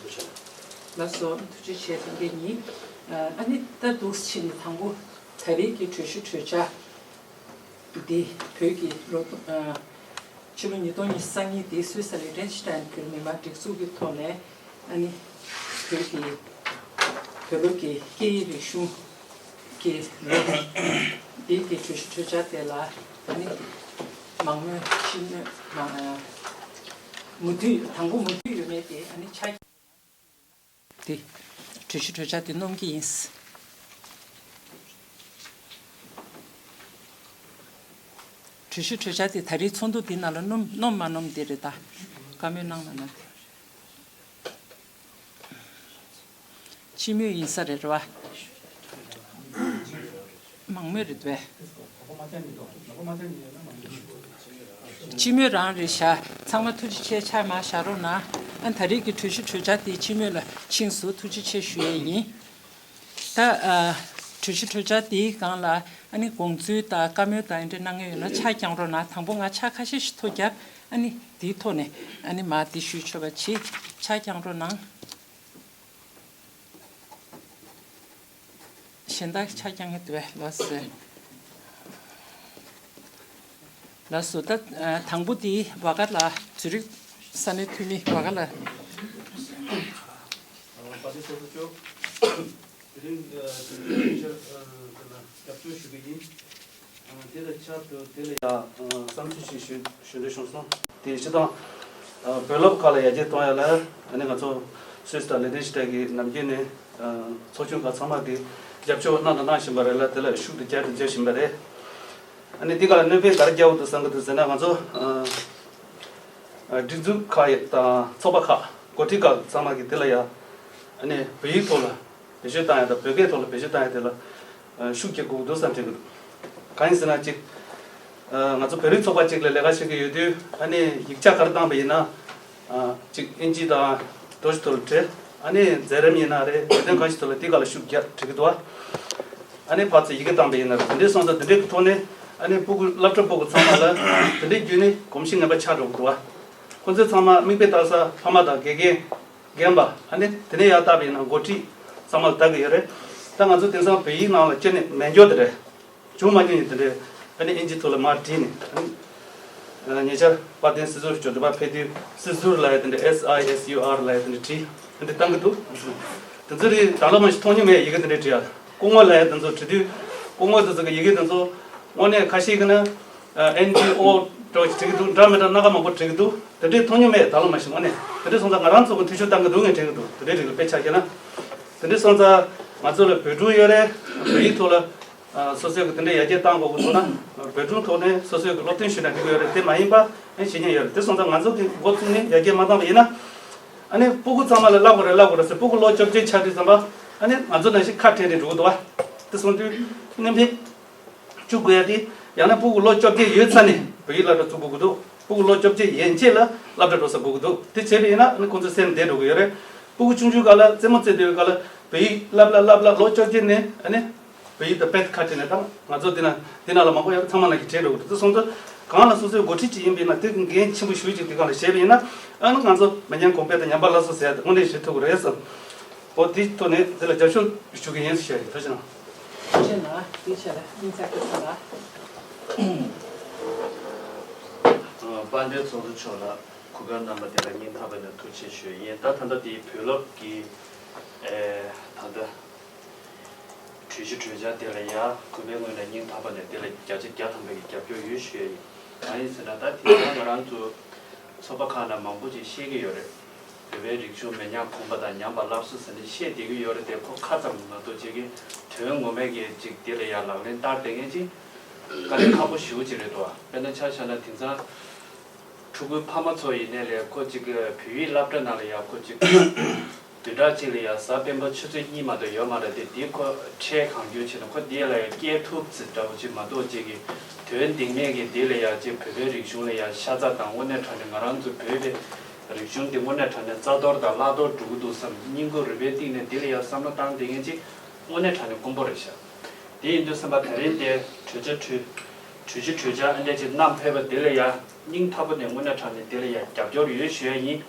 ལགས་སོ་ཐུགས་རྗེ་ཆེ། ལྷན་རྒྱས་གཉིས་ཨ་ནི་ད་འདུག་ཕྱིན་ནས་དང་པོ་ད་རེས་ཀྱི་གྲོས་གཞི་གྲོས་འཆར། འདི་བོད་ཀྱི་ལོ་ཨ་ཕྱི་ལོ་ཉིས་སྟོང་ཉི་ཤུ་རྩ་གཉིས་འདི་སུད་སི་ལི་ཊེན་ཤི་ཊན་བོད་མི་མང་སྒྲིག་འཛུགས་ཀྱི་ཐོག་ནས་ཨ་ནི་བོད་ཀྱི་བོད་ལུགས་ཀྱི་སྐད་ཡིག་རིག་གཞུང་གི་ལོ་འདི་གི་གྲོས་གཞི་གྲོས་འཆར་དེ་ལ་ཨ་ནི་མང་མོས་སྤྱི་མོས་མང་ཨ་མུ་མཐུད་དང་པོ་མུ་མཐུད་ཡོད་མེད་དེ་ཨ་ནི་ཆ། དེ། གྲོས་གཞི་གྲོས་འཆར་དེ་སྣོམ་གྱི་ཡིན། གྲོས་གཞི་གྲོས་འཆར་དེ་ད་རེས་ཚོགས་འདུ་འདི་ནང་ལ་སྣོམ་སྣོམ་མ་སྣོམ་དེ་རེད་ད། བཀའ་མོལ་གནང་ན་གནང་། སྤྱི་མོས་ཡིན་ས་རེད་རེད་བ། མང་མོས་རེད་པས། སྤྱི་མོས་རང་རེད་ཤག་ཚང་མ་ཐུགས་རྗེ་ཆེ་ཕྱག་མར་བཞག་རོགས་གནང་། ཨ་ད་རེས་ཀྱི་གྲོས་གཞི་གྲོས་འཆར་དེ་སྤྱི་མོས་ལ་ཕྱིན་སོང་། ཐུགས་རྗེ་ཆེ་ཞུ་ཡས་ཡིན། ད་ཨ་གྲོས་གཞི་གྲོས་འཆར་དེའི་སྒང་ལ་ཨ་ནི་དགོངས་ཚུལ་དང་བཀའ་མོལ་དང་འདི་འདྲ་གནང་མཁན་ཡོད་ན་ཕྱག་བརྐྱང་རོགས་གནང་། དང་པོ་ང་ཕྱག་ཁ་ཤས་ཤིག་ཐོ་བརྒྱབ། ཨ་ནི་དེའི་ཐོག་ནས་ཨ་ནི་མར་འདི་ཞུས་ཆོག་པ་བྱེད། ཕྱག་བརྐྱང་རོགས་གནང་། གཞན་དག་ཆ་རྐྱང་ངེ་འདུག་པས་ལགས་སོ། ལགས་སོ། ད་དང་པོ་དེ་བ་ག་ལ་ཛུ་རིག་ས་གནས་འཐུས་མི་བ་ག་ལ། བ་དེ་སོ་སོ་ཅོག་དེ་རིང་དེ་ལ་རྒྱབ་སྐྱོར་ཞུ་གི་ཡིན། དེ་ལ་ཆ་དུ་དེ་ལ་ཡང་བསམ་ཚུལ་ཞིག་ཞུ་ཞུ་འདོད་བྱུང་སོང་། དེ་སྤྱི་བཏང་བོད་སློབ་ཁག་ལ་ཡར་རྒྱས་གཏོང་ཡ་ལ་ཨ་ནི་ང་ཚོ་སུད་སི་དང་ལི་ཊེན་ཤི་ཊན་གྱི་ནམ་རྒྱུན་ནས་ཚོགས་ཆུང་ཁག་ཚང་མ་གིས་རྒྱབ་སྐྱོར་གནང་དང་གནང་བཞིན་པ་རེད་ལ་དེ་ལ་ཤུགས་དེ་བརྒྱབ་དང་རྒྱག་བཞིན་པ་རེད། ཨ་ནི་འདི་ག་ལ་གནོད་འཕེལ་ག་རེ་རྒྱག་དགོས་འདུག་བསམ་གྱི་འདུག་ཟེར་ན་ང་ཚོ་སྒྲིག་འཛུགས་ཁག་དང་ཚོགས་པ་ཁག་འགོ་ཁྲིད་ཁག་ཚང་མ་གིས་དེ་ལ་ཡ་ཨ་ནི་བོད་ཡིག་ཐོག་ལ། བེད་སྤྱོད་བཏང་ཡ་དང་བོད་སྐད་ཐོག་ལ་བེད་སྤྱོད་བཏང་ཡ་དེ་ལ་ཤུགས་རྒྱག་དགོས་འདུག་བསམ་དྲན་གྱི་འདུག་གང་ཡིན་ཟེར་ན་གཅིག་ང་ཚོ་བོད་རིགས་ཚོགས་པ་གཅིག་ལ་ལས་ཀ་བྱེད་ཀྱི་ཡོད་དུས་ཨ་ནི་ཡིག་ཆ་ག་རེ་བཏང་པ་ཡིན་ན་གཅིག་ཨིན་ཇི་དང་འགྲོ་ཞིག་ཐོག་ལ་བྲིས། ཨ་ནི་མཛད་རིམ་ཡིན་ན་རེད། འགྲོ་དོན་གང་ཞིག་ཐོག་ལ་དེ་ག་ལ་ཤུགས་རྒྱག་བྲིས་ཀྱི་འདུག་ཨ་ནི་ཕར་ཚུར་ཡི་གེ་བཏང་པ་ཡིན་ན་རེད། དེ་འདྲའི་སོང་ཙང་དེ་འདྲའི་གི་ཐོག་ནས་ཨ་ནི་སྤུ་གུ་སློབ་གྲྭ་སྤུ་གུ་ཚང་མ་ལ་དེ་འདྲའི་བརྒྱུད་ནས་གོམས་གཤིས་ངན་པ་ཆགས་འགྲོ་གི་འདུག་ཨ། ཁོང་ཚོའི་ཚང་མ་མིག་དཔེ་ལྟ་ས་ཕ་མ་དང་དགེ་རྒན་རྒན་པ་ཨ་ནི་དེ་ནས་ཡར་བལྟས་པ་ཡིན་ན་འགོ་ཁྲིད་ཚང་མ་ལ་བལྟ་གི་ཡོད་རེད། ད་ང་ཚོ་དེང་སང་བོད་ཡིག་ནང་ལ་ཅི་ནས་མེད་འགྱོ་དེ་རེད། བྱུང་མ་མྱོང་ཡིན་དེ་འདྲའི་ཨ་ནི་ཨིན་ཇི་ཐོག་ལ་མར་བྲིས་ནས་ཨ་ནི་ ཉེ་ཆར་དཔལ་ལྡན་སིལ་ཟུར་ལ་འགྲོ་དུས་ཕར་ཕེབས་དུས་སིལ་ཟུར་ལབ་ཡ་དེ་འདྲ་S I S U R ལབ་ཡ་དེ་འདྲ་བྲིས་དེ་འདྲ་བཏང་གི་འདུག་དེ་ཚོ་རིགས་ད་ལོ་མ་གཞི་མཐོང་མྱོང་མེད། ཡི་གེ་དེ་འདྲ་བྲིས་ཡ། སྐུ་ངོ་ལབ་ཡ་དེ་ཚོ་བྲིས་དུས་སྐུ་ངོ་དེ་ཚོ་གི་ཡི་གེ་དེ་ཚོ་དངོས་གནས་ཁ་ཤས་ཀྱིས་ན་N G O འདྲ་བོ་ཞིག་བྲིས་ཀྱི་འདུག་འདྲ་མི་འདྲ་སྣ་ཁ་མང་པོ་བྲིས་ཀྱི་འདུག་དེ་འདྲས་མཐོང་མྱོང་མེད། ད་ལོ་མ་གཞི་དངོས་གནས་དེ་འདྲས་སོང་ཙང་ང་རང་ཚོ་གི་འཐུས་ཤོར་བཏང་གི་འདུག་ངས་དྲན་གྱི་འདུག་དེ་འདྲས་རིགས་ལ་དཔེ་ཆ་བཞག་ན། དེ་འདྲས་སོང་ཙང་ང་ཚོ་ལ་བོད་སྒྲུང་ཡོད་རེད། བོད་ཡིག་ཐོག་ལ་ཨ་སོ་སོའི་གི་དེ་འདྲའི་ཡར་རྒྱས་བཏང་དགོས་ཀྱི་འདུག་ན། བོད་སྒྲུང་ཐོག་ནས་སོ་སོའི་གི་སློབ་སྟོན་ཞུས་ན་འགྲིག་གི་ཡོད་རེད། དེ་མ་ཡིན་པ་ཨ་ནི་བྱེད་མཁན་ཡོད་རེད། དེ་སོང་ཙང་ང་ཚོ་གི་འགོ་བཙུགས་ནས་ཡར་རྒྱས་མ་བཏང་བ་ཡིན་ན། ཨ་ནི་སྤུ་གུ་ཚང་མ་ལ་བསླབ་དགོས་རེད་བསླབ་དགོས་རེད་ཟེར། སྤུ་གུ་ལོ་བཅོ་བརྒྱད་ཆགས་དུས་ཙམ་པ་ཨ་ནི་ང་ཚོ་ནང་བཞིན་ཁ་བྲལ་ནས་འགྲོ་གི་འདུག་བ། དེ་སོང་དུས་སྔོན་ཕན་བཅུག་དགོས་ཡ་དེ། ཡང་ན་སྤུ་གུ་ལོ་བཅོ་བརྒྱད་ཡོལ་ཚར་ནས་བོད་ཡིག་སློབ་གྲྭ་བཙུགས་དགོས་ཀྱི་འདུག་སྤུ་གུ་ལོ་བཅོ་བརྒྱད་ཡན་ཆད་ལ་སློབ་གྲྭ་འགྲོ་ས་དགོས་ཀྱི་འདུག་དེ་བྱས་པ་ཡིན་ན་ཨ་ནི་ཁོང་ཚོའི་སེམས་བདེ་འགྲོ་གི་ཡོད་རེད། སྤུ་གུ་ཆུང་ཆུང་སྒང་ལ་རྩེད་མོ་རྩེ་དུས་སྒང་ལ་བོད་ཡིག་བསླབ་ལ་བསླབ་ལ་ལོ་བཅོ་བརྒྱད་ནས་ཨ་ནི་བོད་ཡིག་དང་དཔེ་ཁ་བྲལ་ནས་ད་ང་ཚོ་འདི་ན་འདི་ན་ལ་མང་པོ་ཡོད་རེད། ཚང་མ་ནང་གི་བྲལ་འགྲོ་གི་འདུག་དེ་སོང་ཙང་གང་ལ་སོ་སོའི་འགོ་ཁྲིད་ཅིག་ཡིན་པ་ཡིན་ན་དེ་གི་འགན་ཆེན་པོ་ཞེ་པོ་ཅིག་དེ་སྒང་ལ་བཞེས་པ་ཡིན་ན་ཨ་ནི་ང་ཚོ་མི་ཉམས་གོང་འཕེལ་དང་ཉམས་པ་སླར་གསོ་ཟེར་ཡ་དེ་དངོས་གནས་བྱེད་ཐུབ་ཀྱི་རེད་བསམ། འོ་དེའི་ཐོག་ནས་དེ་ལ་རྒྱབ་སྐྱོར་ཞུ་གི་ཡིན་ཟེར་བཤད་ཡོད། ཐུགས་རྗེ་གནང་། ཐུགས་རྗེ་གནང་། དེའི་ཆེད་ལ་སྙིང་ཚ་སྐུ་ཚ་ལ། དཔལ་ལྡན་ཚོགས་གཙོ་མཆོག་ལ་གུས་པ་རྣམ་པ་དེ་ལ་སྙིང་ཐག་པ་ནས་ཐུགས་རྗེ་ཆེ་ཞུ་ཡིན། ད་ད་ལྟ་དེའི་བོད་སློབ་ཀྱི་ཨེ་ད་ལྟ་གྲོས་གཞི་གྲོས་འཆར་དེ་ལ་ཡང་གུས་པའི་ངོས་ནས་སྙིང་ཐག་པ་ནས་དེ་ལ་བརྒྱ་ཆ་བརྒྱ་ཐམ་པ་གི་རྒྱབ་སྐྱོར་ཡོད་ཞུ་ཡ་ཡིན། གང་ཡིན་ཟེར་ན་ད་དེང་སང་ང་རང་ཚོ་ཚོགས་པ་ཁག་ནང་མང་པོ་ཅིག་བཤད་ཀྱི་ཡོད་རེད། བོད་པའི་རིག་གཞུང་མི་ཉམས་གོང་འཕེལ་དང་ཉམས་པ་སླར་གསོ་ཟེར་ནས་བཤད་བསྡད་ཀྱི་ཡོད་རེད་དེ། ཁོ་ཁ་ཙམ་མ་གཏོགས་ཅིག་གི་དོན་ངོ་མའི་གི་ཅིག་དེ་ལ་ཡང་ལག་ལེན་བསྟར་བསྡད་མཁན་ཅིག་དཀའ་ལས་ཁག་པོ་ཞེ་པོ་ཅིག་རེད་འདུག་དཔེར་ན་ཆ་བཞག་ན་དེང་སང་ཕྲུ་གུའི་ཕ་མ་ཚོ་ཡིན་ནའི་ལས་ཁོ་ཅིག་གི་བོད་ཡིག་སློབ་གྲྭ་ནང་ལ་ཡང་ཁོ་ཅིག་བདུན་ཕྲག་གཅིག་ལ་ཡང་གཟའ་སྤེན་པ་ཆུ་ཚོད་གཉིས་མ་གཏོགས་ཡོད་མ་རེད་དེ། དེ་ཁོ་འཕྲལ་གང་འགྱུར་བྱས་ནས་ཁོ་དེ་ལ་ཡང་སྐྱེལ་ཐུབ་ཚེ་འདྲ་བོ་ཅིག་མ་གཏོགས་ཅིག་གི་དོན་གཏིང་མེད་ཀྱི་དེ་ལ་ཡང་ཅིག་བོད་པའི་རིག་གཞུང་ལ་ཡང་ཤ་ཚ་དང་། དངོས་གནས་དྲང་གནས་ང་རང་ཚོ་བོད་པའི་རིག་གཞུང་འདི་དངོས་གནས་དྲང་གནས་རྩ་གཏོར་དང་བརླག་གཏོར་འགྲོ་གི་འདུག་བསམ། སྙིང་ཁུང་རུས་པའི་གཏིང་ནས་འདི་ལ་ཡང་བསམ་བློ་བཏང་བསྡད་མཁན་ཅིག་དངོས་གནས་དྲང་གནས་དཀོན་པོ་རེད་ཤག་དེ་ཡིན་དུས་ཙམ་པ་དེ་རིང་འདིར་གྲོས་འཆར་གྲོས་གྲོས་གཞི་གྲོས་འཆར་ཨ་འདྲ་ཅིག་བསྣམས་ཕེབས་པ་འདི་ལ་ཡང་སྙིང་ཐག་པ་ནས་དངོས་གནས་དྲང་གནས་འདི་ལ་ཡང་རྒྱབ་སྐྱོར་ཡོད་ཞུ་ཡ་ཡིན།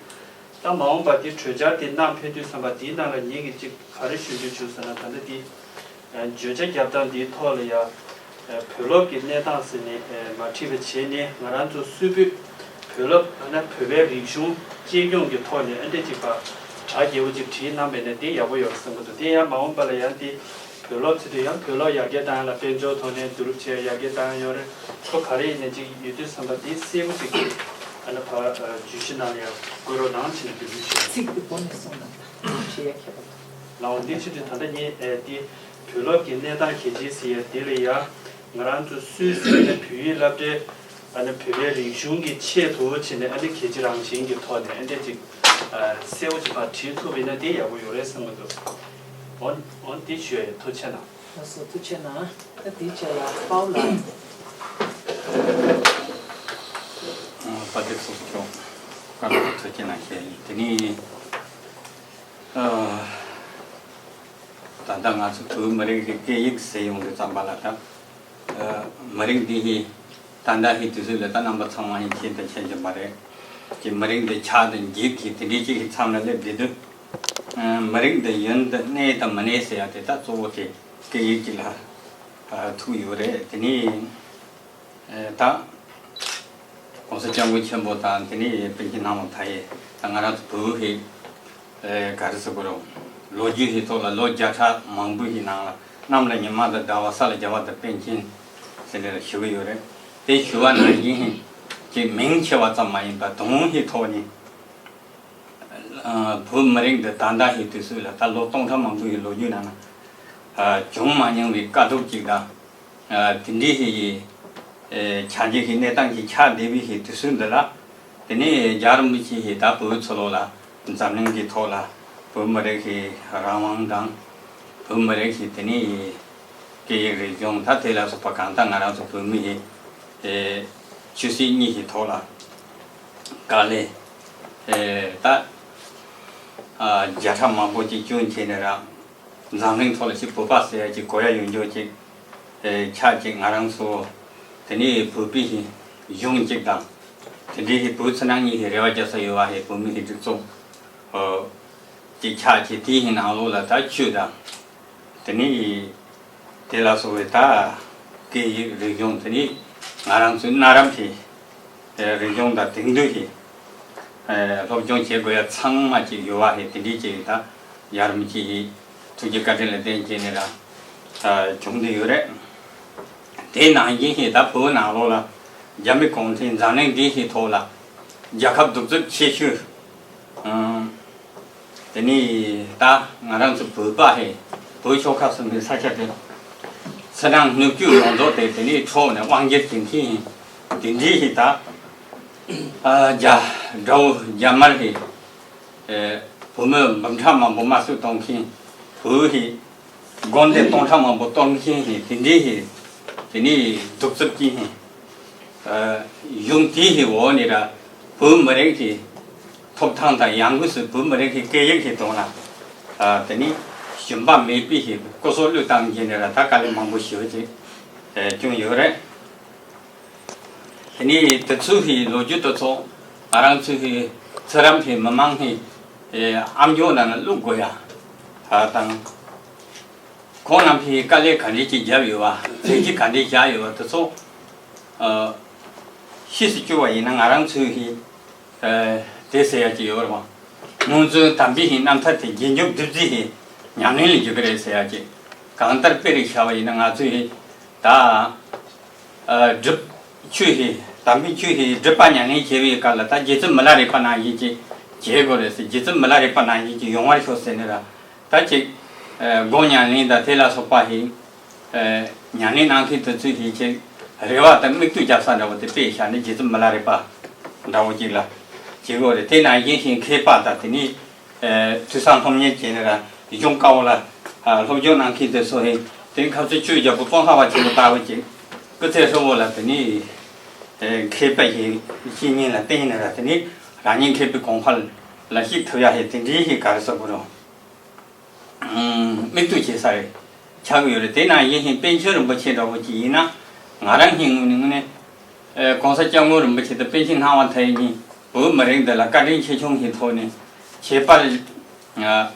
ད་མ་འོངས་པ་འདི་གྲོས་འཆར་འདི་བསྣམས་ཕེབས་དུས་ཙམ་པ་འདིའི་ནང་ལ་ངེད་ཀྱིས་ཅིག་ག་རེ་ཞུ་རྒྱུ་བྱུང་ཟེར་ན། ད་ལྟ་འདི་བརྗོད་བྱ་རྒྱབ་སྟངས་འདིའི་ཐོག་ལ་ཡང་བོད་སློབ་ཀྱི་གནས་སྟངས་ཟེར་ནས་མ་བྲིས་པ་བྱས་ནས། ང་རང་ཚོ་སུད་བོད་བོད་སློབ་ཨ་ནི་བོད་པའི་རིག་གཞུང་གཅེས་སྐྱོང་གི་ཐོག་ནས་ཨ་འདྲ་ཅིག་ཕར་གྲ་རྒྱས་པོ་ཅིག་བྲིས་གནང་བས་ན་དེ་ཡག་པོ་ཡོད་རེད་བསམ་གྱི་འདུག་དེ་ཡང་མ་འོངས་པ་ལ་ཡང་དེ་བོད་སློབ་ཚོ་དེ་ཡང་བོད་སློབ་ཡར་རྒྱས་བཏང་ཡ་ལ་དཔལ་འབྱོར་ཐོག་ནས་བསྡུ་རུབ་བྱས་ཡར་རྒྱས་བཏང་ཡ་ཡོད་རེད། ཁོ་ག་རེ་ཡིན་ནའི་ཅིག་ཡོད་དུས་ཙམ་པ་དེ་གསལ་པོ་ཅིག་གིས་ཨ་ནི་ཕར་བརྗོད་གཞི་ནང་ལ་ཡང་བཀོད་རོགས་གནང་བྱས་ནས་འབུལ་རྒྱུ་ཞུ། ཚིག་དེ་གོ་ནས་གསུངས་དང་བྲིས་ཡ་ཁྱད་པར་འདུག་ལའོ། འདི་ཕྱི་དྲོ་ད་ལྟ་ངས་ཨེ་དེ་བོད་སློབ་ཀྱི་གནས་སྟངས་གལ་ཆེ་ཟེར་ཡ་དེ་ལ་ཡང་ང་རང་ཚོ་སུད་སི་ནས་བོད་ཡིག་སློབ་གྲྭའི་ཨ་ནི་བོད་པའི་རིག་གཞུང་གི་ཆེད་དུ་བྱས་ནས་ཨ་ནི་གལ་ཆེ་རང་བཞིན་གྱི་ཐོག་ནས་ཨ་འདྲ་ཅིག་ཨ་གསལ་པོ་ཅིག་ཕར་བྲིས་ཐུབ་པ་ཡིན་ན་དེ་ཡག་པོ་ཡོད་རེད་བསམ་གྱི་འདུག་འོ་འོ་འདི་ཞུ་ཡ་ཡིན། ཐུགས་རྗེ་གནང་། ལགས་སོ། ཐུགས་རྗེ་གནང་། ད་དེའི་རྗེས་ལ་པའོ་ལགས། ཨ་དཔལ་ལྡན་ཚོགས་གཙོ་མཆོག་བཀའ་སློབ་ཐུགས་རྗེ་གནང་ཞུ་ཡ་ཡིན། དེ་ནས་ཨ་ད་ལྟ་ང་ཚོ་བོད་མི་རིགས་ཀྱི་སྐད་ཡིག་ཟེར་ཡོང་དུས་ཙམ་པ་ལ་ད་ཨ་མི་རིགས་འདི་ཡི་ད་ལྟ་ཧི་དུས་ཚོད་ལ་ད་རྣམ་པ་ཚང་མ་ཡིན་མཁྱེན་དང་མཁྱེན་གྱི་མ་རེད། ཀྱི་མི་རིགས་འདི་ཆགས་དང་འཇིག་གི་དེ་འདྲའི་ཅིག་གི་མཚམས་ལ་སླེབས་བསྡད་དུས། ཨ་མི་རིགས་འདི་ཡིན་དང་གནས་དང་མི་གནས་ཟེར་ཡ་དེ་ད་གཙོ་བོ་དེ་སྐད་ཡིག་ཅིག་ལ་ཨ་ཐུག་ཡོད་རེད། དེ་ནས་ཨ་ད་༸གོང་ས་༸སྐྱབས་མགོན་ཆེན་པོ་དང་དེ་ནས་པཎ་ཆེན་ནག་མོ་མཐའ་ཡས་དང་ང་རང་ཚོ་བོད་ཧི་ཨེ་ག་རེ་ཟེར་དགོས་རེད། ལོ་རྒྱུས་ཧི་ཐོག་ལ་ལོ་བརྒྱ་ཕྲག་མང་པོ་ཞིག་ནང་ལ་གནམ་ལ་ཉི་མ་དང་ཟླ་བ་ས་ལ་རྒྱ་བ་དང་པཎ་ཆེན་ཟེར་ནས་ཞུ་གི་ཡོད་རེད། དེ་ཞུ་བ་ནང་བཞིན་ཅིག་མིང་ཆེ་བ་ཙམ་མ་ཡིན་པར་དོན་ཧི་ཐོག་ནས་ཨ་བོད་མི་རིགས་འདི་ད་ལྟ་ཧི་དུས་ཚོད་ལ་ད་ལོ་སྟོང་ཕྲག་མང་པོ་ཡི་ལོ་རྒྱུས་ནང་ན་ཨ་བྱུང་མ་མྱོང་བའི་དཀའ་སྡུག་ཅིག་དང་། ཨ་དེ་འདྲའི་ཞིག་གི་ཨེ་ཆ་རྐྱེན་ཞིག་གནས་སྟངས་ཤིག་ཆགས་བསྡད་པའི་ཞིག་དུས་ཚོད་འདི་ལ། དེ་ནས་རྒྱལ་བ་རིན་པོ་ཆེ་ཞིག་ད་བོད་ཚོ་ལོག་ལ་འཛམ་གླིང་གི་ཐོག་ལ་བོད་མི་རིགས་ཞིག་རང་དབང་དང་། བོད་མི་རིགས་ཞིག་དེ་ནས་སྐད་ཡིག་རིག་གཞུང་ད་དེ་ལ་སོགས་པ་གང་ལྟར་ང་རང་ཚོ་བོད་མི་ཞིག་ཨེ་ཆོས་སྲིད་གཉིས་ཀྱི་ཐོག་ལ་དཀའ་ལས་ཨེ་ད་ཨ་བརྒྱ་ཕྲག་མང་པོ་ཅིག་བསྐྱོན་བྱས་ནས་རང་། འཛམ་གླིང་ཐོག་ལ་ཅིག་བོད་པ་ཟེར་ཡ་ཅིག་གོ་ཡ་ཡོད་འཇོག་ཅིག་ཨེ་ཆགས་ཅིག་ང་རང་ཚོ་དེ་ནས་བོད་པའི་གཞུང་གཅིག་དང་། དེ་འདྲའི་བོད་ཕྱི་ནང་གཉིས་ཀྱི་རེ་བ་རྒྱག་ས་ཡོད་པ་ཧེ་བོད་མི་ཧེ་སྒྲིག་འཛུགས་ཨོ་ཅིག་ཆགས་ཅིག་དེའི་ནང་ལོགས་ལ་ད་ཆོས་དང་། དེ་ནས་དེ་ལ་སོགས་པའི་ད་སྐད་ཡིག་རིག་གཞུང་དེ་ནས་ང་རང་ཚོའི་གནའ་རབས་དེ་ རིག་གཞུང་དང་དེང་དུས་ཀྱི་སློབ་སྦྱོང་བྱེད་དགོས་ཡ་ཚང་མ་ཅིག་ཡོད་པ་ཧེ་དེ་འདྲའི་ཅིག་ད་ཡར་མི་ཅིག་ཐུགས་རྗེ་བཀའ་དྲིན་ལ་བརྟེན་བྱས་ནས་ར་བྱུང་བསྡད་ཡོད་རེད། དེ་ནང་བཞིན་ཞིག་ད་བོད་ནང་ལོགས་ལ་རྒྱ་མི་གུང་ཁྲན་འཛམ་གླིང་འདི་ཞིག་ཐོག་ལ་རྒྱལ་ཁབ་གདུག་རྩུབ་ཆེ་ཤོས། དེ་ནས་ད་ང་རང་ཚོ་བོད་པ་ཧེ་བོད་ཆོལ་ཁ་གསུམ་པའི་ས་ཆ་དེ་ཚེ་རིང་སྣོད་བཅུད་ཡོངས་རྫོགས་དེ་དེ་ནས་འཕྲོག་ནས་དབང་སྒྱུར་བྱེད་མཁན་ཡིན། དེ་འདྲའི་ཞིག་ད་རྒྱ་དགྲ་བོ་རྒྱ་དམར་ཧེ་བོད་མི་འབུམ་ཕྲག་མང་པོ་དམར་གསོད་གཏོང་མཁན། བོད་ཧེ་དགོན་སྡེ་སྟོང་ཕྲག་མང་པོ་གཏོར་མཁན་ཧེ་དེ་འདྲའི་ཧེ་དེ་ནས་གདུག་རྩུབ་ཀྱི་ཧེ་གཞུང་དེའི་ཧེ་འོག་ནས་ར་བོད་མི་རིགས་ཀྱི་ཐོབ་ཐང་དང་ཡང་སྒོས་སུ་བོད་མི་རིགས་ཀྱི་སྐད་ཡིག་གི་དོན་ལ་དེ་ནས་ཞུམ་པ་མེད་པའི་ཧེ་སྐུ་སྲོག་བློས་བཏང་བྱས་ནས་ར་ད་དཀའ་ལས་མང་པོ་ཞེ་པོ་ཅིག་བྱུང་ཡོད་རེད། དེ་ནས་དེ་ཚོའི་ལོ་རྒྱུས་དེ་ཚོ་ང་རང་ཚོའི་ཚེ་རབས་ཀྱི་མི་མང་གི་ཨ་མཆོག་རྣམས་ལ་བླུག་དགོས་ཡ་དང་། ཁོང་རྣམས་ཀྱིས་དཀའ་ལས་ག་འདྲས་ཅིག་བརྒྱབ་ཡོད་པ། མཛད་རྗེས་ག་འདྲས་བཞག་ཡོད་པ་དེ་ཚོ་ཤེས་སུ་བཅུག་པ་ཡིན་ན་ང་རང་ཚོའི་དེ་ཟེར་ཡ་ཅིག་ཡོད་རེད་པ། སྔོན་བྱོན་དམ་པའི་རྣམ་ཐར་དེ་རྗེས་འཇུག་བདུད་རྩི་ཉམས་ལེན་ལ་འཇུག་གི་རེད་ཟེར་ཡ་ཅིག་གང་ལྟར་དཔེ་རེ་བཞག་པ་ཡིན་ན་ང་ཚོས་ད། སྒྲུབ་ཆོས་ཀྱི་དམ་པའི་ཆོས་ཀྱི་སྒྲུབ་པ་ཉམས་ལེན་བྱེད་པའི་སྐབས་ལ་ད་རྗེ་བཙུན་མི་ལ་རས་པ་ནང་བཞིན་ཅིག་བྱེད་དགོས་རེད་ཟེར། རྗེ་བཙུན་མི་ལ་རས་པ་ནང་བཞིན་ཅིག་ཡོང་བར་ཤོག་ཟེར་ནས་ར་ད་ཅིག་སྒོམ་ཉམས་ལེན་དང་དེ་ལ་སོགས་པ་ཞིག་ཉམས་ལེན་གནང་མཁན་དེ་ཚོས་ཞིག་ཅིག་རེ་བ་དང་མིག་ལྟོས་རྒྱབ་ས་འདྲ་བོ་དེ་དཔེ་བཞག་ནས་རྗེ་བཙུན་མི་ལ་རས་པ་འདྲ་བོ་ཅིག་ལ་བྱེད་དགོས་རེད། དེ་ནང་བཞིན་ཞིག་མཁས་པ་དང་དེ་ནི། ཐོས་བསམ་སློབ་གཉེར་བྱས་ནས་ར་གཞུང་བཀའ་འོག་ལ་སློབ་སྦྱོང་གནང་མཁན་དེ་ཚོ་ཧེ་དེ་ཁ་ཚུར་བཅོས་རྒྱག་པོ་སྤོང་ཁ་བ་ཆེན་པོ་ལྟ་བུ་ཅིག་སྐུ་ཚེ་ཧྲིལ་བོ་ལ་དེ་ནི་མཁས་པ་ཞིག་བཤེས་གཉེན་ལ་བསྟེན་ནས་ར་དེ་ནི་རང་ཉིད་མཁས་པའི་གོང་འཕེལ་ལ་གཞིགས་ཐུབ་ཡ་ཧེ་དེ་འདྲའི་ཞིག་ག་རེ་ཟེར་དགོས་རུང་མིག་ལྟོས་བྱེད་ས་རེད་ཆགས་ཀྱི་ཡོད་རེད། དེ་ནང་བཞིན་ཞིག་པཎ་ཆེན་རིན་པོ་ཆེ་འདྲ་བོ་ཅིག་ཡིན་ན་ང་རང་ཉིད་ངོས་ནས་ངོས་ནས། ཨེ། ༸གོང་ས་༸སྐྱབས་མགོན་རིན་པོ་ཆེ་དང་པཎ་ཆེན་སྣང་བ་མཐའ་ཡས་གཉིས་བོད་མི་རིགས་འདི་ལ་བཀའ་དྲིན་ཆེ་ཆུང་གི་ཐོག་ནས་ཁྱད་པར། ཨ།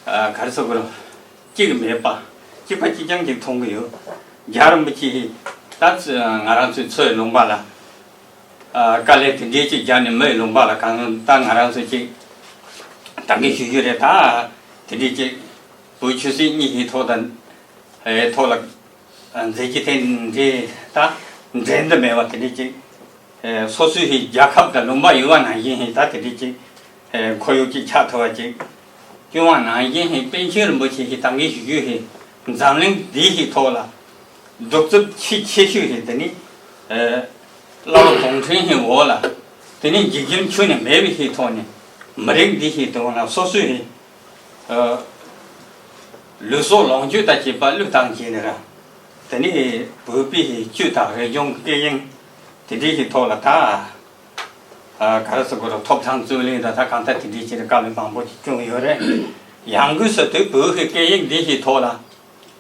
ཨ། ག་རེ་ཟེར་དགོས་རེད། གཅིག་མེད་པ། གཅིག་པ་གཅིག་རྐྱང་གཅིག་མཐོང་གི་ཡོད། རྒྱལ་བ་རིན་པོ་ཆེ་ད་ང་རང་ཚོའི་མཚོ་ཡི་ལུང་པ་ལ། ཨ། དཀའ་ལས་དེ་འདྲའི་ཅིག་བརྒྱབ་ནས་མི་ཡི་ལུང་པ་ལ་གང་ད་ང་རང་ཚོ་ཅིག་དྲང་གི་ཞུ་རྒྱུ་རེད། ད་དེ་འདྲའི་ཅིག་བོད་ཆོས་སྲིད་གཉིས་ཀྱི་ཐོག་དང་། ཨེ། ཐོག་ལ། མཛད་རྗེས་དེ་འདྲའི་ད་འགྲན་ཟླ་མེད་པ་དེ་འདྲའི་ཅིག་སོ་སོའི་རྒྱལ་ཁབ་དང་ལུང་པ་ཡོད་པ་ནང་བཞིན་ད་དེ་འདྲའི་ཅིག་ཁོར་ཡུག་ཅིག་ཆགས་ཐུབ་པ་ཅིག་བྱུང་བ་ནང་བཞིན་པཎ་ཆེན་རིན་པོ་ཆེ་ཞིག་དམ་འཛིན་ཞུ་རྒྱུ་ཞིག་འཛམ་གླིང་འདི་ཞིག་ཐོག་ལ་གདུག་རྩུབ་ཆེས་ཆེ་ཤོས་ཞིག་དེ་ནི་བླ་མ་གུང་ཁྲན་ཞིག་འོག་ལ་དེ་ནི་འཇིགས་སྐྱོབ་ཁྱོན་ནས་མེད་པའི་ཞིག་ཐོག་ནས་མི་རིགས་འདི་ཞིག་ཐོག་ལ་སོ་སོའི་ལུས་སྲོག་ལོངས་སྤྱོད་དང་བཅས་པ་བློས་བཏང་བྱས་ནས་ར། དེ་ནས་བོད་པའི་སྤྱི་དང་རིག་གཞུང་སྐད་ཡིག་དེ་འདྲའི་ཞིག་ཐོག་ལ་ད། ག་རེ་ཟེར་དགོས་རེད། ཐོབ་ཐང་རྩོད་ལེན་དང་ད་གང་ལྟར་དེ་འདྲའི་ཕྱིར་དཀའ་ལས་མང་པོ་ཞིག་བྱུང་ཡོད་རེད། ཡང་སྒོས་སུ་དེ་བོད་ཀྱི་སྐད་ཡིག་འདི་ཞིག་ཐོག་ལ་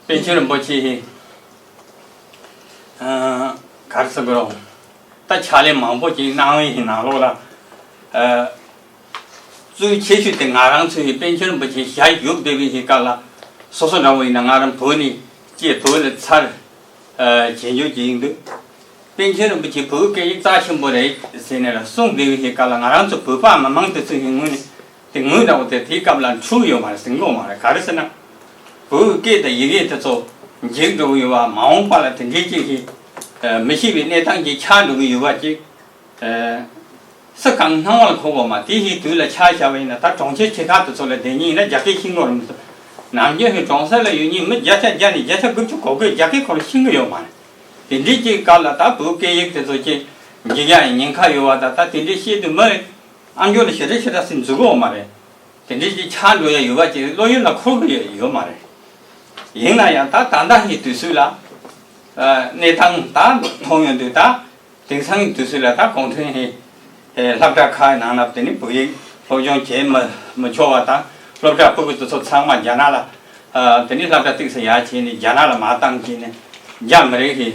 པཎ་ཆེན་རིན་པོ་ཆེ་ཞིག་ག་རེ་ཟེར་དགོས་རེད། ད་ཕྱག་ལས་མང་པོ་ཞིག་གནང་བའི་ནང་ལོགས་ལ། གཙོ་ཆེ་ཤོས་དེ་ང་རང་ཚོའི་པཎ་ཆེན་རིན་པོ་ཆེ་ཞལ་བཞུགས་བསྡད་པའི་སྐབས་ལ་སོ་སོ་འདྲ་བོ་ཡིན་ན་ང་རང་བོད་ནས་སྐྱེས། བོད་ལ་འཚར། བྱེད་འཇོག་བྱེད་ཡིན་འདུག་པཎ་ཆེན་རིན་པོ་ཆེ་བོད་སྐད་ཡིག་རྩ་ཆེན་པོ་རེད་ཟེར་ནས་ལ་གསུངས་བསྡད་པའི་སྐབས་ལ་ང་རང་ཚོ་བོད་པ་མི་མང་དེ་ཚོ་ཡིན་ངོས་ནས་དེ་ངོས་འདྲ་བོ་དེ་དེའི་སྐབས་ལ་འཁྲུག་ཡོད་མ་རེད། ཟིན་གྱི་ཡོད་མ་རེད། ག་རེ་ཟེར་ན། བོད་སྐད་དང་ཡི་གེ་དེ་ཚོ་འཇིག་འགྲོ་གི་ཡོད་པ། མ་འོངས་པ་ལ་དེ་འདྲའི་ཅིག་གི་མི་ཤེས་པའི་གནས་སྟངས་ཅིག་ཆགས་འགྲོ་གི་ཡོད་པ་ཅིག་སུ་གང་སྣང་བ་ལ་འཁོར་བ་མ་དེ་ཞིག་དུས་ལ་ཆ་བཞག་པ་ཡིན་ན། ད་གྲོང་ཁྱེར་ཆེ་ཁག་དེ་ཚོ་ལ་བསྡད་མཁན་ཡིན་ན་རྒྱ་སྐད་ཤེས་ཀྱི་རེད་མི་འདུག་ནམ་རྒྱུན་ཞིག་གྲོང་གསེབ་ལ་ཡོད་མཁན་མི་བརྒྱ་ཆ་བརྒྱ་ནས་བརྒྱ་ཆ་དགུ་བཅུ་གོ་དགུས་རྒྱ་སྐད་ཁོ་རང་ཤེས་ཀྱི་ཡོད་མ་རེད། དེ་འདྲའི་ཅིག་སྐབས་ལ་ད་བོད་སྐད་ཡིག་དེ་ཚོ་ཅིག་འཇིག་ཡག་ཉེན་ཁ་ཡོད་པ་དང་། ད་དེ་འདྲའི་བཤད་དུས་མི་ཨ་མཆོག་ལ་ཞེ་དྲག་ཞེ་དྲག་སེམས་འཛུལ་གྱི་ཡོད་མ་རེད། དེ་འདྲའི་ཅིག་ཆགས་འགྲོ་ཡ་ཡོད་པ་ཅིག་བློ་ཡུལ་ལ་འཁོར་གྱི་ཡོད་ཡོད་མ་རེད། ཡིན་ན་ཡང་ད་ད་ལྟ་ཞིག་དུས་ཚོད་ལ་གནས་སྟངས་ད་མཐོང་ཡོང་དུས་ད་དེང་སང་གི་དུས་ཚོད་ལ་ད་གུང་ཁྲན་ཞིག་སློབ་གྲྭ་ཁག་ནང་ལ་དེ་ནི་བོད་ཡིག་སློབ་སྦྱོང་བྱེད་མི་མི་ཆོག་པ་དང་། སློབ་གྲྭ་ཕྲུ་གུ་དེ་ཚོ་ཚང་མ་རྒྱ་ནག་ལ་དེ་ནི་སློབ་གྲྭ་ཏོག་ཙམ་ཡར་བྱས་ནས་རྒྱ་ནག་ལ་མར་བཏང་བྱས་ནས་རྒྱ་མི་རིགས་ཀྱི་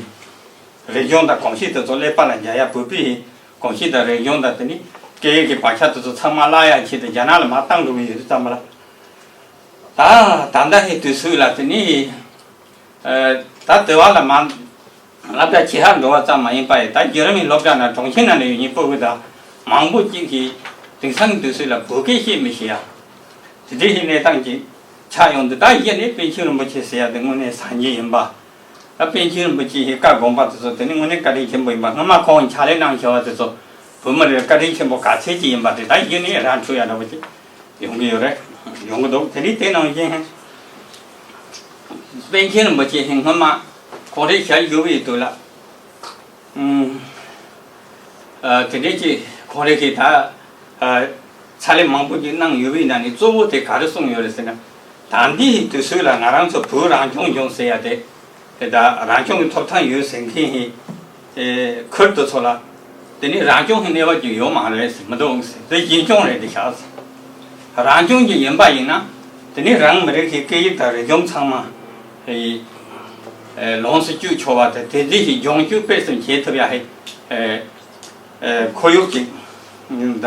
རིག་གཞུང་དང་གོམས་གཤིས་དེ་ཚོ་ཀླད་པ་ལ་འཇགས་ཡ། བོད་པའི་གོམས་གཤིས་དང་རིག་གཞུང་དང་དེ་ནི་སྐད་ཡིག་གི་བག་ཆགས་དེ་ཚོ་ཚང་མ་བརླག་ཡ་ཆེད་དུ་རྒྱ་ནག་ལ་མར་བཏང་འགྲོ་གི་ཡོད་དུས་ཙམ་པ་ལ། ད་ད་ལྟ་ཧེ་དུས་ཚོད་ལ་དེ་ནི་ད་དེ་བ་ལ་མ་ སློབ་གྲྭ་ཆེ་ཧར་འགྲོ་བ་ཙམ་མ་ཡིན་པར་ད་བརྒྱུད་རིམ་གྱི་སློབ་གྲྭ་ནང་གྲོང་ཁྱེར་ནང་ལ་ཡོད་མཁན་སྤུ་གུ་དང་མང་པོ་ཅིག་གིས་དེང་སང་གི་དུས་ཚོད་ལ་བོད་སྐད་བཤད་མི་ཤེས་ཡ། དེ་འདྲའི་ཞིག་གནས་སྟངས་ཅིག་ཆགས་ཡོང་དུས། ད་གཞི་ནས་པཎ་ཆེན་རིན་པོ་ཆེ་ཟེར་ཡ་དེ་དངོས་གནས་སངས་རྒྱས་ཡིན་པ། ད་པཎ་ཆེན་རིན་པོ་ཆེ་ཡི་བཀའ་དགོངས་པ་དེ་ཚོ་དེ་ནི་དངོས་གནས་བཀའ་དྲིན་ཆེན་པོ་ཡིན་པ། སྔོན་མ་ཁོང་ཕྱག་ལས་གནང་བྱ་བ་དེ་ཚོ་བོད་མི་རིགས་བཀའ་དྲིན་ཆེན་པོ་ག་ཚད་ཅིག་ཡིན་པ་དེ་ད་གཞི་ནས་ར་འཕྲོད་ཡ་འདྲ་བོ་ཅིག་ཡོང་གི་ཡོད་རེད། ཡོང་གི་འདུག་དེ་ནི་དེ་ནང་བཞིན་པཎ་ཆེན་རིན་པོ་ཆེ་ཡི་སྔོན་མ་ཁོང་རང་ཞལ་བཞུགས་པའི་དུས་ལ། ཨུམ། ཨ། དེ་འདྲའི་ཅིག་ཁོང་རང་གིས་ད། ཨ། ཕྱག་ལས་མང་པོ་ཅིག་གནང་ཡོད་པའི་ནང་ནས་གཙོ་བོ་དེ་ག་རེ་གསུངས་ཡོད་རེད་ཟེར་ན། ད་ལྟའི་དུས་ཚོད་ལ་ང་རང་ཚོ་བོད་རང་སྐྱོང་ལྗོངས་ཟེར་ཡ་དེ། དེ་ད་རང་སྐྱོང་གི་ཐོབ་ཐང་ཡོད་ཟེར་མཁན་གྱི་ཁུལ་དེ་ཚོ་ལ། དེ་ནི་རང་སྐྱོང་གི་གནས་བབ་ཅིག་ཡོད་མ་རེད་ཟེར། མི་འདུག་ཟེར། དེ་གཞན་སྐྱོང་རེད། དེ་བཞག་ཟེར། རང་སྐྱོང་ཅིག་ཡིན་པ་ཡིན་ན། དེ་ནི་རང་མི་རིགས་ཀྱི་སྐད་ཡིག་དང་རིག་གཞུང་ཚང་མ། ཨེ། ཨེ། ལོངས་སུ་སྤྱོད་ཆོག་པ་དང་། དེ་འདྲའི་ཞིག་སྦྱོང་བརྒྱུད་སྤེལ་གསུམ་བྱེད་ཐུབ་ཡ་ཧེ། ཨེ། ཨེ། ཁོར་ཡུག་ཅིག་དང་།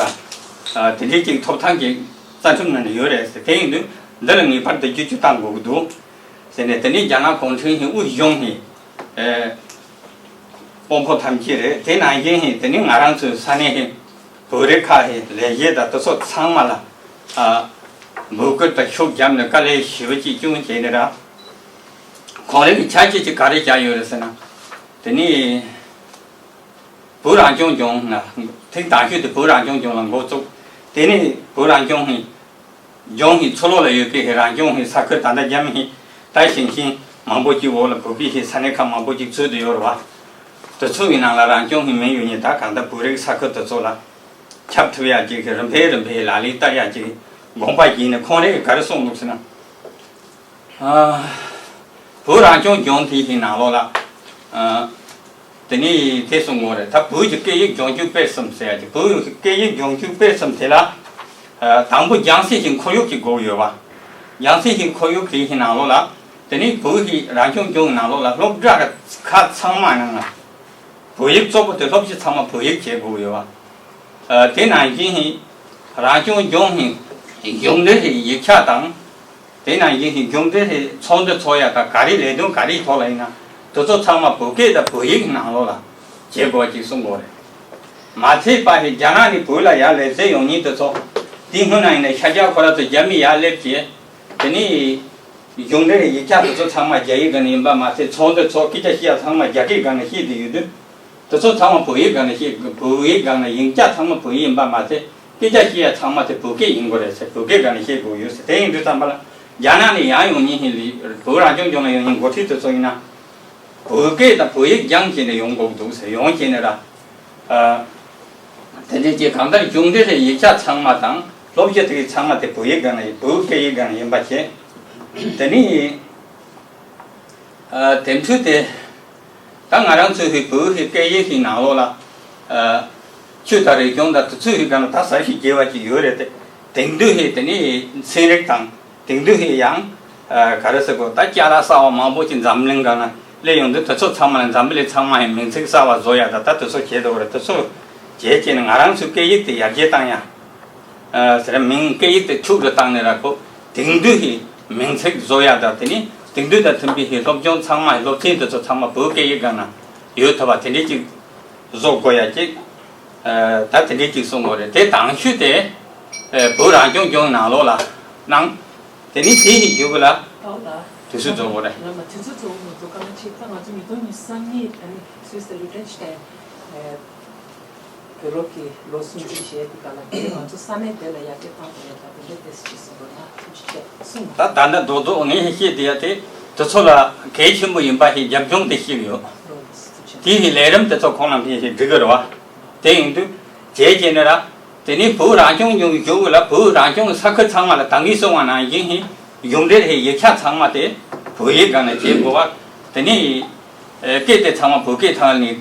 ཨ། དེ་འདྲའི་ཅིག་ཐོབ་ཐང་ཅིག་རྩ་ཁྲིམས་ནང་ནས་ཡོད་རེད་ཟེར། དེ་ཡིན་དུས་འདི་ལ་ངེས་པར་དུ་བསྒྱུར་བཅོས་གཏང་དགོས་ཀྱི་འདུག་ཟེར་ནས། དེ་ནི་རྒྱ་ནག་གུང་ཁྲན་གྱི་དབུས་གཞུང་ནས། ཨེ། དཔོན་པོ་ཐམས་ཅད་རེད། དེ་ནང་བཞིན་ཧེ། དེ་ནི་ང་རང་ཚོའི་ས་གནས་ཧེ། བོད་རིགས་ཁག་ཧེ། ལས་བྱེད་དང་དེ་ཚོ་ཚང་མ་ལ། ཨ། འབོད་སྐུལ་དང་ཤུགས་བརྒྱབ་ནས་དཀའ་ལས་ཞེ་པོ་ཅིག་བསྐྱོན་བྱས་ནས་ར། ཁོང་རང་གི་ཆ་རྐྱེན་ཅིག་ག་རེ་བཞག་ཡོད་རེད་ཟེར་ན། དེ་ནི་བོད་རང་སྐྱོང་ལྗོངས་ལ། ཐེངས་དང་ཤོས་དེ་བོད་རང་སྐྱོང་ལྗོངས་ལ་འགོ་བཙུགས། དེ་ནི་བོད་རང་སྐྱོང་ཧེ། ལྗོངས་ཀྱི་ཕྱི་ལོགས་ལ་ཡོད་པའི་རང་སྐྱོང་གི་ས་ཁུལ། ད་ལྟ་རྒྱ་མི་ད་ཞིང་ཆེན་མང་པོ་ཅིག་འོག་ལ་བོད་པའི་ས་གནས་ཁག་མང་པོ་ཅིག་ཚུད་དེ་ཡོད་རེད་བ། དེ་ཚོ་ཡི་ནང་ལ་རང་སྐྱོང་གི་མིང་ཡོད་མཁན་ད་གང་ལྟར་བོད་རིགས་ས་ཁུལ་དེ་ཚོ་ལ་ཁྱབ་ཐུབ་ཡག་ཅིག་གི་རིམ་པས་རིམ་པས་ལག་ལེན་བསྟར་ཡག་ཅིག་དགོངས་པ་བཞེས་ནས། ཁོང་རང་གིས་ག་རེ་གསུངས་འདུག་ཟེར་ན། ཨ། བོད་རང་སྐྱོང་ལྗོངས་དེ་ཡི་ནང་ལོགས་ལ། ཨ། དེ་ནས་དེ་གསུང་དགོས་རེད། ད་བོད་ཀྱི་སྐད་ཡིག་སྦྱོང་བརྒྱུད་སྤེལ་གསུམ་ཟེར་ཡ་ཅིག་བོད་ཀྱི་སྐད་ཡིག་སྦྱོང་བརྒྱུད་སྤེལ་གསུམ་དེ་ལ། ཨ། དང་པོ་རྒྱང་སྲིང་གི་ཁོར་ཡུག་ཅིག་དགོས་ཡོད་པ། རྒྱང་སྲིང་གི་ཁོར་ཡུག་དེ་ཡི་ནང་ལོགས་ལ། དེ་ནས་བོད་ཀྱི་རང་སྐྱོང་ལྗོངས་ནང་ལོགས་ལ་སློབ་གྲྭ་ཁག་ཚང་མ་ནང་ལ། བོད་ཡིག་གཙོ་བོ་དེ་སློབ་གཞི་ཚང་མ་བོད་ཡིག་བྱེད་དགོས་ཡོད་པ། ཨ། དེ་ནང་བཞིན་ཧེ། རང་སྐྱོང་ལྗོངས་ཧེ། གཞུང་འབྲེལ་ཧེ་ཡིག་ཆ་དང་། དེ་ནང་བཞིན་ཧེ། གཞུང་འབྲེལ་ཧེ། ཚོགས་འདུ་ཚོགས་ཡ་དང་། ག་རེ་ལས་དོན་ག་རེའི་ཐོག་ལ་ཡིན་ན། དེ་ཚོ་ཚང་མ་བོད་སྐད་དང་བོད་ཡིག་ནང་ལོགས་ལ་བྱེད་དགོས་ཅིག་གསུང་དགོས་རེད། མ་ཚད་པ་ཧེ། རྒྱ་ནག་ནས་བོད་ལ་ཡར་ལས་བསྡད་ཡོང་མཁན་དེ་ཚོ། དེ་སྔོན་ན་ཡིན་ན་ཤར་རྒྱག་ཁོ་ར་ཚོ་རྒྱ་མི་ཡར་སླེབས་བྱས། དེ་ནས། གཞུང་འབྲེལ་ཡིག་ཆ་དེ་ཚོ་ཚང་མ་རྒྱ་ཡིག་སྒང་ནས་ཡིན་པ་མ་ཚད། ཚོགས་འདུ་ཚོགས་སྐད་ཆ་བཤད་ཡ་ཚང་མ་རྒྱ་སྐད་སྒང་ནས་བཤད་བསྡད་ཡོད་དུས། དེ་ཚོ་ཚང་མ་བོད་ཡིག་སྒང་ནས་བཤད། བོད་ཡིག་སྒང་ནས་ཡིག་ཆ་ཚང་མ་བོད་ཡིག་ཡིན་པ་མ་ཚད། སྐད་ཆ་བཤད་ཡ་ཚང་མ་དེ་བོད་སྐད་ཡིན་དགོས་རེད་ཟེར། བོད་སྐད་སྒང་ནས་བཤད་དགོས་ཡོད་ཟེར། དེ་ཡིན་དུས་ཙམ་པ་ལ་རྒྱ་ནག་ནས་ཡར་ཡོང་མཁན་ཧེ་ལི་བོད་རང་སྐྱོང་ལྗོངས་ལ་ཡོང་མཁན་འགོ་ཁྲིད་དེ་ཚོ་ཡིན་ན། བོད་སྐད་དང་བོད་ཡིག་སྦྱངས་བྱས་ནས་ཡོང་དགོས་འདུག་ཟེར། ཡོང་བྱས་ནས་ར། ཨ། དེ་འདྲའི་ཅིག་གང་ལྟར་གཞུང་འབྲེལ་ཡིག་ཆ་ཚང་མ་དང་སློབ་སྦྱོང་དེ་ཚང་མ་དེ་བོད་ཡིག་སྒང་ནས། བོད་སྐད་ཡིག་སྒང་ནས་ཡིན་པ་བྱས། དེ་ནི། ཨ། དེ་འཕྲོས་དེ། ད་ང་རང་ཚོའི་བོད་ཀྱི་སྐད་ཡིག་གི་ནང་ལོགས་ལ། ཨ། ཆོས་དང་རིག་གཞུང་དང་དེ་ཚོའི་སྒང་ལ་ད་ཟབ་ཞིང་རྒྱས་པ་ཅིག་ཡོད་རེད་དེ། དེང་དུས་ཧེ་དེ་ནི་ཚན་རིག་དང་། དེང་དུས་ཧེ་ཡང་། ཨ། ག་རེ་ཟེར་དགོས། ད་ཅ་ལག་གསར་བ་མང་པོ་ཅིག་འཛམ་གླིང་སྒང་ལ་སླེབས་ཡོང་དུས། དེ་ཚོ་ཚང་མ་ལ་འཛམ་བུ་གླིང་ཚང་མ་ཧེ་མིང་ཚིག་གསར་བ་བཟོ་ཡ་དང་། ད་དེ་ཚོ་བྱེད་འདུག་རེད། དེ་ཚོ་བྱས་བྱས་ནས་ང་རང་ཚོའི་སྐད་ཡིག་དེ་ཡར་རྒྱས་བཏང་ཡ། ཨ། ཟེར་མིང་སྐད་ཡིག་དེ་ཕྱུག་རུ་བཏང་ནས་ར། ཁོ་དེང་དུས་ཀྱི་མིང་ཚིག་བཟོ་ཡ་དང་། དེ་ནི་དེང་དུས་དང་མཐུན་པའི་ཧེ་སློབ་སྦྱོང་ཚང་མ་ཧེ། སློབ་ཚན་དེ་ཚོ་ཚང་མ་བོད་སྐད་ཡིག་སྒང་ན་ཡོད་ཐུབ་པ་དེ་འདྲས་ཅིག་བཟོ་དགོས་ཡ་ཅིག་ཨ། ད་དེ་འདྲས་ཅིག་གསུང་དགོས་རེད། དེ་དང་ཤོས་དེ། ཨ། བོད་རང་སྐྱོང་ལྗོངས་ནང་ལོགས་ལ་གནང་། དེ་ནི་དེ་ཡི་རྒྱུད་ལ་དུས་ཚོད་རྫོགས་དགོས་རེད། ལ་མ་དུས་ཚོད་རྫོགས་མ་རྫོགས་ག་ལ་ཆེ། ད་ང་ཚོ་ཉིས་སྟོང་ཉི་ཤུ་རྩ་གཉིས་ད་ནི་སུད་སི་ལུ་ཊེན་ཤི་ཊེན། ཨ། བོད་རོགས་ཀྱི་ལོ་གསུམ་བཅུ་བཞེས་དེ་ག་ལ་དེ་ང་ཚོ་ས་གནས་དེ་ལ་ཡར་རྒྱས་གཏོང་དགོས་ཡ་ད་དེ་འདྲ་དེ་སྲིད་ཅིག་གསུངས་པ་ན་ཐུགས་རྗེ་ཆེ་གསུངས། ད་ད་ལྟ་རྡོག་རྡོག་ངས་བཤད་དེ་ཡ་དེ་དེ་ཚོ་ལ་གལ་ཆེན་པོ་ཡིན་པ་ཞིག་རྒྱབ་ལྗོངས་དེ་ཤེས་ཀྱི་ཡོད། ལོ་ཐུགས་རྗེ་ཆེ། དེ་ཡི་ལས་རིམ་དེ་ཚོ་ཁོང་རྣམ་པས་ཞིག་སྒྲིག་གི་རེད་བ། དེ་ཡིན་དུས་བྱས་བྱས་ནས་ར། དེ་ནས་བོད་རང་སྐྱོང་ལྗོངས་ཀྱི་ལྗོངས་ལ་བོད་རང་སྐྱོང་གི་ས་ཁུལ་ཚང་མ་ལ་ད་གིན་གསུངས་པ་ནང་བཞིན་ཧེ། གཞུང་འབྲེལ་ཧེ་ཡིག་ཆ་ཚང་མ་དེ་བོད་ཡིག་སྒང་ནས་བྱེད་དགོས་པ། དེ་ནས་ཨེ། སྐད་དེ་ཚང་མ་བོད་སྐད་ཐོག་ནས་ཨེ།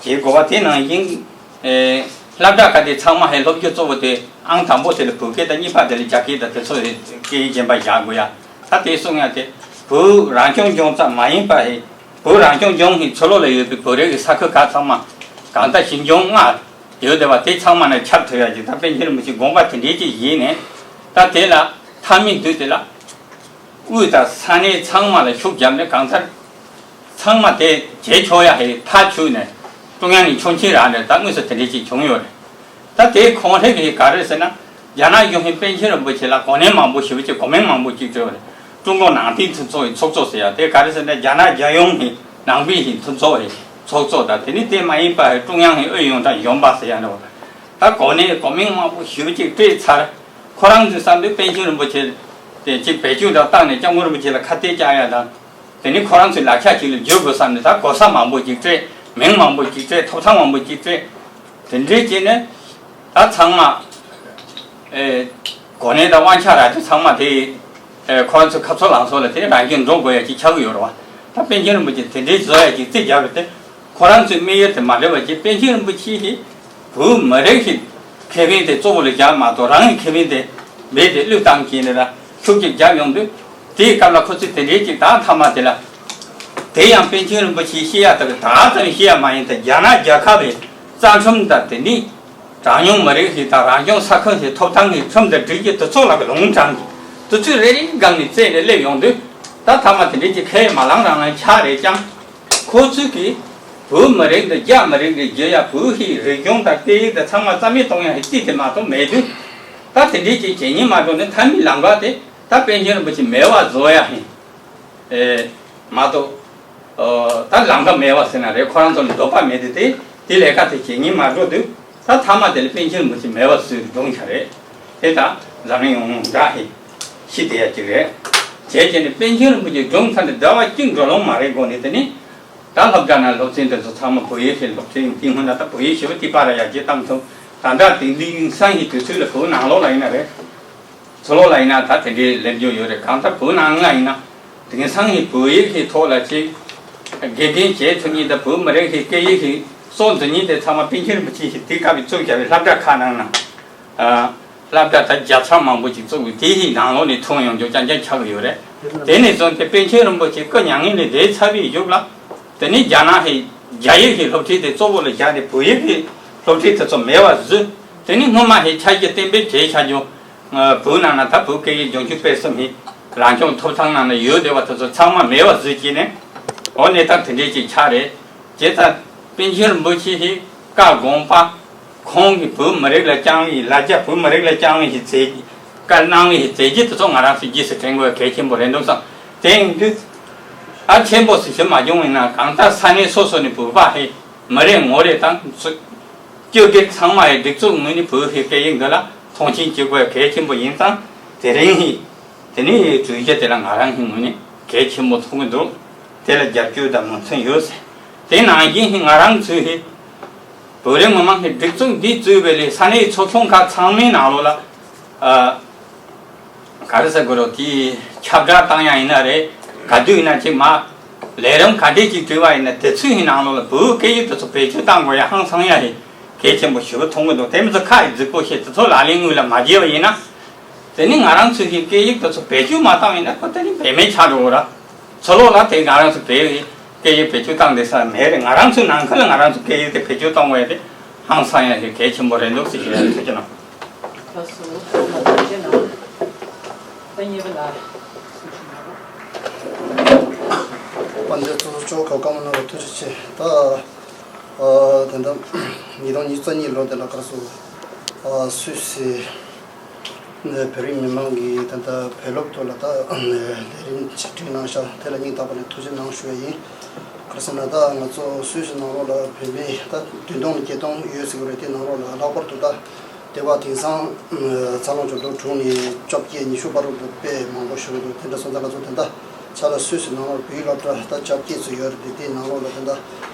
བྱེད་དགོས་པ། དེ་ནང་བཞིན་ཨེ། སློབ་གྲྭ་ཁག་དེ་ཚང་མ་ཧེ་སློབ་སྦྱོང་གཙོ་བོ་དེ་ཨང་དང་པོ་དེ་ལ་བོད་སྐད་དང་། གཉིས་པ་དེ་ལ་རྒྱ་སྐད་དང་། དེ་ཚོ་ཧེ་སྐད་ཡིག་གཞན་པ་བཞག་དགོས་ཡ། ད་དེ་གསུང་ཡ་དེ་བོད་རང་སྐྱོང་ལྗོངས་ཙམ་མ་ཡིན་པ་ཧེ། བོད་རང་སྐྱོང་ལྗོངས་ཀྱི་ཕྱི་ལོགས་ལ་ཡོད་པའི་བོད་རིགས་ཀྱི་ས་ཁུལ་ཁག་ཚང་མ། གང་ལྟར་ཞིང་ལྗོངས་ལྔ་ཡོད་བསྡད་པ་དེ་ཚང་མ་ནས་ཁྱབ་ཐུབ་ཡ་ཅིག་ད་པཎ་ཆེན་རིན་པོ་ཆེས་དགོངས་པ་དེ་འདྲའི་ཅིག་བཞེས་ནས། ད་དེ་ལ་མཐའ་མའི་དུས་དེ་ལ་དབུས་དང་ས་གནས་ཚང་མ་ལ་ཤུགས་བརྒྱབ་ནས། གང་ལྟར་ ཚང་མ་དེ་བྱེད་ཆོག་ཡ་ཧེ་མཐའ་ཆུད་ནས་ཀྲུང་དབྱང་ནས་ཆོག་མཆན་རག་ནས་ད་དངོས་སུ་དེ་འདྲས་ཅིག་བྱུང་ཡོད་རེད། ད་དེའི་ཁོང་ཧྲེ་གི་ག་རེ་ཟེར་ན། རྒྱ་ནག་གཞུང་གིས་པཎ་ཆེན་རིན་པོ་ཆེ་ལ་གོ་གནས་མང་པོ་ཞེ་པོ་ཅིག་གོ་མིང་མང་པོ་ཅིག་སྤྲད་པ་རེད། ཀྲུང་གོ་ནང་བསྟན་མཐུན་ཚོགས་ཀྱི་ཚོགས་གཙོ་ཟེར་ཡ་དེ་ག་རེ་ཟེར་ན། རྒྱ་ནག་རྒྱལ་ཡོངས་ཀྱི་ནང་པའི་ཞིག་མཐུན་ཚོགས་ཀྱི་ཚོགས་གཙོ་དང་། དེ་ནི་དེ་མ་ཡིན་པ་ཀྲུང་དབྱང་གི་ཨུ་ཡོན་དང་གཞོན་པ་ཟེར་ཡ་འདྲ་བོ། ད་གོ་གནས་གོ་མིང་མང་པོ་ཞེ་པོ་ཅིག་སྤྲད་ཚར། ཁོ་རང་ཚོའི་བསམ་དུས་པཎ་ཆེན་རིན་པོ་ཆེ་དེ་ཅིག་བེད་སྤྱོད་འདྲ་བཏང་ནས་སྐྱབས་མགོན་རིན་པོ་ཆེ་ལ་ཁ་གཏད་བཅག་ཡ་དང་། དེ་ནི་ཁོ་རང་ཚོའི་ལག་ཆ་ཅིག་ལ་བསྒྱུར་དགོས་བསམ་ནས། ད་གོ་ས་མང་པོ་ཅིག་སྤྲད། མིང་མང་པོ་ཅིག་སྤྲད། ཐོབ་ཐང་མང་པོ་ཅིག་སྤྲད། དེ་འདྲའི་བྱས་ནས་ད་ཚང་མ་ཨེ་གོ་གནས་དང་དབང་ཆ་རག་དུས་ཚང་མ་དེ་ཨེ་ཁོ་རང་ཚོའི་ཁ་ཚོ་ལང་ཚོ་ལ་དེ་རང་བཞིན་འགྲོ་དགོས་ཡ་ཅིག་ཆགས་ཀྱི་ཡོད་རེད་བ། ད་པཎ་ཆེན་རིན་པོ་ཆེ་དེ་འདྲའི་བཟོ་ཡ་ཅིག་རྩིས་རྒྱག་པ་དེ། ཁོ་རང་ཚོའི་དམིགས་ཡུལ་དེ་མ་འགྲིག་པ་ཅིག། པཎ་ཆེན་རིན་པོ་ཆེ་ཞིག་བོད་མི་རིགས་ཀྱི་ཁེ་ཕན་དེ་གཙོ་བོ་ལ་བཞག་མ་གཏོགས། རང་གི་ཁེ་ཕན་དེ་རྦད་དེ་བློས་བཏང་གིན་ནས་ལ་ཤུགས་ཀྱིས་རྒྱབ་ཡོང་དུས། དེའི་སྐབས་ལ་ཁོ་ཚོས་དེ་འདྲའི་ཅིག་ད་མཐའ་མ་དེ་ལ། དེ་ཡང་པཎ་ཆེན་རིན་པོ་ཆེའི་བཤད་ཡ་དག་ད་ཙམ་བཤད་ཡ་མ་ཡིན་ཏེ། རྒྱ་ནག་རྒྱལ་ཁབ་ཀྱི་རྩ་ཁྲིམས་དང་། དེ་ནི་གྲངས་ཉུང་མི་རིགས་ཤིག་དང་རང་སྐྱོང་ས་ཁུལ་ཞིག་ཐོབ་ཐང་གི་ཁྲིམས་དང་སྒྲིག་གཞི་དེ་ཚོ་ལ་ལུང་དྲངས་ཀྱི། དེ་ཚོའི་རེ་རེའི་སྒང་ནས་བཙལ་ནས་སླེབས་ཡོང་དུས། ད་མཐའ་མ་དེ་འདྲའི་ཅིག་ཁས་མ་བླངས་རང་བླངས་ཆགས་རེད་ཀྱང་། ཁོ་ཚོས་ཀྱིས་བོད་མི་རིགས་འདི་རྒྱ་མི་རིགས་ཀྱི་རྒྱུ་ཡ། བོད་ཀྱི་རིག་གཞུང་དང་སྐད་ཡིག་དང་ཚང་མ་རྩ་མེད་གཏོང་ཡ་ཧི་ཏི་དེ་མ་གཏོགས་མེད་དུས། ད་དེ་འདྲའི་ཅིག་བྱེད་ཉེན་མ་འགྲོ་ནས་མཐའ་མའི་ལམ་ཁ་དེ་ད་པཎ་ཆེན་རིན་པོ་ཆེ་མེད་པ་བཟོ་ཡ་ཧི་ཨེ་མ་གཏོགས། ཨོ། ད་ལམ་ཁ་མེད་པ་ཟེར་ན་རེད། ཁོ་རང་ཚོ་ལ་འདོད་པ་མེད་དུས་དེ་དེ་ལས་ཀ་དེ་བྱེད་ཉེན་མ་འགྲོ་དུས། ད་མཐའ་མ་དེ་ལ་པཎ་ཆེན་རིན་པོ་ཆེ་མེད་པ་བཟོས་སྒྲུང་ཆ་རེད། དེ་ད་འཛམ་གླིང་ཡོངས་ལ་འདྲ་ཧི་ཤི་དེ་ཡ་ཅིག་རེད། བྱས་བྱས་ནས་པཎ་ཆེན་རིན་པོ་ཆེ་སྒྲུང་ཚར་ནས་ཟླ་བ་གཅིག་འགྲོ་ལོང་མ་རེད་གོ་ནས། དེ་ནི་ད་སློབ་གྲྭ་ནང་སློབ་ཚན་དེ་ཚོ་ཚང་མ་བོད་ཡིག་ཞིག་སློབ་ཚན་དེ་སྔོན་ལ་ད་བོད་ཡིག་ཞེ་པོ་ཏི་པ་ར་ཡ་ཅིག་བཏང་ཐུབ། ད་ལྟ་དེང་དུས་དེང་སང་གི་དུས་ཚོད་ལ་བོད་ནང་ལོགས་ལ་ཡིན་ན་རེད། ཕྱི་ལོགས་ལ་ཡིན་ན་ད་དེ་འདྲའི་སླེབས་རྒྱུ་ཡོད་རེད། གང་ལྟར་བོད་ནང་ལ་ཡིན་ན་དེང་སང་གི་བོད་ཡིག་གི་ཐོག་ལ་ཅིག་དགེ་རྒན་བྱེད་ཐུབ་མཁན་དང་། བོད་མི་རིགས་ཀྱི་སྐད་ཡིག་གི་སྲོག་འཛིན་མཁན་དེ་ཚང་མ་པཎ་ཆེན་རིན་པོ་ཆེ་ཞིག་དེ་སྐབས་ཀྱི་བཙུགས་བཞག་པའི་སློབ་གྲྭ་ཁག་ནང་ན། ཨ། སློབ་གྲྭ་ད་བརྒྱ་ཚང་མང་པོ་ཅིག་བཙུགས་པའི་དེ་ཞིག་ནང་ལོགས་ནས་ཐོན་ཡོང་རྒྱུ་རྐྱང་རྐྱང་ཆགས་ཀྱི་ཡོད་རེད། དེ་ནས་བཟུང་སྟེ་པཎ་ཆེན་རིན་པོ་ཆེ་སྐུ་མྱ་ངན་ལས་འདས་ཚར་བའི་གཞུག་ལ། དེ་ནས་རྒྱ་ནག་གི་རྒྱ་ཡིག་གི་སློབ་ཁྲིད་དེ་གཙོ་བོ་ལ་བཞག་སྟེ། བོད་ཡིག་གི་སློབ་ཁྲིད་དེ་ཚོ་མེད་པ་བཟོས། དེ་ནས་སྔོན་མ་ཧེ་ཆ་རྒྱུས་གཏན་འབེབས་བྱས་བཞག་རྒྱུ། བོད་ནང་ན་ད་བོད་སྐད་ཡིག་སྦྱོང་རྒྱུ་སྤེལ་གསུམ་ཧེ་རང་སྐྱོང་ཐོབ་ཐང་ནང་ན་ཡོད་བསྡད་པ་དེ་ཚོ་ཚང་མ་མེད་པ་བཟོས་བྱས་ནས། འོ་གནས་སྟངས་དེ་འདྲས་ཅིག་ཆགས་རེད། བྱས་ཙང་པཎ་ཆེན་རིན་པོ་ཆེ་ཧེ་བཀའ་དགོངས་པ། ཁོང་གིས་བོད་མི་རིགས་ལ་བསྐྱངས་པའི་ལ་རྒྱ། བོད་མི་རིགས་ལ་བསྐྱངས་པའི་ཞིག་མཛད། བཀའ་གནང་བའི་ཞིག་མཛད་རྗེས་དེ་ཚོ་ང་རང་ཚོས་རྗེས་སུ་དྲན་དགོས་གལ་ཆེན་པོ་རེད་འདུག་བསམ། དེ་ཡིན་དུས་ཨ་ཆེན་པོ་ཞིག་ཞིག་མ་བྱུང་བས་ན། གང་ལྟར་ས་གནས་སོ་སོ་ནས་བོད་པ་ཧེ་མི་རེ་ངོ་རེ་དང་། སྤྱི་སྒེར་ཚང་མ་ཡི་སྒྲིག་འཛུགས་ངོས་ནས་བོད་ཀྱི་སྐད་ཡིག་འདི་ལ་མཐོང་ཆེན་བྱེད་དགོས་གལ་ཆེན་པོ་ཡིན་ཙང་། དེ་རིང་ཧི་དེ་ནས་གྲོས་གཞི་དེ་ལ་ང་རང་གི་ངོས་ནས་གལ་ཆེན་པོ་མཐོང་གི་འདུག། དེ་ལ་རྒྱབ་སྐྱོར་དང་མོས་མཐུན་ཡོད་ཟེར། དེ་ནང་བཞིན་ཧི་ང་རང་ཚོས་ཧི་བོད་རིགས་མི་མང་གི་སྒྲིག་འཛུགས་འདི་བཙུགས་པའི་ལས་ས་གནས་ཚོགས་ཆུང་ཁག་ཚང་མའི་ནང་ལོགས་ལ། ཨ། ག་རེ་ཟེར་དགོས་རེད། དེའི་ཁྱབ་བསྒྲགས་བཏང་ཡ་ཡིན་ན་རེད། ག་དུས་ཡིན་ན་ཅིག་མ་ལས་རིམ་ག་འདྲས་ཅིག་བསྒྲིགས་པ་ཡིན་ན། དེ་ཚོའི་ནང་ལོགས་ལ་བོད་སྐད་ཡིག་དེ་ཚོ་བེད་སྤྱོད་གཏང་དགོས་ཡ་ཧང་སང་ཡ་ཧེ་གལ་ཆེན་པོ་ཞེ་པོ་མཐོང་གི་འདུག། དེ་མི་ཚོ་ཁ་ཡི་རྫིག་པོ་བཤད། དེ་ཚོ་ལག་ལེན་དངོས་ལ་མ་བྱས་པ་ཡིན་ན། དེ་ནི་ང་རང་ཚོའི་སྐད་ཡིག་དེ་ཚོ་བེད་སྤྱོད་མ་བཏང་ཡིན་ན། ཁོ་དེ་ནི་བེད་མེད་ཆགས་འགྲོ་གི་ར། ཕྱི་ལོགས་ལ་དེ་ང་རང་ཚོ་བོད་སྐད་ཡིག་བེད་སྤྱོད་བཏང་བསྡད་ས་མེད་རེད། ང་རང་ཚོའི་ནང་ཁུལ་ལ་ང་རང་ཚོ་སྐད་ཡིག་དེ་བེད་སྤྱོད་གཏོང་དགོས་ཡ་དེ་ཧང་སང་ཡ་ཞིག་གལ་ཆེན་པོ་རེད་འདུག་ཟེར་ཞུ་ཡ་རེད། ཐུགས་རྗེ་གནང་། ལགས་སོ། ཐོག་མ་ཐུགས་རྗེ་གནང་། ད་གཉིས་པ་ལ། དཔལ་ལྡན་ཚོགས་གཙོ་མཆོག་ག་བཀའ་མོལ་གནང་བར་ཐུགས་རྗེ་ཆེ། ད་ཨ་དེ་འདྲ་ཉིས་སྟོང་ཉི་ཤུ་རྩ་གཉིས་ལོ་དེ་ལ་ག་རེ་ཟེར། ཨ་སུད་སི་ནས་བོད་རིགས་མི་མང་གིས་ད་ལྟ་བོད་སློབ་ཐོག་ལ་ད་ལས་རིམ་ཅིག་བསྒྲིགས་གནང་ཤག། དེ་ལ་སྙིང་ཐག་པ་ནས་ཐུགས་རྗེ་གནང་ཞུ་ཡ་ཡིན། ག་རེ་ཟེར་ན། ད་ང་ཚོ་སུད་སི་ནང་ལོགས་ལ་བོད་མི་ད་བདུན་སྟོང་ནས་བརྒྱད་སྟོང་ཡོད་ཟེར་གི་རེད། དེ་ནང་ལོགས་ལ་ལྷག་པར་དུ་ད་དེ་བ་དེང་སང་འཚར་ལོངས་བྱུང་ལོ་དྲུག་ནས་བཅོ་བརྒྱད་ཉི་ཤུ་བར་དུ་དཔེ་མང་པོ་ཞུ་གི་འདུག། དེ་འདྲ་སོང་ཙང་ང་ཚོ་དེ་འདྲ་ཆ་ལ་སུད་སི་ནང་ལོགས་བོད་ཡིག་སློབ་གྲྭ་ད་བཅོ་བརྒྱད་ཙམ་ཡོད་རེད། དེ་དེའི་ནང་ལོགས་ལ་དེ་འདྲ་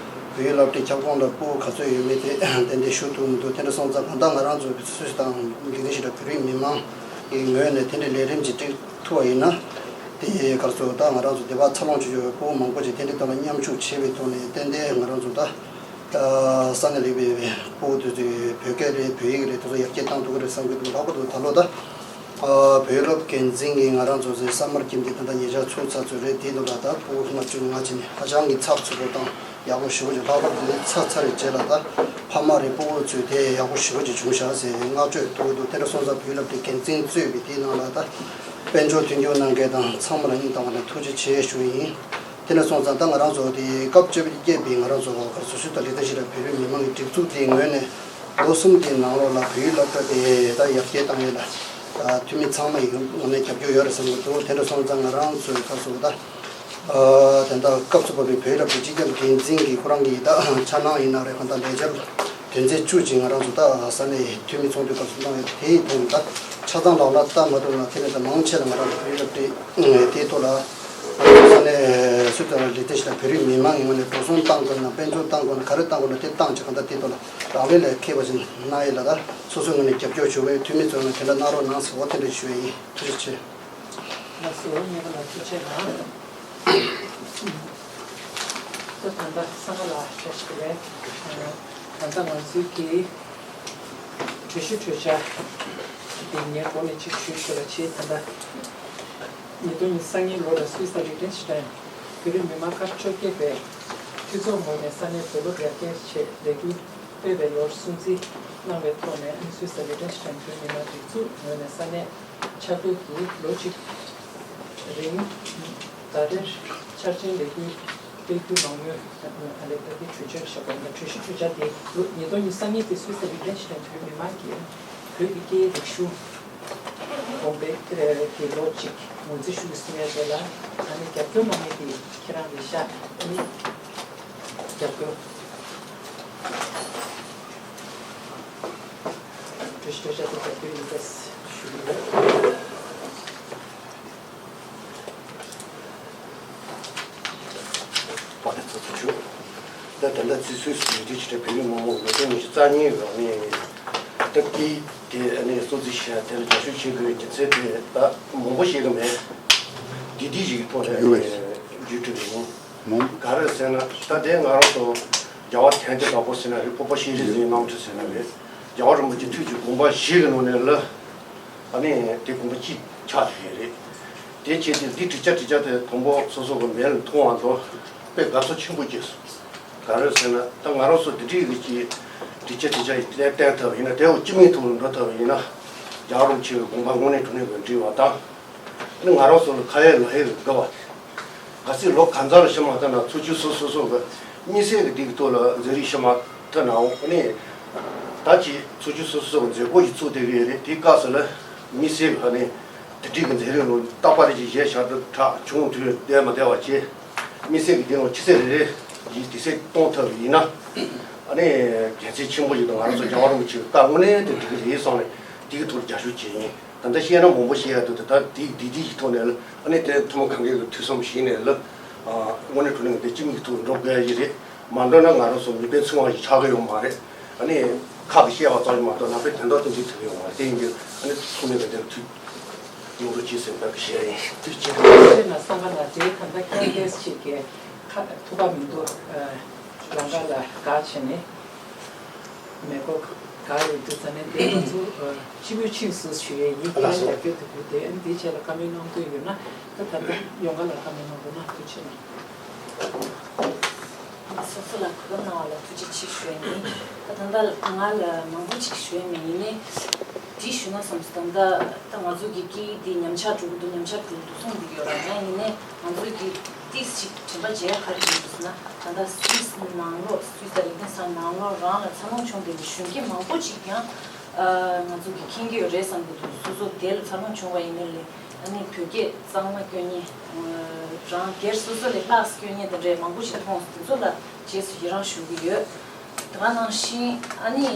བོད་ཡིག་སློབ་གྲྭའི་ཁྱབ་ཁོངས་ལ་ཕྲུ་གུ་ག་ཚོད་ཡོད་མེད་དེ་ཏན་ཏན་ཞུ་ཐུབ་མི་འདུག། དེ་འདྲ་སོང་ཙང་གང་ལྟར་ང་རང་ཚོ་སུད་སི་དང་དེ་ནས་ཞིག་ལ་བོད་རིགས་མི་མང་གི་ངོས་ནས་དེ་འདྲའི་ལས་རིམ་ཅིག་བསྒྲིགས་ཐུབ་པ་ཡིན་ན། དེ་ག་རེ་ཟེར། ད་ང་རང་ཚོ་དེ་བ་འཚར་ལོངས་བྱུང་ཡོད་པའི་ཕྲུ་གུ་མང་པོ་ཅིག་དེ་འདྲའི་ཐོག་ལ་མཉམ་ཞུགས་བྱས་པའི་ཐོག་ནས་ཏན་ཏན་ང་རང་ཚོ་ད་ས་གནས་ལ་ཡོད་པའི་ཕྲུ་གུ་དེ་ཚོས་བོད་སྐད་རེད། བོད་ཡིག་རེད། དེ་ཚོ་ཡར་རྒྱས་གཏང་ཐུབ་ཀྱི་རེད་བསམ་གྱི་འདུག། ལྷག་པར་དུ་ད་ལོ་ད་བོད་སློབ་འགན་འཛིན་གྱིས་ང་རང་ཚོ་ཚོའི་ས་དམར་ཁྱིམ་དེ་ད་ལྟ་ཉེ་ཆར་ཚུགས་ཚར་ཚོད་རེད། དེའི་ནང་ལ་ད་ཕྲུ་གུ་ལྔ་བཅུ་ང་ལྔ་ཅིག་ནས་ཧ་ཅང་གི་ཚགས་ཚུད་པོ་དང་ཡག་པོ་ཞེ་པོ་ཅིག། ལྷག་པར་དུ་ཚར་ཚར་བའི་རྗེས་ལ་ད་ཕ་མ་རེད། ཕྲུ་གུ་ཚོས་དེ་ཡག་པོ་ཞེ་པོ་ཅིག་བྱུང་ཤག་ཟེར་བསྔགས་བརྗོད་ཐུབ་འདུག། དེ་འདྲ་སོང་ཙང་བོད་སློབ་གྲྭའི་འགན་འཛིན་གཙོས་པའི་དེའི་ནང་ལ་ད་དཔལ་འབྱོར་མཐུན་འགྱུར་གནང་མཁན་དང་ཚང་མ་ལ་སྙིང་ཐག་པ་ནས་ཐུགས་རྗེ་ཆེ་ཞུ་ཡིན། དེ་ནས་སོང་ཙང་ད་ང་རང་ཚོ་དེ་སྐབས་བཅོ་བརྒྱད་པའི་ང་རང་ཚོ་ག་རེ་ཟེར་ཞུ་དང་ལས་དོན་ཞིག་ལ་བོད་རིགས་མི་མང་གི་སྒྲིག་འཛུགས་དེའི་ངོས་ནས་ལོ་གསུམ་དེའི་ནང་ལོགས་ལ་བོད་ཡིག་སློབ་གྲྭ་དེ་ད་ཡར་རྒྱས་བཏང་ཡས་ལ་འཐུས་མི་ཚང་མ་ཡི་ངོས་ནས་རྒྱབ་སྐྱོར་ཡོད་རེད་བསམ་གྱི་འདུག་དེ་འདྲ་སོང་ཙང་ང་རང་ཚོའི་ཁ་སོ་ད་དེ་འདྲ་སྐབས་སུ་བབས་པའི་བོད་ཡིག་སློབ་གྲྭའི་སྤྱི་ཁྱབ་འགན་འཛིན་གྱི་ཁོ་རང་གི་ད་འཆར་སྣང་ཡིན་ན་རེད། གང་ལྟར་ལས་འཆར་དོན་ཚན་བཅུ་གཅིག་ང་རང་ཚོ་ད་ས་གནས་འཐུས་མི་ཚོགས་འདུའི་སྐབས་སུ་གནང་ཡོད། དེའི་ཐོག་ནས་ད་ཆ་ཚང་ལག་ལེན་བསྟར་མ་ཐུབ་ན་དེ་ནས་ད་མང་ཆེ་ལ་ང་རང་ཚོ་བོད་ཡིག་སློབ་གྲྭའི་དེའི་ཐོག་ལ། ས་གནས་སུ་དང་ལས་དོན་ཞིག་དང་བོད་རིགས་མི་མང་གི་ངོས་ནས་འགྲོ་སོང་བཏང་དགོས་ན་དཔལ་འབྱོར་བཏང་དགོས་ན་ག་རེ་བཏང་དགོས་ན་དེ་བཏང་བྱས་གང་ལྟར་དེ་ཐོག་ལ་རང་ལས་ལས་མཁས་པ་ཞིག་གནང་ཡས་ལ་ད་སོ་སོའི་ངོས་ནས་རྒྱབ་སྐྱོར་ཞུ་བའི་འཐུས་མི་ཚོའི་ངོས་ནས་དེ་འདྲ་གནང་རོགས་གནང་ཟེར་བ་དེ་འདྲ་ཞུ་ཡས་ཡིན། ཐུགས་རྗེ་ཆེ། ལགས་སོ། ཉེ་བ་ལ་ཐུགས་རྗེ་གནང་། ད་ད་ལྟ་སང་ག་ལ་བཀྲ་ཤིས་བདེ་ལེགས། ད་ལྟ་ང་ཚོའི་གི་གྲོས་གཞི་གྲོས་འཆར་འདི་ངས་འགོ་ནས་ཅིག་ཞུས་ཤོག་ལ་བྱེད། ད་ལྟ་ཉིས་སྟོང་ཉི་ཤུ་རྩ་གཉིས་ལོ་ལ་སུད་སི་ལི་ཀྲན་སི་ཊན་བོད་རིགས་མི་མང་སྐབས་བཅོ་བརྒྱད་པའི་འཐུས་ཚོགས་ངོས་ནས་ས་གནས་བོད་སློབ་ཡར་རྒྱས་ཆེད་ལས་འགུལ་སྤེལ་བའི་ལོར་སྲུང་བརྩི་གནང་བའི་ཐོག་ནས་སུད་སི་ལི་ཀྲན་སི་ཊན་བོད་མི་མང་སྒྲིག་འཛུགས་ངོས་ནས་ས་གནས་ཆ་བགོས་ཀྱིས་ལོ་གཅིག་རིང་ད་རེས་འཆར་ཅན་ལས་འགུལ་སྤེལ་རྒྱུ་མང་མོས་ཨ་ལས་ཀ་གི་གྲོས་ཆོད་བཞག་པ་ཡིན་ན། གྲོས་གཞི་གྲོས་འཆར་དེ་ལོ་ཉིས་སྟོང་ཉི་ཤུ་རྩ་གཉིས་དེ་སུད་སི་ལི་ཀྲན་སི་ཊན་བོད་མི་མང་གིས་བོད་ཀྱི་སྐད་ཡིག་རིག་གཞུང་གོང་སྤེལ་གྱི་ལོ་གཅིག་ངོས་འཛིན་ཞུ་གི་ཟིན་ཡ་དེ་ལ་ད་ནི་རྒྱབ་སྐྱོར་གནང་མཁན་དེ་ཁྱེད་རང་རེད་ཤག་ཨ་ནི་རྒྱབ་སྐྱོར། གྲོས་གཞི་གྲོས་འཆར་དེ་རྒྱབ་སྐྱོར་ཡིན་པས་ཞུ་གི་ཡོད། པ་དེ་ཚོ་ཚུར་ཞུ། ད་ད་ལྟ་ཚིག་སུད་སི་ཡུལ་དུས་ཕྱི་དྲོ་བོད་རིགས་མང་པོ་ལོ་ཆུང་ཉི་ཤུ་རྩ་གཉིས་ལོ་ནས་ད་སྐད་དེ་ནས་གཙོ་འཛིན་བྱས་དེར་རྒྱབ་སྐྱོར་བྱེད་དགོས་ཀྱི་ཚེ་དེ་ད་མང་པོ་ཞིག་གི་མེད། འདི་འདི་ཞིག་གི་ཐོག་ནས་ཡོད་རེད། བརྒྱུད་སྤྲོད་ཡིན། མང་ག་རེ་ཟེར་ན་ད་དེ་ང་རང་ཚོ་རྒྱལ་བ་དན་གྱི་བདག་པོ་ཟེར་ན་རེད། སྤོབས་པ་ཤེས་རིག་འཛིན་རྣམ་གྲོལ་ཟེར་ན་རེད། རྒྱལ་བ་རིན་པོ་ཆེ་ཐུགས་ཀྱི་དགོངས་པ་བཞེས་ཀྱི་ནང་ནས་ལ་ཨ་ནི་དེ་དགོངས་པ་གཅིག་ཆགས་ཡོད་རེད། དེ་བྱས་ཏེ་འདི་འགྲིག་ཆ་འགྲིག་ཆ་དེ་དང་པོ་སོ་སོ་གི་མིག་ལ་མཐོང་བ་དང་དཔེ་དགའ་ཚོར་ཆེན་པོ་སྐྱེས་སོང་། ག་རེ་ཟེར་ན་ད་ང་རང་ཚོ་འདི་འདྲའི་གི་ཅིག་འགྲིག་ཆ་འགྲིག་ཆ་ཡི་བསྟན་ཐུབ་ཡིན་ན་དེ་འོ་སྤྱི་མིང་ཐོག་ལ་འགྲོ་ཐུབ་ཡིན་ན་རྒྱལ་བ་རིན་པོ་ཆེ་གི་དགོངས་པ་དངོས་གནས་དྲང་གནས་ཀྱི་འགྲིག་པ་དང་། ཨ་ནི་ང་རང་ཚོ་ལ་ཁ་ཡ་ལོ་ཧེ་གི་དགའ་བ་དེ། གལ་སྲིད་ལོ་གང་ཙམ་ལ་ཤི་མ་ཐུབ་ན་ཚོ་ཆུང་སོ་སོ་སོ་གི་དམིགས་བསལ་གྱི་དེ་གི་ཐོག་ལ་མཛད་རིམ་ཤི་མ་ཐུབ་ནའང་ཨ་ནི་ད་ཅིག་ཚོ་ཆུང་སོ་སོ་སོ་གི་མཛད་སྒོ་ཞིག་ཚུགས་བསྡད་ཀྱི་ཡོད་རེད། དེའི་སྐབས་སུ་ལ་དམིགས་བསལ་གྱི་ཨ་ནི་དེ་འགྲིག་གི་མཛད་རིམ་ལ་རྟག་པར་ཅིག་གཞས་ཤར་དུ་གྲགས་བྱུང་དུས་བསྡད་མ་བསྡད་པ་བྱས་དམིགས་བསལ་གྱི་དེ་ལ་ཆུ་ཚོད་རེ་རེ་ཡིས་དུས་ཚོད་གཏོང་ཐུབ་པ་ཡིན་ན་ཨ་ནི་དགེ་མཚན་ཆེན་པོ་ཞིག་དང་ང་རང་ཚོ་རྒྱལ་བ་རིན་པོ་ཆེའི་བཀའ་དངོས་གནས་དུ་འགྲིག་གི་རེད་བསམ་ནས་དེ་གི་ཐོག་ལ་རྒྱབ་སྐྱོར་བྱས་ཡིན། ད་ལྟ་བཤད་ན་མང་པོ་བཤད་ཡ་འདུག་ད་ལྟ་དེ་དེ་དེ་ཡི་ཐོག་ནས་ཨ་ནི་དེ་ཐུན་མོང་གང་གའི་ཐོས་བསམ་ཞིག་ནས་ལ་དངོས་གནས་དྲང་གནས་དེ་སྤྱི་མིང་གི་ཐོག་འགྲོ་དགོས་ཡ་ཞིག་རེད། མ་འགྲོ་ན་ང་རང་ཚོ་མི་དཔེ་མཚུངས་པ་ཞིག་ཆགས་ཀྱི་ཡོད་མ་རེད། ཨ་ནི་ཁག་གི་བཤད་པ་ཙམ་ཞིག་མ་གཏོགས་ནང་པའི་དོན་དག་དེ་འདྲ་ཐུབ་ཀྱི་ཡོད་མ་རེད། དེ་ཡིན་དུས་ཨ་ནི་ཚང་མས་དེ་འདྲ་ཐུགས་མཉམ་དུ་བྱེད་ཟེར་བའི་བཤད་ཡིན། ཐུགས་རྗེ་ཆེ། ང་ཚོའི་ནང་སང་ག་ལ་དེའི་གང་ལྟར་ཁྱེད་རང་སྐད་ཅིག་གི་ཁ་ཐུག་པ་མི་འདུག་ལམ་ཁ་ལ་བཀག་བྱས་ནས། མེ་འཁོར་ག་ཡོད་འདུག་ཟེར་ནས་དེ་ང་ཚོ་སྤྱི་བོད་ཆིངས་སུ་ཞུ་ཡས་ཡིན། ལགས་སོ། ཁྱེད་རྒྱབ་སྐྱོར་དེ་དགོས་དེ་འདིའི་ཆེད་ལ་བཀའ་མོལ་གནང་འདོད་ཡོད་ན་ད་ད་ལྟ་ཡོང་ག་ལ་བཀའ་མོལ་གནང་དགོས་ན་ཐུགས་རྗེ་གནང་། སོ་སོ་ལ་གོ་སྐབས་གནང་བ་ལ་ཐུགས་རྗེ་ཆེ་ཞུ་ཡས་ཡིན། ད་ད་ལྟ་ང་ལ་མང་པོ་ཅིག་ཞུ་ཡས་མེད་ཡིན་ནའི་འདི་ཞུ་ན་བསམ་སོང་། ད་ལྟ་ད་ང་ཚོ་གི་སྐད་ཡིག་འདི་ཉམས་ཆག་འགྲོ་གི་འདུག་ཉམས་ཆག་འགྲོ་གི་འདུག་གསུངས་འདུག་ཡོད་ར། ཡང་ཡིན་ནའི་ང་ཚོ་གི་ཏིས་ཅིག་དྲན་པ་བརྗེད་ཡ་ག་རེ་ཡིན་ཟེར་ན། ད་ལྟ་སུད་སི་ནང་ལོགས་སུད་སི་རིག་གནས་ཚང་ནང་ལོགས་རང་ལ་འཚར་ལོངས་བྱུང་བསྡད་པའི་གཞོན་སྐྱེས་མང་པོ་ཅིག་ཡང་ཨ་ང་ཚོ་གིས་མཁྱེན་གྱི་ཡོད་རེད་བསམ་གྱི་འདུག་སོ་སོ་དེ་ལ་འཚར་ལོངས་བྱུང་བ་ཡིན་ནའི་ལས་ཨ་ནི་བོད་སྐད་གཙང་མ་སྐྱོན་མཁན་རང་སྒེར་སོ་སོ་ལས་ལྷག་སྐྱོན་མཁན་དེ་འདྲས་མང་པོ་ཞིག་མཐོང་སོང་། དེ་ཚོ་ལ་རྗེས་སུ་ཡི་རང་ཞུ་གི་ཡོད། དེ་ག་ནང་བཞིན་ཨ་ནི་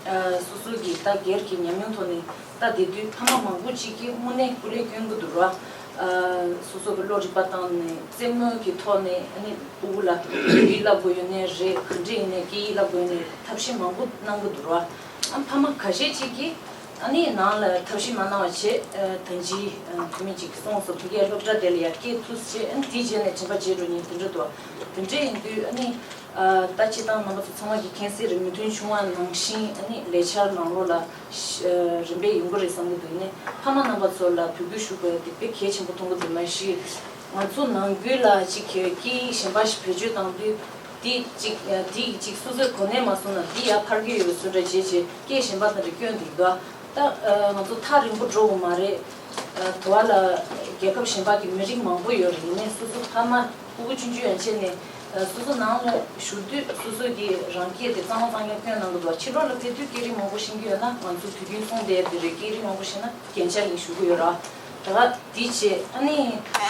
ཨ་སོ་སོ་གི་ད་སྒེར་གྱི་ཉམས་མྱོང་ཐོག་ནས་ལྟ་བསྡད་དུས་ཕ་མ་མང་པོ་ཅིག་གིས་དངོས་གནས་སྐུ་ལས་སྐྱོན་གྱི་འདུག་ར། ཨ་སོ་སོ་གི་བློ་རིག་པ་བཏང་ནས་རྩེད་མོ་གི་ཐོག་ནས་ཨ་ནི་ཕྲུ་གུ་ལ་བོད་ཡིག་བསླབ་དགོས་ཡོད་ནའི་རེད། ག་འདྲས་ཡིན་ནའི་སྐད་ཡིག་བསླབ་དགོས་ཡོད་ནའི་ཐབས་ཤེས་མང་པོ་གནང་གི་འདུག་ར། ཨ་ཕ་མ་ཁ་ཤས་ཅིག་གིས་ཨ་ནི་ནང་ལ་ཐབས་ཤེས་མ་གནང་བ་བྱས། ཨ་ད་ཅི་ཨ་བུད་མེད་ཅིག་གིས་གསུངས་སོང་། བོད་སྐད་སློབ་གྲྭ་དེ་ལ་ཡར་སྐྱེལ་ཐུབ་བྱས། ཨ་ནི་དེའི་རྗེས་ནས་དྲན་པ་བརྗེད་འགྲོ་མཁན་དེ་འདྲ་འདུག་དེ་འདྲ་ཡིན་དུས་ཨ་ནི་ཨ་ད་སྤྱིར་བཏང་རྣམ་པ་ཚོ་ཚང་མ་གིས་མཁྱེན་གསལ་རེད། མོས་མཐུན་བྱུང་བ་ནང་བཞིན་ཨ་ནི་ལས་འཆར་ནང་ལོགས་ལ་ཨ་རིམ་པས་ཡོང་གི་རེད་བསམ་གྱི་འདུག་ཡིན་ནའི་ཕ་མ་རྣམ་པ་ཚོ་ལ་འབོད་སྐུལ་ཞུ་དགོས་དེ་དཔེ་གལ་ཆེན་པོ་མཐོང་གི་འདུག་མ་གཞི་ང་ཚོ་ནང་ཁུལ་ལ་ཅིག་སྐད་ཡིག་གཞན་པ་ཞིག་བེད་སྤྱོད་བཏང་དུས་དེ་ཅིག་དེ་ཅིག་སོ་སོའི་གོ་གནས་མ་སོང་ན་དེ་ཡར་འཕར་གྱི་ཡོད་བཟོ་འདྲ་བྱས་བྱས་སྐད་གཞན་པ་དང་འདྲ་སྐྱོན་འདུག་ད་ང་ཚོ་ཐག་རིང་པོ་འགྲོ་དགོས་མ་རེད། དུ་བ་ལ་རྒྱལ་ཁབ་གཞན་པ་གི་མི་རིགས་མང་པོ་ཡོད་རེད། ཡིན་ནའི་སོ་སོ་ཕ་མ་སྤུ་གུ་ཆུང་ཆུང་ཡན་ཆད་ནས་སོ་སོ་ནང་ལ་བཞུགས་དུས་སོ་སོ་གི་རང་སྐད་དེ་གཙང་མ་གཙང་རྐྱང་སྐྱོན་གནང་གི་འདུག་ཕྱི་ལོགས་ལ་ཕེབས་དུས་སྐད་རིགས་མང་པོ་ཤེས་ཀྱི་ཡོད་ན། ང་ཚོ་དུས་རྒྱུན་གསུངས་བསྡད་དེ་རེད། སྐད་རིགས་མང་པོ་ཤེས་ན་རྒྱན་ཆ་ཡིན་ཞུ་གི་ཡོད་ར། ད་ག་དེ་བྱས། ཨ་ནི་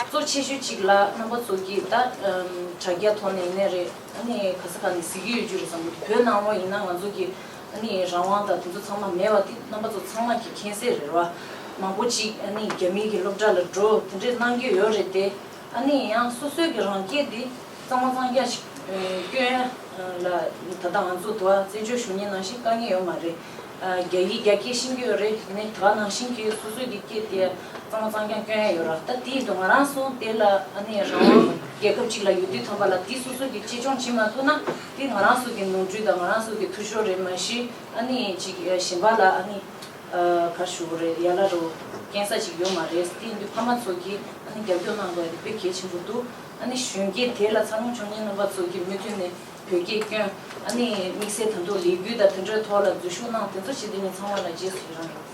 གཙོ་ཆེ་ཤོས་གཅིག་ལ་རྣམ་པ་ཚོ་གིས་ད་དྲ་རྒྱ་ཐོག་ནས་ཡིན་ནའི་རེད། ཨ་ནི་ག་ས་ག་ནས་གཟིགས་ཀྱི་ཡོད་རྒྱུ་རེད་བསམ་གྱི་འདུག་བོད་ནང་ལོགས་ཡིན་ན་ང་ཚོ་གི་ཨ་ནི་རང་དབང་དང་དེ་ཚོ་ཚང་མ་མེད་པ་དེ་རྣམ་པ་ཚོ་ཚང་མ་གིས་མཁྱེན་གསལ་རེད་ར། མང་པོ་ཅིག་ཨ་ནི་རྒྱ་མི་གི་སློབ་གྲྭ་ལ་འགྲོ་དེ་འདྲས་གནང་གི་ཡོད་རེད་དེ། ཨ་ནི་ཡང་སོ་སོའི་གི་རང་སྐད་འདི་གཙང་མ་གཙང་རྐྱང་ཞིག་ཨ་སྐྱོན་ལ་ད་ལྟ་ང་ཚོ་དུ་བ་བཙན་བྱོལ་གཞོན་ནུ་ནང་བཞིན་དཀའ་ངལ་ཡོད་མ་རེད། ཨ་རྒྱ་ཡིག་རྒྱ་སྐད་ཤེས་ཀྱི་ཡོད་རེད། ཡིན་ནའི་ད་ག་ནང་བཞིན་གྱི་སོ་སོའི་གི་སྐད་དེ་གཙང་མ་གཙང་རྐྱང་སྐྱོན་ཡ་ཡོད་ར། ད་དེ་ཡིན་དུས་ང་རང་ཚོ་དེ་ལ་ཨ་ནི་རང་དབང་རྒྱལ་ཁབ་ཅིག་ལ་ཡོད་དུས་ཙམ་པ་ལ་དེ་སོ་སོ་གི་གཅེས་སྐྱོང་བྱེད་མ་ཐུབ་ན། དེ་ང་རང་ཚོ་གི་ནོར་འཁྲུལ་དང་ང་རང་ཚོ་གི་འཐུས་ཤོར་རེད། མ་གཞི་ཨ་ནི་ཅིག་གཞན་པ་ལ་ཨ་ནི་ཨ་ག་རེ་ཞུ་དགོས་རེད། ཡ་ལ་རུ་སྐྱོན་ས་ཅིག་ཡོད་མ་རེད། དེ་ཡིན་དུས་ཕ་མ་ཚོ་གིས་ཨ་ནི་རྒྱབ་སྐྱོར་གནང་དགོས་ཡ་དེ་དཔེ་གལ་ཆེན་པོ་འདུག་ཨ་ནི་གཞོན་སྐྱེས་དེ་ལ་འཚར་ལོངས་བྱུང་མཁན་རྣམ་པ་ཚོ་གིས་མུ་མཐུད་ནས་བོད་སྐད་སྐྱོན། ཨ་ནི་དམིགས་བསལ་ད་དུང་ལས་འགུལ་དང་དེ་འདྲའི་ཐོག་ལ་འཛུལ་ཞུགས་གནང་། དེ་ཚོ་བྱེད་དེ་ནས་ཚང་མ་ལ་རྗེས་སུ་ཡི་རང་ཡོད།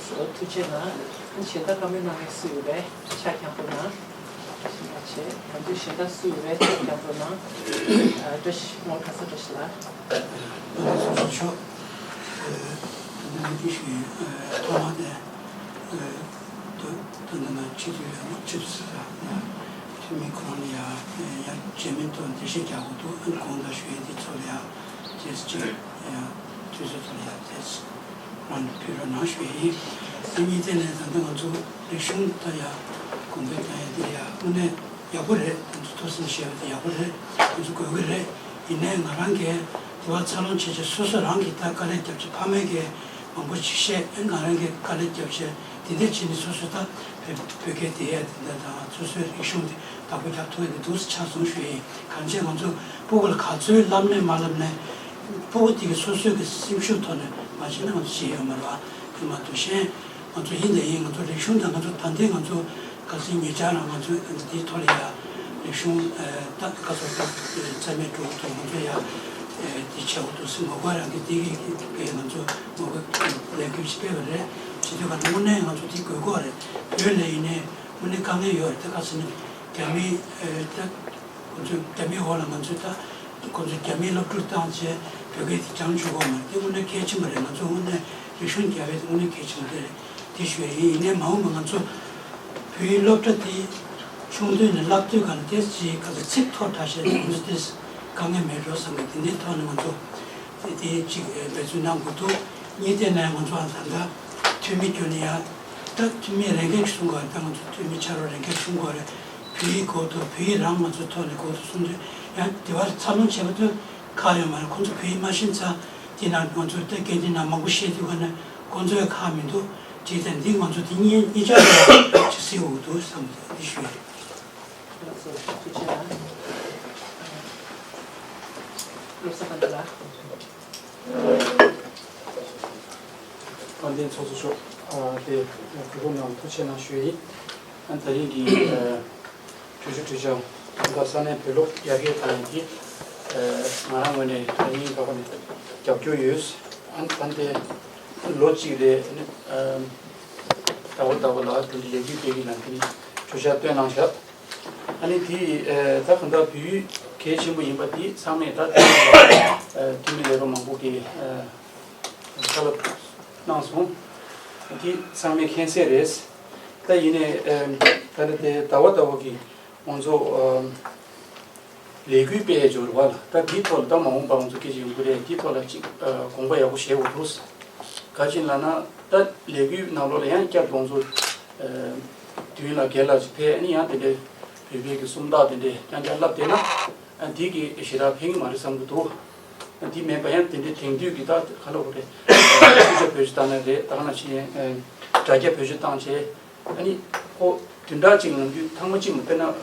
ཐུགས་རྗེ་ཆེ་གནང་། ཨ་ནི་གཞན་དག་བཀའ་མོལ་གནང་མཁན་སུ་ཡོད་པས་ཕྱག་རྒྱང་པོ་གནང་། ཞེས་པ་བྱས། ང་ཚོའི་གཞན་དག་སུ་ཡོད་པས་ཕྱག་རྒྱང་པོ་གནང་། ཨ་བཀྲ་ཤིས་ངོ་ཁ་ས་བཀྲ་ཤིས་ལགས། ཨ་ནི་ཚོགས་གཙོ་མཆོག་ཨ་ད་ལྟ་ནས་ཀྱི་ཞུ་ཡིན། ཨ་ཐོག་མ་དེ་ཨ་ད་ད་ནང་ནས་སྤྱི་འཐུས་ཡང་སྤྱི་འཐུས་ཟེར་ཡ་འཐུས་མི་ཁོ་རང་ལ་ཡང་ཡང་བཅས་མིན་ཐོག་འགྲེལ་བཤད་རྒྱག་དགོས་འདུག་ཨ་ནི་དགོངས་དག་ཞུ་ཡས་འདི་ཚོ་ལ་ཡང་རྗེས་སུ་ཅིག་ཡང་དུས་ཚོད་ཐོག་ལ་ཡང་རྗེས་སུ་རང་ཕུལ་རོགས་གནང་ཞུ་ཡས་ཡིན། དེ་གཉིས་ཐད་ནས་ད་ལྟ་ང་ཚོ་རིག་གཞུང་ད་ཡང་གོང་འཕེལ་བཏང་ཡས་འདི་ཡང་དངོས་གནས་ཡག་པོ་རེད། ང་ཚོ་ཐུགས་སེམས་བཞེས་པ་དེ་ཡག་པོ་རེད། ང་ཚོ་དགོས་ཀྱི་རེད། ཡིན་ནའི་ང་རང་གིས་དེ་བ་འཚར་ལོངས་བྱེད་ཆེད་སོ་སོ་རང་གིས་ད་དཀའ་ལས་བརྒྱབ་ཆེད། ཕ་མས་ཀྱིས་མང་པོ་ཅིག་བཤད། ཨེ་ང་རང་གིས་དཀའ་ལས་བརྒྱབ་ཆེད་དེ་འདྲ་བྱས་ནས་སོ་སོ་ད་བོད་བོད་སྐད་དེ་ཡས་དེ་འདྲ་དང་སོ་སོའི་རིག་གཞུང་དེ་བདག་པོ་རྒྱབ་ཐུབ་ཡས་དེ་འདུག་སེ་ཆ་བཟུང་ཞུ་ཡས་ཡིན། གང་བྱས་ང་ཚོ་སྤུ་གུ་ལ་ག་ཚོད་བསླབ་ནས་མ་བསླབ་ནས་སྤུ་གུ་དེ་གིས་སོ་སོའི་གི་སེམས་ཤུགས་ཐོག་ནས་མ་བྱས་ན་ང་ཚོ་བྱེད་ཡོད་མ་རེད་བ། དེ་མ་གཏོགས་གཞན། ང་ཚོ་ཡིན་དང་ཡིན། ང་ཚོ་རིག་གཞུང་དང་ང་ཚོ་ད་ལྟའི་ང་ཚོ་ག་ཚོད་ཉེ་ཆར་ལ་ང་ཚོ་འདིའི་ཐོག་ལ་ཡ་རིག་གཞུང་ད་ག་ཚོད་ད་རྩ་མེད་འགྲོ་གི་འདུག་ང་ཚོ་ཡ་འདི་བྱེད་དགོས་འདུག་ཟེར་ངོ་རྒོལ་རང་གི་འདི་གི་གི་ང་ཚོ་ངོ་རྒོལ་ལས་འགུལ་ཞིག་སྤེལ་བ་རེད། བྱེད་དུས་ག་ན་དངོས་གནས་ང་ཚོ་འདི་དགོས་མཁོ་རེད། བོད་ལ་ཡིན་ནའི་དངོས་གནས་དཀའ་ངལ་ཡོད་རེད། ད་ག་ཚོད་ནི་རྒྱ་མི་ད། ཁོང་ཚོས་རྒྱ་མིའི་འོག་ལ་ང་ཚོས་ད་ཁོང་ཚོས་རྒྱ་མིའི་སློབ་ཕྲུག་བཏང་བྱས་བོད་སྐད་དེ་སྦྱང་བཅུག་གོ་མ་རེད། དེ་དངོས་གནས་གལ་ཆེན་པོ་རེད། ང་ཚོ་དངོས་གནས་རིག་གཞུང་རྒྱ་བོད་དེ་དངོས་གནས་གལ་ཆེན་པོ་རེད། དེ་ཞུ་ཡ་ཡིན། ཡིན་ནའི་མ་འོངས་པ་ང་ཚོ་བོད་ཡིག་སློབ་གྲྭ་དེ་ཆུང་དུས་ནས་བསླབ་དུས་ག་ལ་དེ་ཅིག་ག་ཚོད་ཚིག་ཐོ་བཀྲ་ཤེས་ང་ཚོ་དེ་དཀའ་ངལ་མེད་འགྲོ་བསམ་གི། དེ་འདྲའི་ཐོག་ནས་ང་ཚོ་དེ་དེ་ཅིག་འབད་བརྩོན་གནང་དགོས་འདུག་གཉིས་དེ་ནས་ང་ཚོ་ད་ལྟ་འཐུས་མི་ཁྱོན་ནས་ཡ་ད་འཐུས་མི་རེ་འགའ་གསུང་གི་ཡོད་རེད། ད་ང་ཚོ་འཐུས་མི་ཕྱག་རོགས་རེ་འགའ་གསུང་གི་ཡོད་རེད། བོད་ཡིག་གོ་ཐུབ། བོད་ཡིག་རང་ང་ཚོ་ཐོག་ནས་གོ་ཐུབ་གསུང་དུས་ཡང་དེ་བར་འཚར་ལོངས་བྱེད་པ་དུས་ཁག་ཡོད་མ་རེད། ཁོང་ཚོ་བོད་ཡིག་མ་ཤེས་ཚར་དེ་ན་ང་ཚོ་ད་སྐད་འཕྲིན་ནང་མང་པོ་བཤད་དུས་ག་ནས་ཁོང་ཚོའི་ཁག་མི་འདུག་ཅིག་ད་འདི་ང་ཚོ་འདི་གཉིས་གཉིས་ཆར་ལ་ཅིག་གཟིགས་འོས་འདུག་བསམ་འདི་ཞུ་ཡ་རེད། ཐུགས་རྗེ་གནང་། བློ་བཟང་དཀར་མཛེས་ལགས། དཔལ་ལྡན་ཚོགས་གཙོ་མཆོག་ཨ་དེ་གོ་སྐབས་གནང་ཐུགས་རྗེ་གནང་ཞུ་ཡ་ཡིན། ཨ་ད་རིང་གི་ཨ་གྲོས་ཆོད་གྲོས་འཆར་ད་ལྟ་ས་གནས་བོད་སློབ་ཡར་རྒྱས་བཏང་ཡ་དེ་ཨ་ང་རང་ངོས་ནས་ད་རིང་ད་ག་ནས་རྒྱབ་སྐྱོར་ཡོད། ཨ་ད་དེ་ལོ་གཅིག་རེ་ཨ་ཟླ་བ་ཟླ་བ་ལ་དེ་འདྲ་ལས་འགུལ་སྤེལ་གྱི་ནང་དེ་ནས་གྲོས་འཆར་བཏོན་གནང་བཞག་ཨ་ནི་དེ་ཨ་ད་གང་ལྟར་བོད་ཡིག་གལ་ཆེན་པོ་ཡིན་པ་དེ་ཚང་མས་ད་ཨ་འཐུས་མི་ལས་རོགས་མང་པོ་གིས་ཨ་བཀའ་སློབ་གནང་སོང་། དེ་ཚང་མས་མཁྱེན་གསལ་རེད། ད་ཡིན་ནའི་ཨ་ད་ནི་དེ་ཟླ་བ་ཟླ་བ་གི་ང་ཚོ་ཨ་ལས་འགུལ་སྤེལ་ཡ་འབྱོར་བ་ལ་ད་དེའི་ཐོག་ལ་ད་མ་འོངས་པ་ང་ཚོ་སྐད་ཆ་ཡོང་གི་རེད། དེའི་ཐོག་ལ་ཅིག་ཨ་དགོངས་པ་ཡག་པོ་བཞེས་དགོས་འདུག་ག་ཅི་ལབ་ན་ད་ལས་འགུལ་ནང་ལོགས་ལ་ཡང་བསྐྱར་དུ་ང་ཚོ་ཨ་མདུན་ལ་སྒེར་ལ་ཅིག་ཕེབས། ཨ་ནི་ཡང་དེ་འདྲའི་བོད་པའི་གི་སུམ་རྟགས་དེ་འདྲའི་རྐྱང་རྐྱང་ལབ་བསྡད་ན་ཨ་འདི་གི་ཞེ་དྲག་ཕན་གི་མ་རེད་བསམ་གི་འདུག་ཨ་འདི་མེད་པ་ཡང་དེ་འདྲའི་དེང་དུས་ཀྱི་ད་ག་ལབ་དགོས་རེད། ཨ་སྐད་ཆ་བེད་སྤྱོད་བཏང་ན་རེད། ད་ག་ནང་བཞིན་ཨ་དྲ་རྒྱ་བེད་སྤྱོད་བཏང་བྱས། ཨ་ནི་ཁོ་བདུན་ཕྲག་གཅིག་ནང་རྒྱུན་ཐེངས་མ་གཅིག་མ་དཔེར་ན་ཨ་ཨ་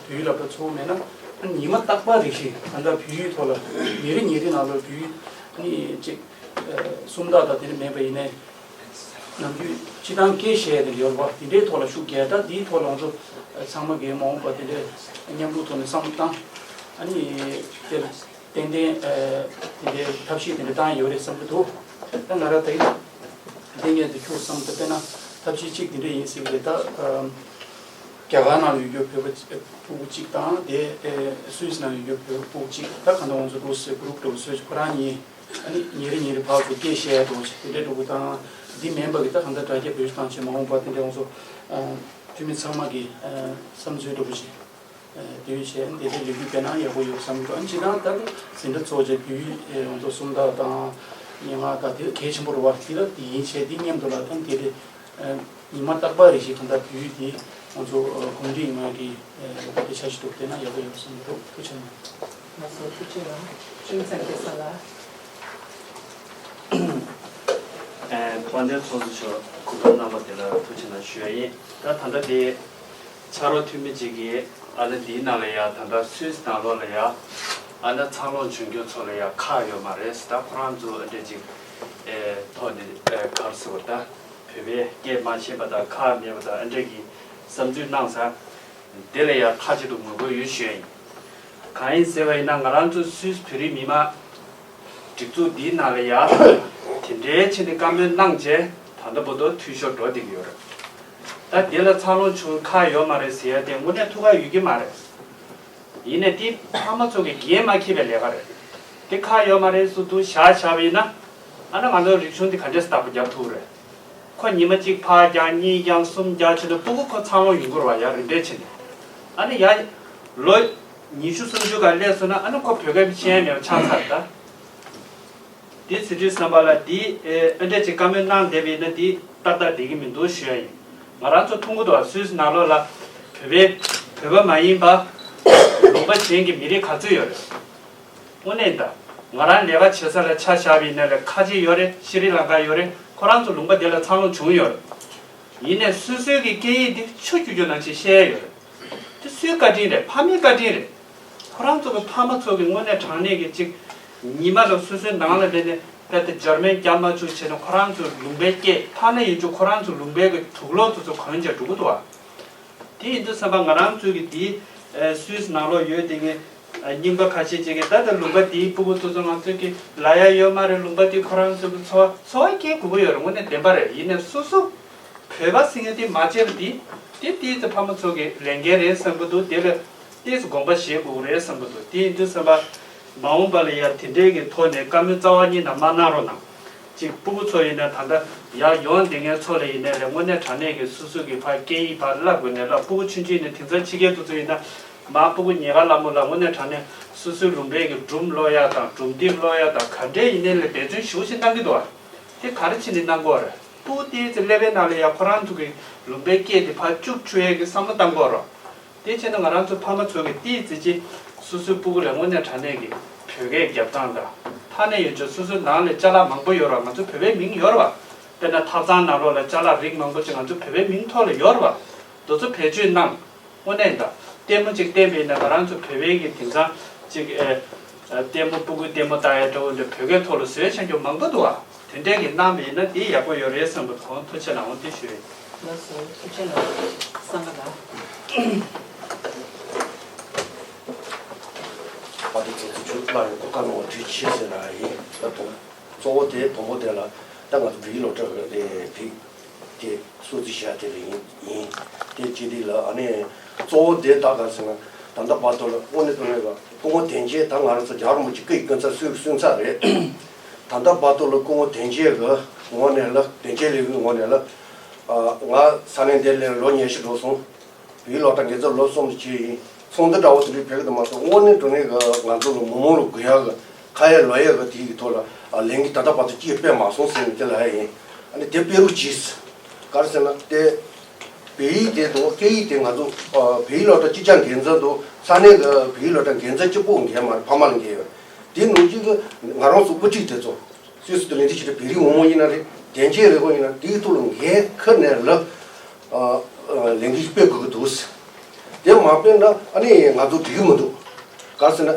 བོད་ཡིག་སློབ་གྲྭ་ཚུགས་མེད་ན་ཨ་ནི་ཉི་མ་རྟག་པར་རེ་བཞིན་ད་ལྟ་བོད་ཡིག་ཐོག་ལ་ཉིན་རེ་ཉིན་རེ་ནང་ལོགས་བོད་ཡིག་ཨ་ནི་ཅིག་ཨ་སུམ་རྟགས་དང་དེ་འདྲ་མེད་པ་ཡིན་ནའི་ནམ་རྒྱུན་སྤྱི་བཏང་སྐད་བཤད་དེ་ཡོད་རེད་པ། དེ་འདྲའི་ཐོག་ལ་ཤུགས་རྒྱག་ད་དེའི་ཐོག་ལ་ང་ཚོ་ཚང་མ་གིས་མ་འོངས་པ་དེ་འདྲའི་མཉམ་རུབ་ཐོག་ནས་བསམ་བློ་བཏང་ཨ་ནི་དེ་ལ། ཏན་ཏན་ཨ་དེ་འདྲའི་ཐབས་ཤེས་དེ་འདྲ་བཏང་ཡོད་རེད་བསམ་གྱི་འདུག་ད་ང་རང་ད་ཡིན་ཏན་ཏན་དེ་ཁྱོད་བསམ་ད་དཔེར་ན་ ཐབས་ཤེས་གཅིག་དེ་འདྲ་ཡིན་ཟེར་གི་རེད། ད་ཨ་རྒྱ་གར་ནང་ཡོད་རྒྱུ་བོད་པ་ཕྲུ་གུ་གཅིག་དང་དེ་ཨེ་སུད་སི་ནང་ཡོད་རྒྱུ་བོད་པ་ཕྲུ་གུ་གཅིག་ད་གང་ལྟར་ང་ཚོ་འདུག་སེ་གུ་རུབ་འདྲ་བོ་བཟོས་ཀྱི་ཁོ་རང་གཉིས་ཨ་ནི་ཉིན་རེ་ཉིན་རེ་ཕར་ཚུར་སྐད་བཤད་འདྲ་བོ་ཞིག་དེ་འདྲ་འདྲ་བོ་དང་འདི་མིན་པ་གི་ད་གང་ལྟར་དྲ་རྒྱ་བེད་སྤྱོད་བཏང་བྱས་མ་འོངས་པར་དེ་འདྲ་ང་ཚོ་ཨ་འཐུས་མི་ཚང་མ་གི་ཨ་བསམ་ཚུལ་འདྲ་བོ་ཞིག་ཨ་དེ་བྱས་འདི་འདྲའི་ལས་འགུལ་སྤེལ་ན་ཡག་པོ་ཡོད་བསམ་གྱི་འདུག་ཨ་ནི་སྤྱིར་བཏང་ད་ལྟ་འཛིན་གྲྭ་ཚོགས་བྱས་བོད་ཡིག་ཨེ་ང་ཚོ་སུམ་རྟགས་དང་སྙན་ངག་དང་དེ་གལ་ཆེན་པོ་རེད་བ། དེ་ལ་དེ་ཡིན་བྱས་དེ་མཉམ་དུ་ལ་ད་འདི་འདྲའི་ཨ་ཉི་མ་རྟག་པར་རེ་བཞིན་གང་ལྟར་བོད་ཡིག་འདི་ང་ཚོ་ཨ་གོམས་འདྲིས་ངང་གིས་ཨེ་ལོ་ག་དེ་འཆར་གཞི་འདུག་བལྟས་ན་ཡག་པོ་ཡོད་བསམ་གྱི་འདུག་ཐུགས་རྗེ་གནང་། ལགས་སོ་ཐུགས་རྗེ་གནང་། ཀྲིན་ཚང་སྐལ་བཟང་ལགས། ཨེ་དཔལ་ལྡན་ཚོགས་གཙོ་མཆོག་གོ་སྐབས་གནང་བ་དེ་ལ་ཐུགས་རྗེ་གནང་ཞུ་ཡ་ཡིན། ད་ད་ལྟ་དེ་ཕྱག་རོགས་འཐུས་མི་གཅིག་གིས་ཨ་ནི་འདིའི་ནང་ལ་ཡ་ད་ལྟ་སུད་སི་ནང་ལོགས་ལ་ཡ་ཨ་ནི་འཚར་ལོངས་བྱུང་རྒྱུ་ཚོ་ལ་ཡ་ཁག་ཡོད་མ་རེད་ཟེར། ད་ཁོ་རང་ཚོ་ཨ་འདྲས་ཅིག་ཨེ་ཐོག་ནས་ཨེ་ག་རེ་ཟེར་བ་ད་བོད་པའི་སྐད་མ་ཤེས་པ་དང་ཁག་མེད་པ་དང་ཨ་འདྲས་ཀྱི་བསམ་ཚུལ་གནང་ས། དེ་ལ་ཡང་མཐའ་གཅིག་ཏུ་ངོ་རྒོལ་ཡོད་ཞུ་ཡ་ཡིན། གང་ཡིན་ཟེར་བ་ཡིན་ན་ང་རང་ཚོ་སུད་སི་བོད་རིགས་མི་མང་སྒྲིག་འཛུགས་འདིའི་ནང་ལ་ཡ་དེ་འདྲའི་ཆེད་དུ་བཀའ་མོལ་གནང་རྗེས་ད་ལྟ་བར་དུ་འཐུས་ཤོར་འགྲོ་བསྡད་ཀྱི་ཡོད་རེད། ད་དེ་ལ་འཚར་ལོངས་བྱུང་ཁག་ཡོད་མ་རེད་ཟེར་ཡ་དེ་དངོས་གནས་ཐུགས་ཁག་ཡོད་ཀྱི་མ་རེད། ཡིན་ནའི་དེ་ཕ་མ་ཚོ་གི་འགན་མ་འཁྱེར་བའི་ལས་ཀ་རེད། དེ་ཁག་ཡོད་མ་རེད་ཟེར་དུས་བཞག་བཞག་པ་ཡིན་ན་ཨ་ན་ང་ཚོ་རིག་གཞུང་འདི་ག་འདྲས་སེ་བདག་པོ་རྒྱབ་ཐུབ་རེད། ཁོ་ཉི་མ་གཅིག་ཕར་རྒྱག་གཉིས་རྒྱག་གསུམ་རྒྱག་བྱས་ན་སྤུ་གུ་ཁོ་འཚར་ལོངས་ཡོང་གི་རེད་བ། ཡ་རིམ་པས་བྱས་ནས་ཨ་ནི་ཡ་ལོ་ཉི་ཤུ་སུམ་ཅུ་ག་སླེབས་སོང་ན་ཨ་ནི་ཁོ་བོད་སྐད་ཤེས་ཡ་མེད་པ་ཆགས་ཚར་རེད་ད། དེ་ཟེར་དུས་ཙམ་པ་ལ་དེ་ཨ་འདྲས་ཅིག་བཀའ་མོལ་གནང་བསྡད་པ་ཡིན་ན་དེ་ཏག་ཏག་བསྡད་ཀྱི་མི་འདུག་ཞུ་ཡ་ཡིན། ང་རང་ཚོ་མཐོང་གི་འདུག་བ། སུད་སི་ནང་ལོགས་ལ་བོད་པའི་བོད་པ་མ་ཡིན་པ་ལུང་པ་གཞན་གྱི་མི་རིགས་ག་ཚོད་ཡོད་རེད། དངོས་གནས་ད། ང་རང་ལས་ཀ་བྱེད་ས་ལ་ཆ་བཞག་པ་ཡིན་ན་ལ་ཁ་ཆེ་ཡོད་རེད། ཤྲི་ལང་ཀ་ཡོད་རེད། ཁོ་རང་ཚོ་ལུང་པ་དེ་ལ་འཚར་ལོངས་བྱུང་ཡོད་རེད། ཡིན་ནའི་སོ་སོའི་གི་སྐད་ཡིག་འདི་ཆུ་རྒྱུ་རྒྱུ་ནང་བཞིན་བཤད་ཡ་ཡོད་རེད། དེ་སུའི་བཀའ་དྲིན་རེད། ཕ་མའི་བཀའ་དྲིན་རེད། ཁོ་རང་ཚོ་གི་ཕ་མ་ཚོ་གི་དངོས་གནས་དྲང་གནས་ཀྱི་ཅིག་ཉི་མ་ལ་སོ་སོའི་ནང་ལ་སླེབས་ནས་དཔེ་ལྟ་འཇར་མན་རྒྱབ་མ་བཅུག་བྱས་ན་ཁོ་རང་ཚོའི་ལུང་པའི་སྐད་ཐ་ན་ཡིན་རྒྱུ་ཁོ་རང་ཚོའི་ལུང་པའི་གི་དུག་ལོག་དེ་ཚོ་གོན་བྱས་འགྲོ་གི་འདུག་བ། དེ་ཡིན་དུས་ཙམ་པ་ང་རང་ཚོའི་གི་དེའི་ཨ་སུད་སི་ནང་ལོགས་ཡོད་དེ་གི་ཨ་རྙིང་པ་ཁ་ཤས་ཅིག་གིས་ད་ལྟ་ལུང་པ་དེའི་སྤུ་གུ་ཚོ་ཚོ་ང་ཚོའི་གི་ལབ་ཡ་ཡོད་མ་རེད། ལུང་པ་དེ་ཁོ་རང་ཚོའི་གི་འཚོ་བ་འཚོ་བ་སྐྱེལ་དགོས་ཀྱི་ཡོད་རེད། དངོས་གནས་བདེན་པ་རེད། ཡིན་ནའི་སོ་སོ་བོད་པ་ཟེར་མཁན་དེ་མ་བརྗེད་པ་དེ་དེ་ཏོག་ཙམ་ཕ་མ་ཚོ་གི་ལས་འགན་རེད་བསམ་གི་འདུག་དེ་ལ་ཏོག་ཙམ་དགོངས་པ་བཞེས་དགོས་རེད་བསམ་གི་འདུག་དེ་ཡིན་དུས་ཙམ་པ་མ་འོངས་པ་ལ་ཡ་དེ་འདྲའི་གི་ཐོག་ནས་བཀའ་མོལ་རྩ་བ་ཉིད་ནས་མ་གནང་རོགས་གནང་། གཅིག་སྤུ་གུ་ཚོ་ཡིན་ན་ད་ལྟ་ཡར་ཡོང་བསྡད་མཁན་ཚོ་ལ་ཡིན་ནའི་ལས་དངོས་གནས་དྲང་གནས་ཀྱི་སོ་སོ་གི་ཕར་སྐད་ཡིག་ཕར་བསླབ་དགོས་ནས་བསླབ། སྤུ་གུ་ཆུང་ཆུང་ནས་དེང་སང་ཕྱི་རྒྱལ་དུ་ཚོ་ཡིན་ན་མ་སྤུ་གུ་ཉལ་ཁ་སླ་མོ་ལ་དངོས་གནས་དྲང་གནས་སོ་སོའི་ལུང་པའི་གི་སྒྲུང་ཀློག་ཡ་དང་སྒྲུང་དེབ་ཀློག་ཡ་དང་ག་འདྲས་ཡིན་ནའི་ལས་འབད་བརྩོན་ཞེ་པོ་ཞིག་གནང་གི་འདུག་ཨ། དེ་ག་རེ་བྱས་ནས་གནང་དགོས་རེད། སྤུ་གུ་ཏོག་ཙམ་ཀླད་པའི་ནང་ལ་ཡ་ཁོ་རང་ཚོ་གི་ལུང་པའི་སྐད་དེ་ཕར་བཅུག་ཆོག་ཡས་ཀྱི་བསམ་བློ་བཏང་དགོས་རེད། དེ་བྱས་ན་ང་རང་ཚོ་ཕ་མ་ཚོ་གིས་ཏོག་ཙམ་ཅིག་སོ་སོའི་སྤུ་གུ་ལ་དངོས་གནས་དྲང་གནས་ཀྱི་བོད་སྐད་རྒྱབ་སྟངས་དང་། ཐ་ན་ཡོད་ཆོག་སོ་སོའི་ནང་ལ་ཅ་ལག་མང་པོ་ཡོད་རེད་བ། ང་ཚོ་བོད་པའི་མིང་ཡོད་རེད་བ། དཔེར་ན་ཐབ་ཚང་ནང་ལོགས་ལ་ཅ་ལག་རིགས་མང་པོ་ཅིག་ང་ཚོ་བོད་པའི་མིང་ཐོག་ལ་ཡོད་རེད་བ། དེ་ཚོ་བེད་སྤྱོད་གནང་། དངོས་གནས་ཡིན་ད། ལྟད་མོ་ཅིག་བསྟན་པ་ཡིན་ན་ང་རང་ཚོ་བོད་པའི་གི་དེང་སང་ཅིག་ཨེ་ཨེ་ལྟད་མོ་སྤུ་གུའི་ལྟད་མོ་ལྟ་ཡ་འདྲ་བོ་འདྲ་བོད་སྐད་ཐོག་ལ་བཟོས་བྱ་རྒྱུ་མང་པོ་འདུག་བ། དེ་འདྲས་ཀྱི་གནང་བ་ཡིན་ན་དེ་ཡག་པོ་ཡོད་རེད་བསམ་པ་དང་། ཐུགས་རྗེ་གནང་། འོ་དེ་ཞུ་ཡིན། ལགས་སོ། ཐུགས་རྗེ་གནང་། བསམ་པ་དང་། པ་དེ་ཚོ་ཚོ་ཆུ་ལ་ཡོད་གོ་ཀ་ནོ་དྲི་ཆེ་ཟེར་ན་ཡིན་ད་དུང་། གཙོ་བོ་དེ་དང་པོ་དེ་ལ་ད་ང་ཚོ་བོད་ཡིག་སློབ་གྲྭ་རེད་དེ་བོད་དེ་གསོལ་ཚིགས་བྱ་དེ་ལ་ཡིན་ཡིན། དེ་བྱེད་དུས་ལ་ཨ་ནི་གཙོ་བོ་དེ་ད་ག་ཟེར་ན་ད་ལྟ་བར་དུ་ལ་དངོས་གནས་དྲང་གནས་ཀྱི་སྐུ་ངོ་དན་ཅན་ད་ང་རང་ཚོ་རྒྱལ་བ་རིན་པོ་ཆེ་སྐུ་ཡི་སྐུ་ཚ་གསོལ་གསོལ་ཚ་རེད། ད་ལྟ་བར་དུ་ལ་སྐུ་ངོ་དན་ཅན་གྱི་ངོས་ནས་ལ་དན་ཅན་ལེའུའི་ངོས་ནས་ལ་ང་ས་གནས་འདིར་སླེབས་ལོ་ཉི་ཤུ་འགྲོ་སོང་། བོད་ཡིག་སློབ་གྲྭ་འགན་འཛིན་ལོ་གསུམ་བྱས་ཡིན། ཚོགས་འདུ་འདྲ་བོ་དེ་འདྲའི་ཕེབས་ཀྱི་འདུག་མ་གཏོགས་དངོས་གནས་དྲང་གནས་ཀྱི་ང་ཚོ་ལ་མི་མང་ལ་དགོས་ཡག་གི་ཁ་ཡ་ལོ་ཡག་གི་དེ་ཡི་ཐོག་ལ་ལས་འགུལ་ད་ལྟ་བར་དུ་ཅིག་སྤེལ་མ་སོང་ཟེར་ནས་དེ་ལབ་ཡ་ཡིན། ཨ་ནི་དེ་སྤེལ་རོགས་གྱིས། ག་རེ་ཟེར་ན་དེ་བོད་ཡིག་དེ་དང་སྐད་ཡིག་དེ་ང་ཚོ་བོད་ཡིག་སློབ་གྲྭ་སྤྱི་ཁྱབ་འགན་འཛིན་དང་ས་གནས་ཀྱི་བོད་ཡིག་སློབ་གྲྭ་འགན་འཛིན་གཅིག་པོ་འགན་མ་རེད། ཕ་མ་ལ་འགན་ཡོད། དེ་ནང་བཞིན་གྱི་ང་རང་ཚོ་དབུ་ཁྲིད་དེ་ཚོ། སུད་སི་དུ་ལས་དེ་ཕྱི་དྲོ་བོད་རིགས་འོས་མི་ཡིན་ན་རེད། དན་ཅན་རེད་གོ་ཡིན་ན་དེའི་ཐོག་ལ་འགན་ཁུར་ནས་ལ་ལས་འགུལ་སྤེལ་དགོས་ཀྱི་འདུག་དེ་མ་སྤེལ་ན་ཨ་ནི་ང་ཚོ་འགྲིག་གི་མི་འདུག་ག་རེ་ཟེར་ན།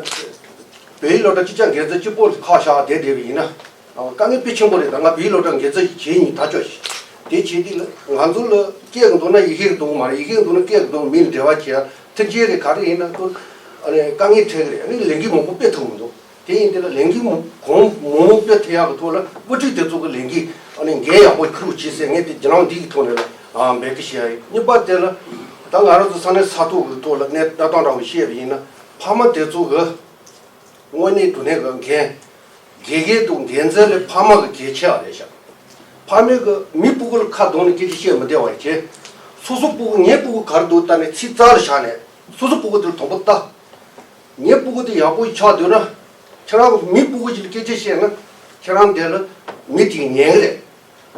བོད་ཡིག་སློབ་གྲྭ་སྤྱི་ཁྱབ་འགན་འཛིན་གཅིག་པོ་ཁག་བཞག་བསྡད་བསྡད་པ་ཡིན་ན། དཀའ་ངལ་དཔེ་ཆེན་པོ་རེད། ད་ང་བོད་ཡིག་སློབ་གྲྭ་འགན་འཛིན་བྱེད་ཡིན་ད་ཅོ་ཞིག་དེ་བྱེད་དུས་ལ་ང་ཚོ་ལ་སྐད་གི་འདུག་ན་ཡི་གེ་གི་འདུག་མ་རེད། ཡི་གེ་གི་འདུག་ན་སྐད་གི་འདུག་མི་ལ་འབྲེལ་བ་བྱེད་ཡ་མཐུན་རྐྱེན་རེད། ག་རེ་ཡིན་ན་ཁོ་ཨ་ནི་དཀའ་ངལ་འཕྲད་གི་རེད། ཨ་ནི་ལས་འགུལ་མང་པོ་སྤེལ་ཐུབ་མི་འདུག་དེ་ཡིན་དེ་ལ་ལས་འགུལ་མང་གོང་མང་མང་སྤེལ་ཐུབ་ཡག་གི་ཐོག་ལ་དབུ་ཁྲིད་དེ་ཚོ་གི་ལས་འགུལ་ཨ་ནི་འགན་ཡག་པོ་ཁུར་རོགས་བྱེད་ཟེར། ངས་དེ་རྒྱ་ནག་འདི་གི་ཐོག་ནས་ལ་ དང་འབད་གི་བཤད་ཡ་ཡིན། གཉིས་པ་དེ་ལ་ད་ང་རང་ཚོ་ས་གནས་ས་ཐོག་གི་ཐོག་ལ་གནས་གནས་སྟངས་འདྲ་བོ་བཤད་པ་ཡིན་ན། ཕ་མ་དེ་ཚོ་གི་དངོས་གནས་དྲང་གནས་གི་འགན། དགེ་རྒན་དང་འགན་འཛིན་ལས་ཕ་མ་གི་གལ་ཆེ་བ་རེད་ཤག་ཕ་མས་གི་མི་སྤུ་གུ་ལ་ཁ་གདངས་ནས་སྐད་ཆ་བཤད་མི་བདེ་བ་བྱེད། སོ་སོ་སྤུ་གུ་ངའི་སྤུ་གུ་ག་རེ་འདུག་ལྟ་ནས་ཚིག་རྩ་ལ་བཞག་ནས་སོ་སོ་སྤུ་གུ་དེ་ལ་དང་པོ་ལྟ། ངའི་སྤུ་གུ་དེ་ཡག་པོ་ཆགས་འདུག་ན། ཁྱེད་རང་གི་མི་སྤུ་གུ་ཞིག་ལ་སྐད་ཆ་བཤད་ན་ཁྱེད་རང་དེ་ལ་མི་དེས་ཉན་གི་རེད།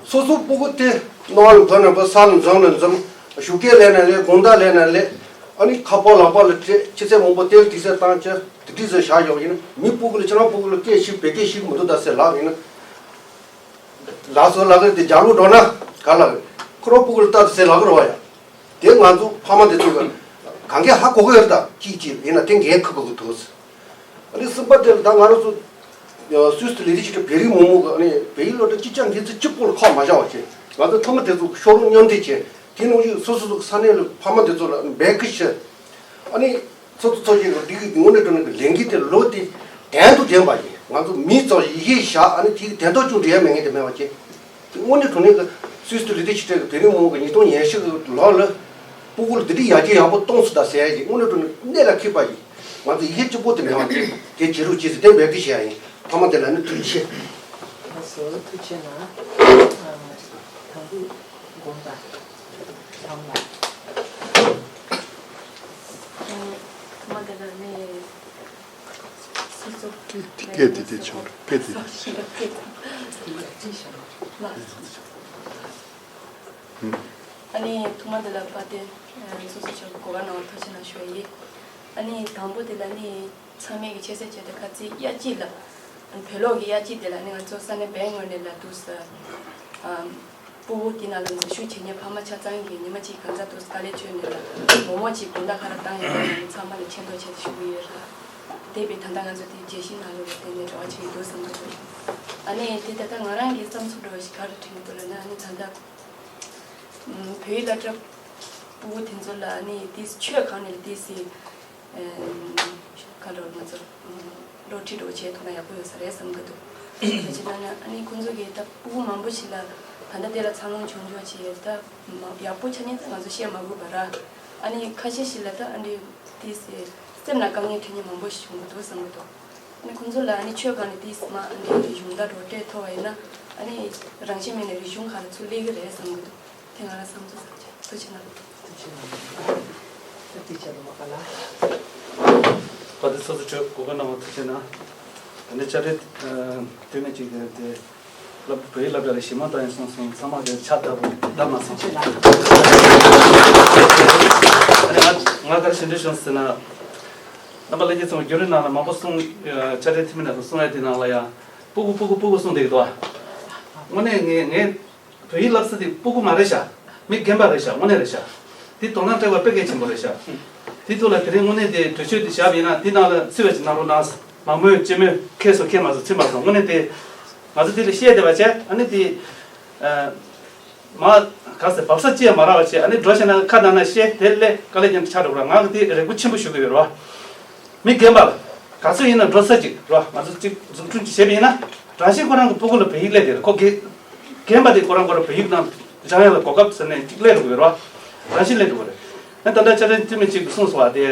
སོ་སོ་སྤུ་གུ་དེ་རྣ་བ་ལ་འབབ་ན་འབབ། ས་ལ་འཛེམ་ན་འཛེམ། ཞོགས་ཀས་ལས་ན་ལས། དགོང་དག་ལས་ན་ལས། ཨ་ནི་ཁ་པར་ལག་པ་ལ་སྤྲད། ཆུ་ཚོད་མང་པོ་ཏིལ་ཏིག་སེ་བཏང་བྱས་དེ་འདྲ་ཟེར་བཞག་ཡོང་ཡིན་ན། མི་སྤུ་གུ་ལ་ཁྱེད་རང་སྤུ་གུ་ལ་སྐད་ཤིག་བོད་སྐད་ཤིག་མི་འདུག་ད་ཟེར་ལབ་ཡིན་ན། ལགས་སོ་ལབ་གི་རེད་དེ་རྒྱབ་ལོགས་འགྲོ་ན་ག་ལབ་གི། ཁོ་རང་སྤུ་གུ་ལ་ལྟ་དང་ཟེར་ལབ་གི་རེད་བ་ཡ། དེ་ང་ཚོ་ཕ་མ་དེ་ཚོ་གི་གང་གས་ཧ་གོ་གི་ཡོད་རེད། ད་ཅིག་ཅིག་ཡིན་ན་དེ་འགན་འཁུར་དགོས་ཀྱི་འདུག་ཨ་ནི་གསུམ་པ་དེ་ལ་ད་ང་རང་ཚོ་སུད་སི་ལས་དོན་ཞིབ་ཕྲ་བོད་རིགས་མི་མང་གི་ཨ་ནི་བོད་ཡིག་སློབ་གྲྭ་གཅིག་རྐྱང་འགན་འཛིན་གཅིག་པོ་ལ་ཁག་མ་བཞག་པ་བྱས། ང་ཚོ་ཐོག་མ་དེ་ཚོ་ཕྱོགས་རིས་མཉམ་འདེགས་བྱས། དེ་ནང་བཞིན་སོ་སོ་སོ་ས་གནས་ལ་ཕ་མ་དེ་ཚོ་ལ་འབོད་སྐུལ་བྱས། ཨ་ནི་ཚོགས་གཙོ་ཚོགས་གཞོན་གྱི་འདི་གི་དངོས་གནས་དྲང་གནས་ཀྱི་ལས་འགུལ་དེ་ལོ་དེ་དོན་དུ་འདྲེན་པ་ཡིན། ང་ཚོ་མི་ཚོ་ཡི་གེ་བཞག་ཨ་ནི་དེ་གི་དོན་དག་ཅུང་འདྲེན་ཡ་མེད་ངེས་དེ་མེད་པ་བྱས། དངོས་གནས་དྲང་གནས་ཀྱི་སུད་སི་ལས་དོན་ཞིབ་ཕྲ་གི་བོད་རིགས་མང་པོ་གི་ཉིས་སྟོང་ཉི་ཤུ་གི་ལོ་ལ་སྤུ་གུ་ལ་འདི་འདྲའི་ཡར་རྒྱས་ཡག་པོ་གཏོང་སྲིད་ད་ཟེར་ཡ་ཞིག་དངོས་གནས་དྲང་གནས་གནད་ལ་འཁེལ་པ་ཡིན། ང་ཚོ་ཡི་གེ་གཅིག་པོ་དེ་མེད་པ་དེ་དེ་བྱེད་རོགས་བྱེད་ཟེར་དེ་འབོད་སྐུལ་བྱེད་ཡ་ཡིན། ཕ་མ་དེ་ལ་ནི་ཐུགས་རྗེ་ཆེ། ལགས་སོ་ཐུགས་རྗེ་གནང་། དང་པོ་དགོངས་པ་དང་ལ། ཐོག་མ་དེ་ལ་ནི། སོ་སོ། སྐད་དེ་དེ་ཆུང་རེད། སྐད་དེ་དེ་ཆུང་། ཨ་ནི་ཐོག་མ་དེ་ལ་པ་དེ་སོ་སོ་ཆོག་གོ་བ་ནང་ཐོག་ཆེ་ན་ཞུ་ཡི། ཨ་ནི་དང་པོ་དེ་ལ་ནི་ཚང་མས་ཀྱི་ཆེ་ས་ཆེ་དེ་ཁ་ཚིག་ཡ་གཅིག་ལ། བོད་ལོག་གི་ཡ་གཅིག་དེ་ལ་ནི་ང་ཚོ་ས་གནས་བན་ངོས་ནས་ལ་འདུག་ས། སྤུ་གུ་དེ་ནང་ལ་འཛུལ་ཞུགས་བྱེད་མཁན་ཕ་མ་ཆ་ཚང་གིས་ཉི་མ་གཅིག་གང་ཟག་ཏུ་དཀའ་ལས་བྱོས་ནས་ལ་མོག་མོག་ཅིག་དགོང་དག་ཁ་ར་བཏང་ཡོད་པ་ནང་ཚང་མ་ལ་མཁྱེན་རྟོགས་བྱས་ཏེ་ཞུ་གི་ཡོད་ལ། དེ་བས་ད་ལྟ་ང་ཚོ་དེ་རྒྱལ་སྤྱིའི་ནང་ལོགས་ལ་བརྟེན་ནས་འབྲེལ་བ་བྱེད་ཀྱི་འདུག་བསམ་གྱི་འདུག་ཨ་ནི་དེ་ད་ལྟ་ང་རང་གི་བསམ་ཚུལ་འདྲ་བོ་ཞིག་ག་རེ་དྲན་གྱི་འདུག་ལབ་ན། ཨ་ནི་ད་ལྟ་བོད་ཡིག་སློབ་གྲྭ་སྤུ་གུ་དེ་ཚོ་ལ་ཨ་ནི་དེ་ཆོས་སྒང་ནས་དེ་སྲིད། ཁ་ལོ་ང་ཚོ་སློབ་ཁྲིད་འགྲོ་བྱེད་ཐུབ་ན་ཡག་པོ་ཡོད་ས་རེད་བསམ་གི་འདུག་དེ་བྱས་ན་ཨ་ནི་ཁོང་ཚོ་གིས་ད་སྤུ་གུ་མང་པོ་ཞིག་ལ་ད་ལྟ་དེ་ལ་འཚར་ལོངས་བྱུང་ཆོག་ཅེས་ད་མ་ཡག་པོ་ཆ་ནས་ད་ང་ཚོ་བཤད་མ་དགོས་པ་ར། ཨ་ནི་ཁ་ཤས་ཤིག་ལ་ད་ཨ་འདྲི་དེ་སེ་སེམས་ལ་དཀའ་ངལ་འཕྲད་མཁན་མང་པོ་ཞིག་བྱུང་གི་འདུག་བསམ་གི་འདུག་ཨ་ནི་ཁོང་ཚོ་ལ་ཨ་ནི་ཆོས་སྒང་ནས་དེ་སེ་མ་ཨ་འདྲི་གཞུང་དང་རོགས་འབྲས་ཐོབ་པ་ཡིན་ན་ཨ་ནི་རང་བཞིན་མེད་ནས་རིག་གཞུང་སྒང་ལ་ཚུར་སླེབས་གི་རེད་བསམ་གི་འདུག་དེ་ང་རང་བསམ་ཚུལ་ཙམ་བྱས། ཐུགས་རྗེ་གནང་། ཐུགས་རྗེ་གནང་། ཐུགས་རྗེ་གནང་། བཀའ་དྲིན་སོ་སོ་གྲོས་གོ་སྐབས་གནང་བ་ཐུགས་རྗེ་གནང་། དེ་ནས་བཅར་འདྲི་ཨ་འཐུས་མི་གཅིག་དེ་དེ་བོད་ཡིག་སློབ་གྲྭ་ལ་གཞི་མ་བཏང་ཡིན་གསུངས་སོང་། ཚང་མ་དེ་ཆ་ལྟ་བུ་ལྟ་མ་སོང་། ཐུགས་རྗེ་གནང་། ཨ་ནི་ང་ང་ག་རེ་ཞུ་འདོད་བྱུང་ཟེར་ན། རྣམ་པ་ལྷན་རྒྱས་ཚོ་བརྒྱུད་རིམ་ནང་ལ་མང་པོ་གསུངས། ཨ་བཅར་འདྲི་འཐུས་མི་རྣམས་ཀྱིས་གསུངས་ཡ་དེ་ནང་ལ་ཡང་སྤུ་གུ་སྤུ་གུ་སྤུ་གུ་གསུངས་བསྡད་ཀྱི་འདུག་དངོས་གནས་ངས་ངས་བོད་ཡིག་བསླབ་ས་དེ་སྤུ་གུ་མ་རེད་ཤག་མི་རྒན་པ་རེད་ཤག་དངོས་གནས་རེད་ཤག་དེ་དོ་སྣང་སྤྲད་པ་དཔེ་གལ་ཆེན་པོ་རེད་ཤག་དེ་ཐོག་ལ་དེ་རིང་དངོས་གནས་དེ་གྲོས་ཆོད་དེ་བཞག་པ་ཡིན་ན་དེ་ནང་ལ་ཚུད་པ་ཅིག་གནང་རོགས་གནང་། མང་མོས་སྤྱི་མོས་ཁེལ་སོང་ཁེལ་མ་སོང་ཚུད་མ་སོང་། དངོས་གནས་དེ་ང་ཚོ་དེ་ལ་བཤད་བསྡད་པ་བྱས། ཨ་ནི་དེ་ཨ་མ་ག་ཟེར་བབས་ས་ཅི་ཡང་མ་རག་པ་བྱས། ཨ་ནི་འགྲོ་བྱས་ན་ཁ་ནང་ན་བཤད་དེ་ལས་དཀའ་ལས་ཀྱང་ཆགས་འགྲོ་གི་རེད། ང་གི་དེ་རེ་སྐུལ་ཆེན་པོ་ཞུ་གི་ཡོད་རེད་བ། མི་རྒན་པ་ག་ཚོད་ཡིན་ན་འགྲོ་ས་ཅིག་རོ། ང་ཚོ་གཅིག་འཛུགས་སྐྲུན་ཅིག་བྱས་པ་ཡིན་ན་རང་བཞིན་ཁོ་རང་གི་སྤུ་གུ་ལ་བོད་ཡིག་སླེབས་དེ་རེད། ཁོ་རྒན་རྒན་པ་དེ་ཁོ་རང་ཁོ་རང་བོད་ཡིག་ནང་སྦྱང་ཡ་ལ་གོ་སྐབས་ཟེར་ནས་གཅིག་སླེབས་འགྲོ་གི་ཡོད་རོ། རང་བཞིན་སླེབས་འགྲོ་གི་རེད། ཨ་ད་ལྟ་བཅར་འཐུས་མི་གཅིག་གིས་གསུངས་སོང་བ་དེ་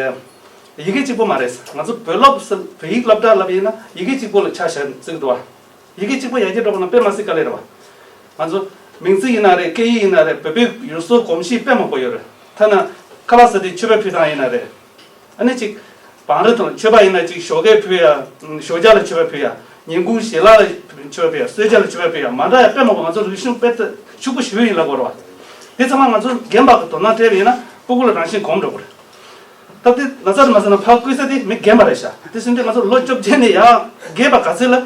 ཡི་གེ་གཅིག་པོ་མ་རེད། ང་ཚོ་བོད་སློབ་ཟེར་བོད་ཡིག་སློབ་གྲྭ་ལབ་ཡིན་ན་ཡི་གེ་གཅིག་པོ་ལ་ཆ་བཞག་ཟེར་གི་འདུག་བ། ཡི་གེ་གཅིག་པོ་ཡར་རྒྱས་འགྲོ་བ་ན་དཔེ་མ་སྲིད་དཀའ་ལས་རེད་བ། ང་ཚོ་མིང་ཚིག་ཡིན་ན་རེད། སྐད་ཡིག་ཡིན་ན་རེད། བོད་པའི་ཡུལ་སྲོལ་གོམས་གཤིས་དཔེ་མང་པོ་ཡོད་རེད། ཐ་ན་ཁ་ལག་ཟ་དུས་མཆོད་པ་ཕུལ་སྟངས་ཡིན་ན་རེད། ཨ་ནི་ཅིག་བང་རི་དང་མཆོད་པ་ཡིན་ན་ཅིག་ཞོགས་ཀས་ཕུལ་ཡ། ཞོགས་ཇ་ལ་མཆོད་པ་ཕུལ་ཡ། ཉིན་གུང་ཞལ་ལག་ལ་མཆོད་པ་ཕུལ་ཡ། གསོལ་ཇ་ལ་མཆོད་པ་ཕུལ་ཡ། མ་འདྲ་ཡ་དཔེ་མང་པོ། ང་ཚོ་རིག་གཞུང་དཔེ་ད་ཕྱུག་པོ་ཞེ་པོ་ཡིན་ལབ་དགོས་རེད་བ། དེ་ཚང་མ་ང་ཚོ་རྒན་པ་གི་དོ་སྣང་སྤྲད་པ་ཡིན་ན་སྤུ་གུ་ལ་རང་བཞིན་གོམས་འགྲོ་གི་རེད། ད་དེ་ན་ཚ་རེད་མ་ཚ་ན་ཕར་བསྐུལ་ས་དེ་མི་རྒན་པ་རེད་ཤག་དེ་བཞིན་དུ་ང་ཚོ་ལོ་བཅོ་བརྒྱད་ནས་ཡར་རྒས་པ་ག་ཚོད་ལ་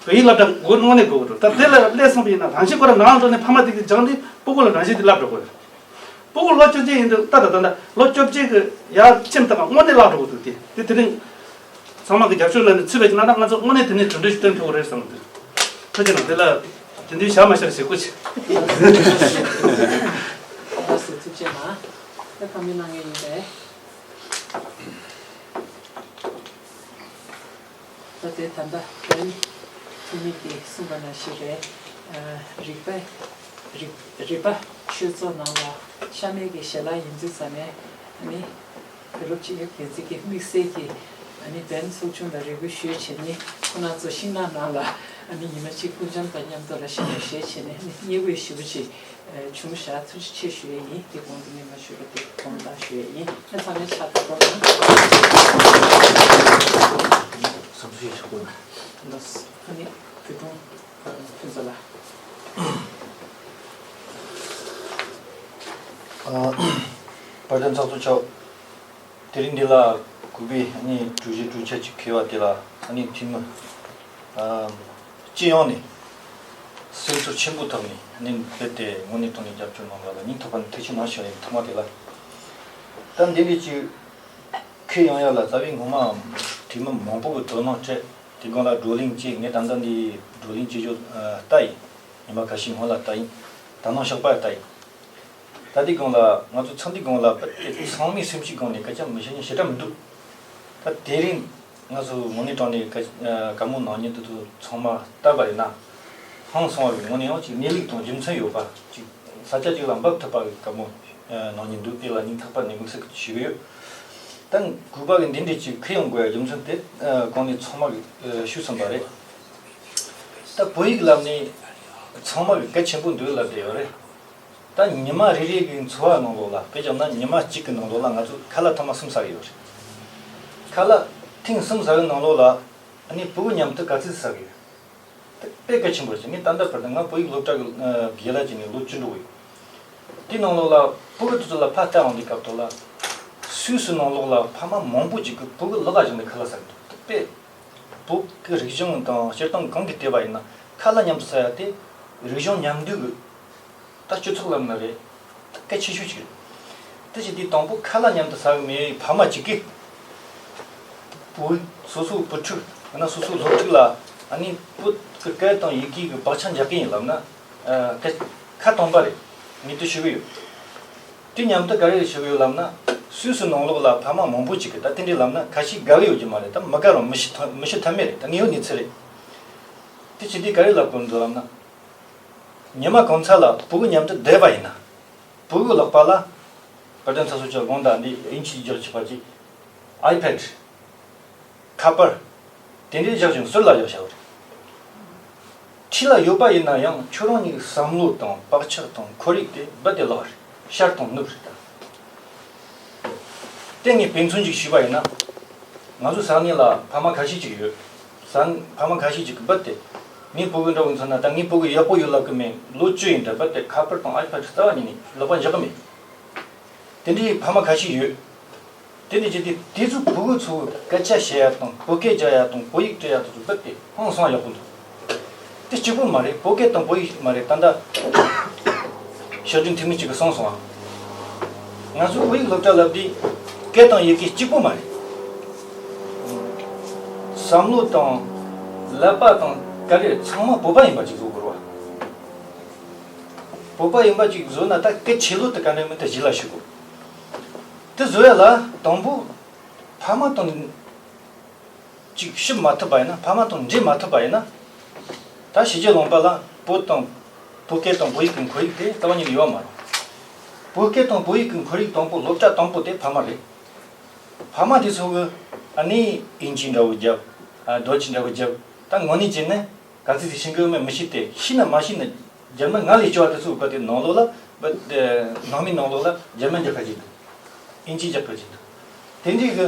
བོད་ཡིག་སློབ་གྲྭ་དགོས་དངོས་གནས་དགོས་ཀྱི་འདུག་ད་དེ་ལ་སླེབས་སོང་བ་ཡིན་ན་རང་བཞིན་ཁོ་རང་ནང་ལོགས་ནས་ཕ་མ་དེ་གིས་སྦྱངས་ཏེ་སྤུ་གུ་ལ་རང་བཞིན་དེ་བསླབ་འགྲོ་གི་རེད། སྤུ་གུ་ལོ་བཅོ་བརྒྱད་ཡིན་དུས་ད་ད་ད་ད་ལོ་བཅོ་བརྒྱད་ཀྱི་ཡར་ཁྱིམ་ཐག་དངོས་གནས་བརླག་འགྲོ་གི་འདུག་དེ་དེ་དེ་རིང་ཚང་མ་གི་རྒྱབ་སྐྱོར་ལ་ནི་ཚུད་པ་ཅིག་ན་ད་ང་ཚོ་དངོས་གནས་དེ་ནས་གྲུབ་འབྲས་ཤིག་སྟོན་ཐུབ་ཀྱི་རེད་བསམ་གི་འདུག་ཐུགས་རྗེ་གནང་། དེ་ལ་དེ་འདྲའི་བྱ་མ་ཤར་ཞེ་སྐུ་མཁྱེན། ལགས་སོ་ཐུགས་རྗེ་གནང་། ད་ཁ་མི་གནང་ངེས་ཡིན་པས། ད་ལྟའི་ད་ལྟ་བོད་འཐུས་མི་གིས་གསུངས་པ་ནང་བཞིན་རེད། ཨ་རིག་པ་རིག་རིག་པ་ གྲོས་ཚོགས་ནང་ལ་ཤ་མེད་ཀྱི་ཞལ་ལག་ཡིན་དུས་ཙམ་ནས་ཨ་ནི་བུ་རབས་གཅིག་ཡོད་མཁན་ཚོ་གི་དམིགས་བསལ་གྱི་ཨ་ནི་བན་ཚོགས་ཆུང་ལ་རེ་སྐུལ་ཞུས་བྱས་ནས་ཁོང་རྣམ་ཚོ་ཤིང་ནགས་ནང་ལ་ཨ་ནི་ཉི་མ་གཅིག་སྐུ་ལྕམ་དང་མཉམ་དུ་ལ་ཤ་མེད་བཞེས་བྱས་ནས་ཨ་ནི་བརྙས་བཅོས་ཞེ་པོ་ཅིག་བྱུང་བཞག་ཐུགས་རྗེ་ཆེ་ཞུ་ཡས་ཡིན། དེ་གོང་དུ་སྔོན་མ་ཞུས་པ་དེ་དགོངས་དག་ཞུ་ཡས་ཡིན། ཨ་ཚང་མས་ཕྱག་རྡོག་རྡོག་གནང་། བསམ་ཚུལ་ཡག་པོ་གནང་། ཨ་ནི་བོད་དྲུང་ཕུན་ཚོགས་ལགས། ཨ། དཔལ་ལྡན་ཚོགས་གཙོ་མཆོག་དེ་རིང་འདི་ལ་གུས་པས་ཨ་ནི་གྲོས་གཞི་གྲོས་འཆར་ཅིག་འཁོད་པ་དེ་ལ་ཨ་ནི་འཐུས་མི་ཨ་སྤྱི་ཡོངས་ནས་སེམས་ཚོར་ཆེན་པོ་ཐོག་ནས་ཨ་ནི་རྦད་དེ་དངོས་གནས་དྲང་གནས་རྒྱབ་སྐྱོར་གནང་བ་ལ་སྙིང་ཐག་པ་ནས་ཐུགས་རྗེ་གནང་ཞུ་ཡ་ཡིན། ཐོག་མ་དེ་ལ་ད་འདི་འདྲ་ཅིག་འཁོད་ཡོང་ཡ་ལ་རྩ་བའི་ངོ་མ་འཐུས་མི་མང་པོ་གི་དོ་སྣང་སྤྲད། དེ་སྒང་ལ་བགྲོ་གླེང་བྱས། ངས་ད་ལྟ་འདི་བགྲོ་གླེང་བྱེད་རྒྱུ་ཨ་ལྟ་ཡིན། ཉི་མ་ཁ་ཤས་སྔོན་ལ་ལྟ་ཡིན། ད་ནངས་ཞོགས་པ་ལྟ་ཡིན། ད་དེ་སྒང་ལ་ང་ཚོ་ཚང་འདི་སྒང་ལ་དཔེ་ཚང་མའི་སེམས་ཤུགས་སྒང་ནས་སྐད་ཆ་མི་བཤད་མཁན་ཞེ་དྲག་མི་འདུག་ད་དེ་རིང་ང་ཚོ་དངོས་གནས་དྲང་གནས་བཀའ་ཨ་བཀའ་མོལ་གནང་མཁན་དེ་ཚོ་ཚང་མ་བལྟས་པ་ཡིན་ན་ཧང་སང་བའི་ངོས་ནས་ཡང་ཅིག་གནས་ལུགས་དང་རྒྱུ་མཚན་ཡོད་པ་ཅིག་ས་ཆ་ཅིག་ལ་འབབ་ཐུབ་པ་གི་བཀའ་མོལ་ཨ་གནང་མཁན་འདུག་དེ་ལ་སྙིང་ཐག་པ་ནས་དམིགས་བསལ་ཞུ་གི་ཡོད། ད་གུས་པ་གི་འདི་འདྲས་ཅིག་འཁོད་ཡོང་དགོས་ཡ་རྒྱུ་མཚན་དེ་ཨ་གོང་ནས་ཚང་མ་གི་ཨ་ཞུས་ཟིན་པ་རེད། ད་བོད་ཡིག་ལབ་ནས་ཚང་མ་གི་གལ་ཆེན་པོ་འདུག་ལབ་བསྡད་ཡོད་རེད། ད་ཉི་མ་རེ་རེ་གི་འཚོ་བ་ནང་ལོགས་ལ་དཔེ་བཞག་ན་ཉི་མ་གཅིག་གི་ནང་ལོགས་ལ་ང་ཚོ་ཁ་ལག་ཐེངས་མ་གསུམ་ཟ་གི་ཡོད་རེད། ཁ་ལག་ཐེངས་གསུམ་ཟ་གི་ནང་ལོགས་ལ་ཨ་ནི་ཕྲུ་གུ་མཉམ་དུ་ག་ཚོད་ཟ་གི་ཡོད། དཔེ་གལ་ཆེན་པོ་རེད། ངས་ད་ལྟ་བར་དུ་ང་བོད་ཡིག་སློབ་གྲྭ་གི་ཨ་དགེ་ལགས་བྱས་ནས་ལོ་བཅུ་འགྲོ་གི་ཡོད། དེའི་ནང་ལོགས་ལ་ཕྲུ་གུ་དེ་ཚོ་ལ་ཕར་ལྟ་འོང་དུས་སྐབས་ཐོག་ལ་སུད་སི་ནང་ལོགས་ལ་ཕ་མ་མང་པོ་ཅིག་གིས་ཕྲུ་གུ་ལག་ག་བཞག་ནས་ཁ་ལག་ཟ་གི་འདུག་དཔེ་བོད་ཀྱི་རིག་གཞུང་དང་སྤྱིར་བཏང་གང་གི་ལྟེ་བ་ཡིན་ན་ཁ་ལག་མཉམ་དུ་ཟ་ཡ་དེ་རིག་གཞུང་མཉམ་འདུས་ཀྱི་ད་སྤྱི་ཚོགས་ལབ་ན་རེད། ད་གལ་ཆེ་ཤོས་ཅིག་རེད། དེ་བྱས་དུས་དང་པོ་ཁ་ལག་མཉམ་དུ་ཟ་གི་མེད་པའི་ཕ་མ་གཅིག་གིས་བོད་སོ་སོའི་བུ་ཕྲུག་ཡང་ན་སོ་སོའི་སློབ་ཕྲུག་ལ་ཨ་ནི་བོད་ཀྱི་སྐད་དང་ཡི་གེ་གི་བག་ཆགས་འཇགས་ཀྱི་ཡིན་ལབ་ན་ཨ་ཁ་ཁ་སྟོང་པ་རེད། ངས་དེ་ཞུ་གི་ཡོད། དེ་མཉམ་དུ་ག་རེ་ཞུ་གི་ཡོད་ལབ་ན་སུད་སི་ནང་ལོགས་ལ་ཕ་མ་མང་པོ་ཅིག་གིས་ད་དེ་འདྲས་ལབ་ན་ཁ་ཤས་དགའ་གི་ཡོད་ཀྱི་མ་རེད། ད་མི་དགའ་རུང་མི་ཤི་ཐབས་མི་ཤི་ཐབས་མེད་རེད། ད་དངོས་ཡོད་གནས་ཚུལ་རེད། དེ་བྱས་དུས་ག་རེ་ལབ་དགོས་འདུག་ལབ་ན། ཉི་མ་གང་ཚ་ལ་ཕྲུ་གུ་མཉམ་དུ་བསྡད་པ་ཡིན་ན། ཕྲུ་གུའི་ལག་པ་ལ་དཔལ་ལྡན་ཚོགས་གཙོ་མཆོག་དགོངས་དག་འདི་དབྱིན་ཇིའི་རྒྱག་ཆོག་པ་ཅིག་ཨའི་ཕེད། ཁ་པར། དེ་འདྲའི་བཞག་ཅིང་ཟུར་ལ་བཞག་བྱ་བ་རེད། འཁྲིས་ལ་ཡོད་པ་ཡིན་ན་ཡང་ཁྱོད་རང་ཉིད་ཀྱི་བསམ་བློ་དང་བག་ཆགས་དང་ཁོར་ཡུག་དེ་རྦད་དེ་བརླག་རེད། ཤར་དང་ནུབ་རེད་ད། དེ་ངས་དཔེ་མཚོན་ཅིག་ཞུས་པ་ཡིན་ན། ང་ཚོ་ས་གནས་ལ་ཕ་མ་ཁ་ཤས་ཅིག་ཡོད། ས་ཕ་མ་ཁ་ཤས་ཅིག་གིས་རྦད་དེ། ངའི་ཕྲུ་གུ་འདྲ་བོ་མཚོན་ན་ད་ངའི་ཕྲུ་གུ་ཡག་པོ་ཡོད་ལབ་ཀྱི་མེད། ལོ་བཅུ་ཡིན་འདྲ་རྦད་དེ་ཁ་པར་དང་ཨའི་པེ་ཌི་རྩ་བ་ཉིད་ནས་ལག་པ་འཇག་གི་མེད། དེ་འདྲའི་ཕ་མ་ཁ་ཤས་ཡོད། དེ་འདྲ་བྱས་ཏེ་དེ་ཚོའི་ཕྲུ་གུ་ཚོ་སྐད་ཆ་བཤད་ཡ་དང་བོད་སྐད་རྒྱག་ཡ་དང་བོད་ཡིག་བྲི་ཡ་དེ་ཚོ་རྦད་དེ་ཧང་སང་ཡག་པོ་འདུག་དེ་གཅིག་པོ་མ་རེད། བོད་སྐད་དང་བོད་ཡིག་མ་རེད། ད་ལྟ་ཕྱོགས་སྒྲིག་འཐུས་མི་གཅིག་གིས་གསུངས་སོང་ང་། ང་ཚོའི་བོད་ཡིག་སློབ་གྲྭ་ལབ་དུས་སྐད་དང་ཡི་གེ་གཅིག་པོ་མ་རེད། བསམ་བློ་དང་ཀླད་པ་དང་ག་རེ་ཚང་མ་བོད་པ་ཡིན་པ་ཅིག་བཟོ་དགོས་རེད་བ། བོད་པ་ཡིན་པ་ཅིག་བཟོ་ན་ད་གལ་ཆེ་ལོས་དེ་ག་འདྲ་མིན་དེ་གཞི་ལ་ཞུགས་དགོས། དེ་བཟོ་ཡ་ལ་དང་པོ་ཕ་མ་དང་ཅིག་ཞུམ་མ་ཐུབ་པ་ཡིན་ན། ཕ་མ་དང་འདྲེས་མ་ཐུབ་པ་ཡིན་ན། ད་ཕྱི་རྒྱལ་ལུང་པ་ལ་བོད་དང་བོད་སྐད་དང་བོད་ཡིག་གི་ཁོར་ཡུག་དེ་རྩ་བ་ཉིད་ནས་ཡོད་མ་རེད། བོད་སྐད་དང་བོད་ཡིག་གི་ཁོར་ཡུག་དང་པོ་སློབ་གྲྭ་དང་པོ་དེ་ཕ་མ་རེད། ཕ་མ་དེ་ཚོ་གིས་ཨ་ནི་དབྱིན་ཇི་འདྲ་བོ་རྒྱབ། ཨ་ཌོ་ཅི་འདྲ་བོ་རྒྱབ། ད་དངོས་གནས་བྱས་ན་ག་ཚོད་ཅིག་ཤེས་ཀྱི་ཡོད་མེད་མི་ཤེས་ཏེ། ཤེས་ན་མ་ཤེས་ན། རྒྱབ་ན་ང་ལས་སྐྱོ་བ་དེ་ཚོ་རྦད་དེ་ནང་ལོགས་ལ་རྦད་དེ་ནང་མིའི་ནང་ལོགས་ལ་འཇར་མན་རྒྱག་ག་ཅིག་འདུག་དབྱིན་ཇི་རྒྱག་ག་ཅིག་འདུག་དེ་འདྲའི་གི་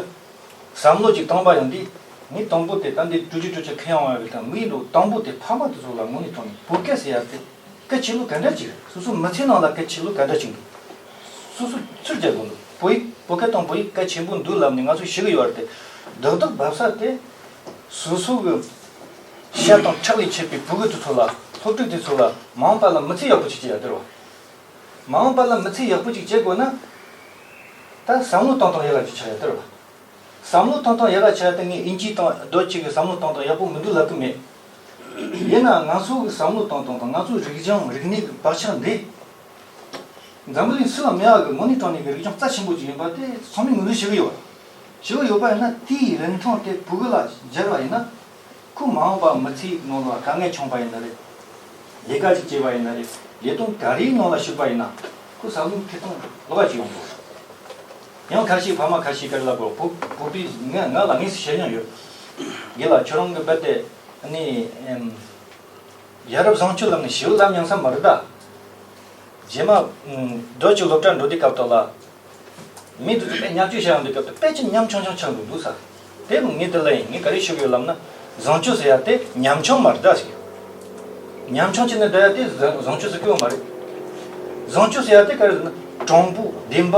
བསམ་བློ་ཅིག་བཏང་པ་ཡིན་དུས། ངས་དང་པོ་དེ་ད་འདི་གྲོས་གཞི་གྲོས་འཆར་འཁོད་ཡོང་བ་རེད། ད་ངའི་འདུག་དང་པོ་དེ་ཕ་མ་དེ་ཚོ་ལ་དངོས་གནས་དྲང་གནས་བོད་སྐད་ཟེར་ཡ་དེ་གལ་ཆེ་ལོས་ག་འདྲ་ཅིག་རེད། སོ་སོའི་མི་ཚེའི་ནང་ལ་གལ་ཆེ་ལོས་ག་འདྲ་ཅིག་འདུག་སོ་སོས་ཚུར་རྒྱག་དགོས་འདུག་བོད་ཡིག་བོད་སྐད་དང་བོད་ཡིག་གལ་ཆེན་པོ་འདུག་ལབ་ནས་ང་ཚོས་ཤེས་ཀྱི་ཡོད་རེད་དེ། རྡོག་རྡོག་འབབ་ས་དེ་སོ་སོ་གི་ཤ་དང་ཁྲག་ལས་མཆེད་པའི་ཕྲུ་གུ་དེ་ཚོ་ལ། སློབ་ཕྲུག་དེ་ཚོ་ལ་མ་འོངས་པ་ལ་མི་ཚེ་ཡག་པོ་ཅིག་སྐྱེལ་ཡ་དེ་རེད་བ། མ་འོངས་པ་ལ་མི་ཚེ་ཡག་པོ་ཅིག་སྐྱེལ་དགོས་ན། ད་བསམ་བློ་གཏོང་སྟངས་ཡག་ག་ཅིག་ཆགས་ཡ་དེ་རེད་བ། བསམ་བློ་གཏོང་སྟངས་ཡག་ག་ཆགས་ཡ་དེ་ངས་དབྱིན་ཇི་དང་རྡོ་གཅིག་གི་བསམ་བློ་གཏོང་སྟངས་ཡག་པོ་མི་འདུག་ལབ་ཀྱི་མེད། ཡིན་ན་ང་ཚོ་གི་བསམ་བློ་གཏོང་སྟངས་དང་ང་ཚོའི་རིག་གཞུང་རིག་གནས་ཀྱི་བག་ཆགས་འདི། འཛམ་བུ་གླིང་སུ་ལ་མེད་པ་གི་དངོས་གནས་དྲང་གནས་ཀྱི་རིག་གཞུང་རྩ་ཆེན་པོ་ཅིག་ཡིན་པ་དེ་ཚང་མས་ངོས་འཛིན་བྱེད་ཀྱི་ཡོད། བྱེད་ཀྱི་ཡོད་པ་ཡིན་ན་དེའི་རིན་ཐང་དེ་ཕྲུ་གུ་ལ་སྦྱར་བ་ཡིན་ན། ཁོ་མ་འོངས་པ་མི་ཚེའི་ནང་ལ་དཀའ་ངལ་བྱུང་བ་ཡིན་ན་རེད། ལས་ཀ་ཅིག་བྱས་པ་ཡིན་ན་རེད། ལས་དོན་ག་རེའི་ནང་ལ་ཞུགས་པ་ཡིན་ན། བསམ་བློ་ཁེ་གཏོང་ལོག་ཅིག་ཡོང་དགོས། ཡང་ཁ་ཤས་ཕ་མ་ཁ་ཤས་ཀར་ལབ་དགོས། བུ་བུ་པས་ང་ང་ལ་དངོས་སུ་བཤད་མྱོང་ཡོད། རྒན་ལགས་ཁྱོད་རང་གི་རྦད་དེ་ཨ་ནི་ཨེམ། ཡ་རབས་བཟང་སྤྱོད་ལམ་ནས་ཞི་བ་ལམ་ཡང་ས་མ་རེད་ད། རྗེས་མ་ཨུམ། འགྲོ་ཆུ་སློབ་གྲྭར་འགྲོ་དུས་སྐབས་དག་ལ། མི་དེ་ཚོ་དཔེ་ཉམས་བཅོས་བྱ་ཡང་དུས་སྐབས་དུ་དཔེ་ཅི་ཉམ་ཆུང་ཆུང་ཆགས་འདུག་འདུག་ས། དེ་ངས་དེ་ལ་ཡིན་ངས་ག་རེ་ཞུ་གི་ཡོད་ལབ་ན། བཟང་སྤྱོད་ཟེར་ཡ་དེ་ཉམ་ཆུང་མ་རེད་ད་ཟེར། ཉམ་ཆུང་བྱས་ནས་བསྡད་ཡ་དེ་བཟང་བཟང་སྤྱོད་ཟེར་གི་ཡོད་མ་རེད། བཟང་སྤྱོད་ཟེར་ཡ་དེ་ག་རེ་ཟེར་ན། དྲང་པོ་བདེན་པ།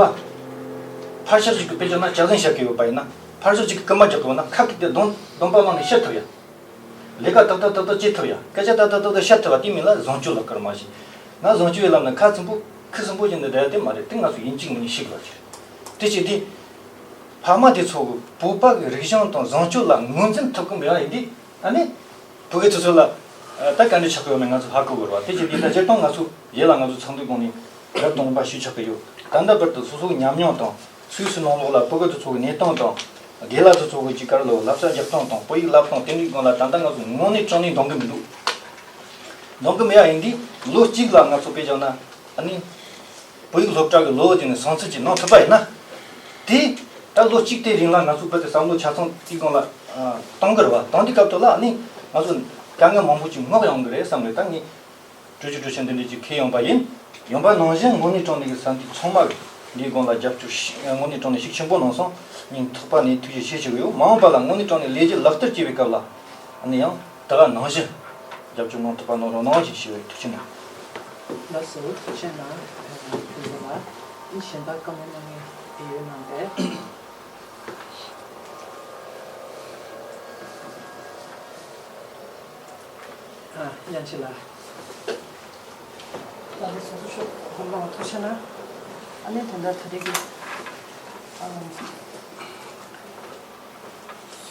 ཕར་ཕྱོགས་གཅིག་གི་དཔེ་བཞག་ན་ལྕགས་ཟན་བཤད་གི་ཡོད་པ་ཡིན་ན། ཕར་ཕྱོགས་གཅིག་གི་རྐུན་མ་རྒྱག་གི་ཡོད་ན་ཁ་གི་དེ་གདོང་གདོང་པ་བླངས་ནས་བཤད་ཐུབ་ཡ། ལས་ཀ་ཏག་ཏག་ཏག་ཏག་བྱེད་ཐུབ་ཡ། སྐད་ཆ་ཏག་ཏག་ཏག་ཏག་བཤད་ཐུབ་པ་དེ་མིན་ལ་བཟང་སྤྱོད་ལབ་ཀར་མ་བྱེད། ང་བཟང་སྤྱོད་ཡིན་ལབ་ན་ཁ་ཚིམ་པོ་ཁུ་སིམ་པོ་བྱས་ནས་བསྡད་ཡ་དེ་མ་རེད། དེ་ང་ཚོ་ཡིན་གཅིག་མིན་གཅིག་ལ་བྱེད། དེ་བྱེད་དུས། ཕ་མ་དེ་ཚོ་གི་བོད་པ་གི་རིག་གཞུང་དང་བཟང་སྤྱོད་ལ་ངོས་འཛིན་ཐུབ་ཀྱི་མེད་པ་ཡིན་དུས་ཨ་ནི། བོད་སྐད་ཚོ་ཚོ་ལ་ད་ག་འདྲ་ཆགས་ཀྱི་ཡོད་མེད་ང་ཚོ་ཧ་གོ་དགོས་རེད་བ། དེ་བྱེད་དུས་ད་སྤྱིར་བཏང་ང་ཚོ་ཡིན་ལ་ང་ཚོ་ཚོགས་འདུའི་སྒང་ནས་རབ་དང་རིམ་པ་ཞུས་ཆོག་གི་ཡོད། ད་ལྟ་བར་དུ་སོ་སོའི་ཉམས་མྱོང་དང་། སུད་སི་ནང་ལོགས་ལ་བོད་སྐད་དུ་ཚོགས་ཀྱི་གནས་སྟངས་དང་། རྒན་ལགས་ཚོ་ཚོགས་ཀྱི་ཅིག་ག་རེ་ལབ་བསླབ་བྱ་རྒྱག་སྟངས་དང་བོད་ཡིག་བསླབ་སྟངས་དེ་འདྲའི་སྒང་ལ་ད་ལྟ་ང་ཚོ་དངོས་གནས་དྲང་གནས་འདང་གི་མི་འདུག་འདང་གི་མེད་ཡ་ཡིན་དུས་ལོ་གཅིག་ལ་ང་ཚོ་དཔེ་བཞག་ན་ཨ་ནི། བོད་ཡིག་སློབ་གྲྭ་གི་ལོ་དེ་ནས་སྲུང་བརྩི་ཅིག་གནང་ཐུབ་པ་ཡིན་ན། དེ་ད་ལོ་གཅིག་དེ་རིང་ལ་ང་ཚོ་བོད་དུ་བསམ་བློ་ཆ་ཚང་དེའི་སྒང་ལ་གཏོང་གི་རེད་བ། གཏོང་དུས་སྐབས་དུ་ལ་ཨ་ནི་ང་ཚོ་དཀའ་ངལ་མང་པོ་ཅིག་སྔོག་ཡོང་གི་རེད་བསམ་རེད། ད་ངས། གྲོས་ཆོད་གྲོས་ཆོད་འདི་འདྲ་ཅིག་འཁྱེར་ཡོང་པ་ཡིན། ཡོང་པ་ནང་བཞིན་དངོས་གནས་དྲང་གནས་ཀྱི་ས་མཐོའི་ཚང་མ་འདིའི་སྒང་ལ་རྒྱབ་སྐྱོར་ཤི་དངོས་གནས་དྲང་གནས་ཤུགས་ཆེན་པོ་གནང་སོང་། སྙིང་ཐག་པ་ནས་ཐུགས་རྗེ་ཆེ་ཞུ་གི་ཡོད། མ་འོངས་པ་ལ་དངོས་གནས་དྲང་གནས་ལས་གཞི་ལག་བསྟར་བྱེད་པའི་སྐབས་ལ་ཨ་ནི་ཡང་ད་ག་ནང་བཞིན་རྒྱབ་སྐྱོར་གནང་ཐུབ་པ་གནང་རོགས་གནང་ཞེས་ཞུ་བའི་ཐུགས་ཆེ་གནང་། ལགས་སོ་ཐུགས་རྗེ་གནང་། ཕུན་ཚོགས་ལགས་གཞན་དག་བཀའ་མོལ་གནང་མཁན་ཡོད་སྣང་པས། ཨ་དབྱངས་ཅན་ལགས། ད་ལྟ་སོ་སོ་ཤོག་ཧོར་ལོང་ཐུགས་ཆེ་ན། ཨ་ནི་དོན་དག་ད་རེས་ཀྱི་ཨ་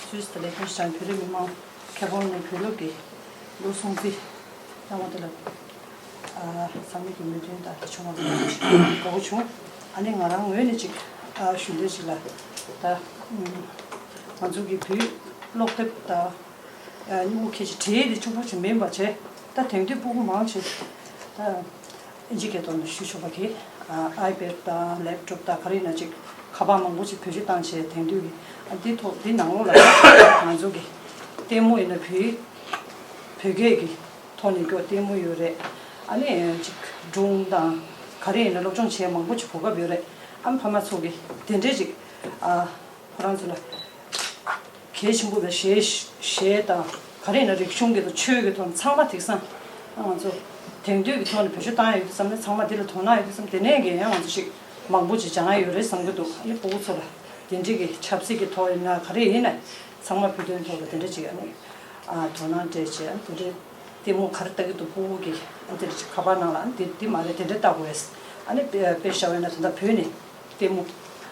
སུད་སི་ལས་དོན་ཞང་བོད་རིགས་མི་མང་ཁེ་བོང་ནས་བོད་ལུགས་ཀྱི་ལོ་སྲུང་བརྩི་གནང་བ་དེ་ལ་ཨ་ཚང་མས་ཀྱི་མོས་མཐུན་དང་ད་ཆུང་བ་ཚོ་དགའ་པོ་བྱུང་། ཨ་ནི་ང་རང་ངོས་ནས་ཅིག་ཨ་ཞུ་འདོད་ཅིག་ལ་ད་ང་ཚོ་གི་བོད་ཀློག་དེབ་ད། སྙིང་པོ་ཁྱེད་ཀྱི་བྲིས་དེ་གཅིག་པོ་ཅིག་མིན་པ་བྱས། ད་དེང་དུས་ཕྲུ་གུ་མང་ཆེ་ད་ཨིན་ཇི་སྐད་ཐོག་ནས་ཞུ་ཆོག་པ་གི་ཨའི་པེ་ཌི་དང་ལེབ་ཊོབ་དང་ག་རེ་ཡིན་ན་ཅིག་ཁ་པར་མང་པོ་ཅིག་བེད་སྤྱོད་བཏང་བྱས། དེང་དུས་ཀྱི་ཨ་འདི་ཐོག་འདི་ནང་ལོགས་ལ་ང་ཚོ་གི་ལྟད་མོ་ཡིན་ན་བོད་བོད་སྐད་ཀྱི་ཐོག་ནས་སྐྱོ་ལྟད་མོ་ཡོད་རེད། ཨ་ནི་ཅིག་སྒྲུང་དང་ག་རེ་ཡིན་ན་སློབ་སྦྱོང་བྱས་མང་པོ་ཅིག་གོ་སྐབས་ཡོད་རེད། ཨ་ཕ་མ་ཚོ་གི་དེ་འདྲས་ཅིག་ཨ། ཁོ་རང་ཚོ་ལ་གལ་ཆེན་པོ་དང་གཞས་གཞས་དང་ག་རེ་ཡིན་ན་རིག་གཞུང་གི་དང་ཆོས་ཀྱི་ཐོག་ཚང་མ་དེང་སང་ང་ཚོ་དེང་དུས་ཀྱི་ཐོག་ནས་བེད་སྤྱོད་བཏང་ཡ་ཡོད་དུས་ཙམ་ནས་ཚང་མ་འདི་ལ་དོ་སྣང་ཡོད་དུས་ཙམ་དེ་ནས་ཀྱི་ཡང་ང་ཚོ་ཞིག་མང་པོ་ཅིག་སྦྱང་ཡ་ཡོད་རེད་བསམ་གྱི་འདུག་ཨ་ནི་ཕྲུ་གུ་ཚོ་ལ་དེ་འདྲའི་གི་ཆབ་སྲིད་ཀྱི་ཐོག་ཡིན་ན་ག་རེ་ཡིན་ན་ཚང་མ་བོད་དོན་ཐོག་ལ་དེ་འདྲ་ཅིག་ཨ་ནི་ཨ་དོ་སྣང་སྤྲད་བྱས་ཨ་ནི་དེ་འདྲའི་ལྟད་མོ་ག་རེ་ལྟ་གི་འདུག་ཕྲུ་གུ་གི་ཨ་ནི་དེ་འདྲ་ཅིག་ཁ་པར་ནང་ལ་ཨ་ནི་དེ་འདི་མ་རེད་དེ་འདྲ་ལྟ་དགོས། ཨ་ནི་དཔེ་དཔེ་བཞག་པ་ཡིན་ན་ད་ལྟ་བོད་ནས། ལྟད་མོ།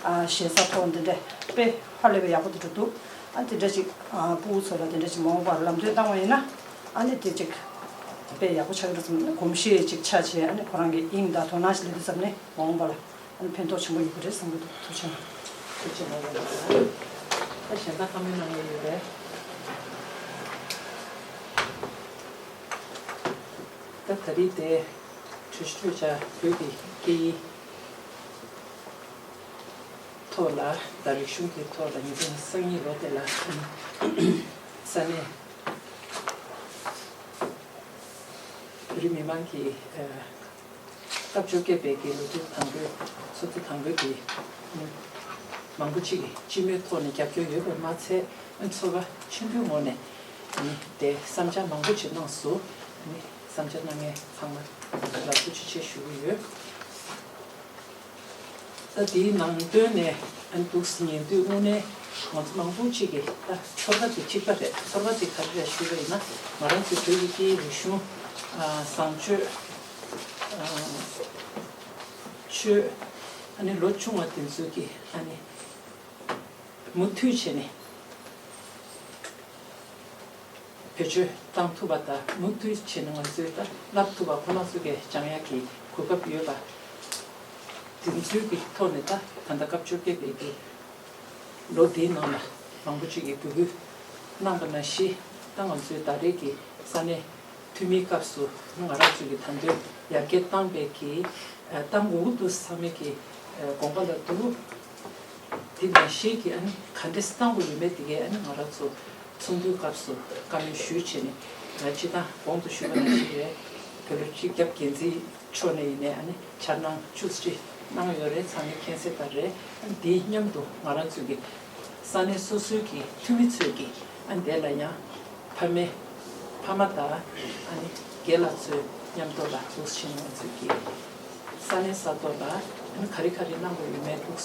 ཨ་ཞེ་ས་ཐོག་འདི་འདྲ་དཔེ་ཧ་ལས་པའི་ཡག་པོ་དེ་འགྲོ་འདུག་ཨ་དེ་འདྲ་ཅིག་ཨ་ཕྲུ་གུ་ཚོ་ལ་དེ་འདྲ་ཅིག་མ་འོངས་པར་ལམ་སྟོན་བཏང་བ་ཡིན་ན་ཨ་ནི་དེ་ཅིག་དཔེ་ཡག་པོ་ཆགས་ཀྱི་འགྲོ་ཙམ་ནས་གོམས་གཤིས་ཅིག་ཆགས་བྱས་ཨ་ནི་ཁོ་རང་གི་དབྱིངས་དང་དོ་སྣང་ཞིག་སླེབས་དུས་ཙམ་ནས་མ་འོངས་པ་ལ་ཨ་ནི་ཕན་ཐོགས་ཆེན་པོ་ཡོད་ཀྱི་རེད་བསམ་གྱི་འདུག་ཐུགས་རྗེ་གནང་། ཐུགས་རྗེ་གནང་། ད་གཞན་དག་བཀའ་མོལ་གནང་ཡས་ཡོད་པས། ད་ད་རེས་དེ་གྲོས་གཞི་གྲོས་འཆར་བོད་ཀྱི་སྐད་ཡིག་ཐོག་ལ་དང་རིག་གཞུང་གི་ཐོག་ལ་ཉིས་སྟོང་ཉི་ཤུ་རྩ་གཉིས་ལོ་དེ་ལ་ས་གནས་བོད་རིགས་མི་མང་གི་ཨ་སྐབས་བཅོ་བརྒྱད་པའི་གི་ལོ་རྒྱུས་དང་པོའི་ཚོགས་འདུ་དང་པོའི་གི་མང་པོ་ཅིག་གིས་སྤྱི་མོས་ཐོག་ནས་རྒྱབ་སྐྱོར་ཡོད་པར་མ་ཚད་ཚོར་བ་ཆེན་པོའི་ངང་ནས་དེ་བསམ་འཆར་མང་པོ་ཅིག་གནང་སོང་། བསམ་འཆར་གནང་མཁན་ཚང་མ་ལ་ཐུགས་རྗེ་ཆེ་ཞུ་གི་ཡོད། ད་དེའི་ནང་དོན་ནས་ཨ་ནི་འདུག་སེ་ཉན་དུས་དངོས་གནས་ང་ཚོ་མང་པོ་ཅིག་གིས་ད་ཚོར་བ་དེ་གཅིག་པ་རེད། ཚོར་བ་དེ་ག་རེ་རེད་ཞུས་པ་ཡིན་ན་ང་རང་ཚོའི་བོད་ཀྱི་སྐད་ཡིག་རིག་གཞུང་ཨ་བཟང་སྤྱོད་ཨ་ཆོས་ཨ་ནི་ལོ་ཆུང་བ་དེ་ཚོ་གིས་ཨ་ནི་མུ་མཐུད་བྱས་ནས། བེད་སྤྱོད་བཏང་ཐུབ་པ་དང་མུ་མཐུད་བྱས་ནས་ང་ཚོས་ད་བསླབ་ཐུབ་པ་ཁོ་རང་ཚོ་གིས་སྦྱང་ཡག་གི་གོ་སྐབས་ཡོད་པ། དེ་ཚོའི་གི་ཐོག་ནས་ད་ད་ལྟ་སྐབས་བཅོ་བརྒྱད་པའི་གི་ལོ་འདིའི་ནང་ལ་མང་པོ་ཅིག་གིས་འབོད་སྐུལ་གནང་པ་ནང་བཞིན་ད་ང་ཚོའི་ད་རེས་ཀྱི་ས་གནས་ འཐུས་མིའི་སྐབས་སུ་ང་རང་ཚོས་ཀྱི་ད་དུང་ཡར་རྒྱས་བཏང་བའི་གི་ཨ་བཏང་དགོས་ཀྱི་འདུག་ཚང་མས་ཀྱི་ཨ་དགོངས་པ་ལ་འདུག་དེ་ནང་བཞིན་གྱི་ཨ་ནི་ག་འདྲས་བཏང་དགོས་ཡོད་མེད་དེ་གའི་ཨ་ནི་ང་རང་ཚོ་ཚོགས་འདུའི་སྐབས་སུ་བཀའ་མོལ་ཞུས་བྱས་ནས་ང་སྤྱི་བཏང་གོང་དུ་ཞུས་པ་ནང་བཞིན་རེད། བོད་ལ་སྤྱི་ཁྱབ་འགན་འཛིན་མཆོག་ནས་ཡིན་ནའི་ཨ་ནི་འཆར་སྣང་བཅུ་གཅིག་གནང་ཡོད་རེད། ཚང་མས་མཁྱེན་གསལ་ལྟར་རེད། ཨ་ནི་དེའི་མཉམ་དུ་ང་རང་ཚོས་ཀྱི་ས་གནས་སོ་སོའི་གི་འཐུས་མི་ཚོས་ཀྱི་ཨ་ནི་དེ་ལ་ཡང་ཕ་མའི་ཕ་མ་དང་ཨ་ནི་དགེ་ལགས་ཚོའི་མཉམ་དུ་ལ་འདུག་ཕྱིན་ང་ཚོས་ཀྱི་ས་གནས་ས་ཐོག་ལ་ཨ་ནི་ག་རེ་ག་རེ་གནང་དགོས་ཡོད་མེད་འདུག་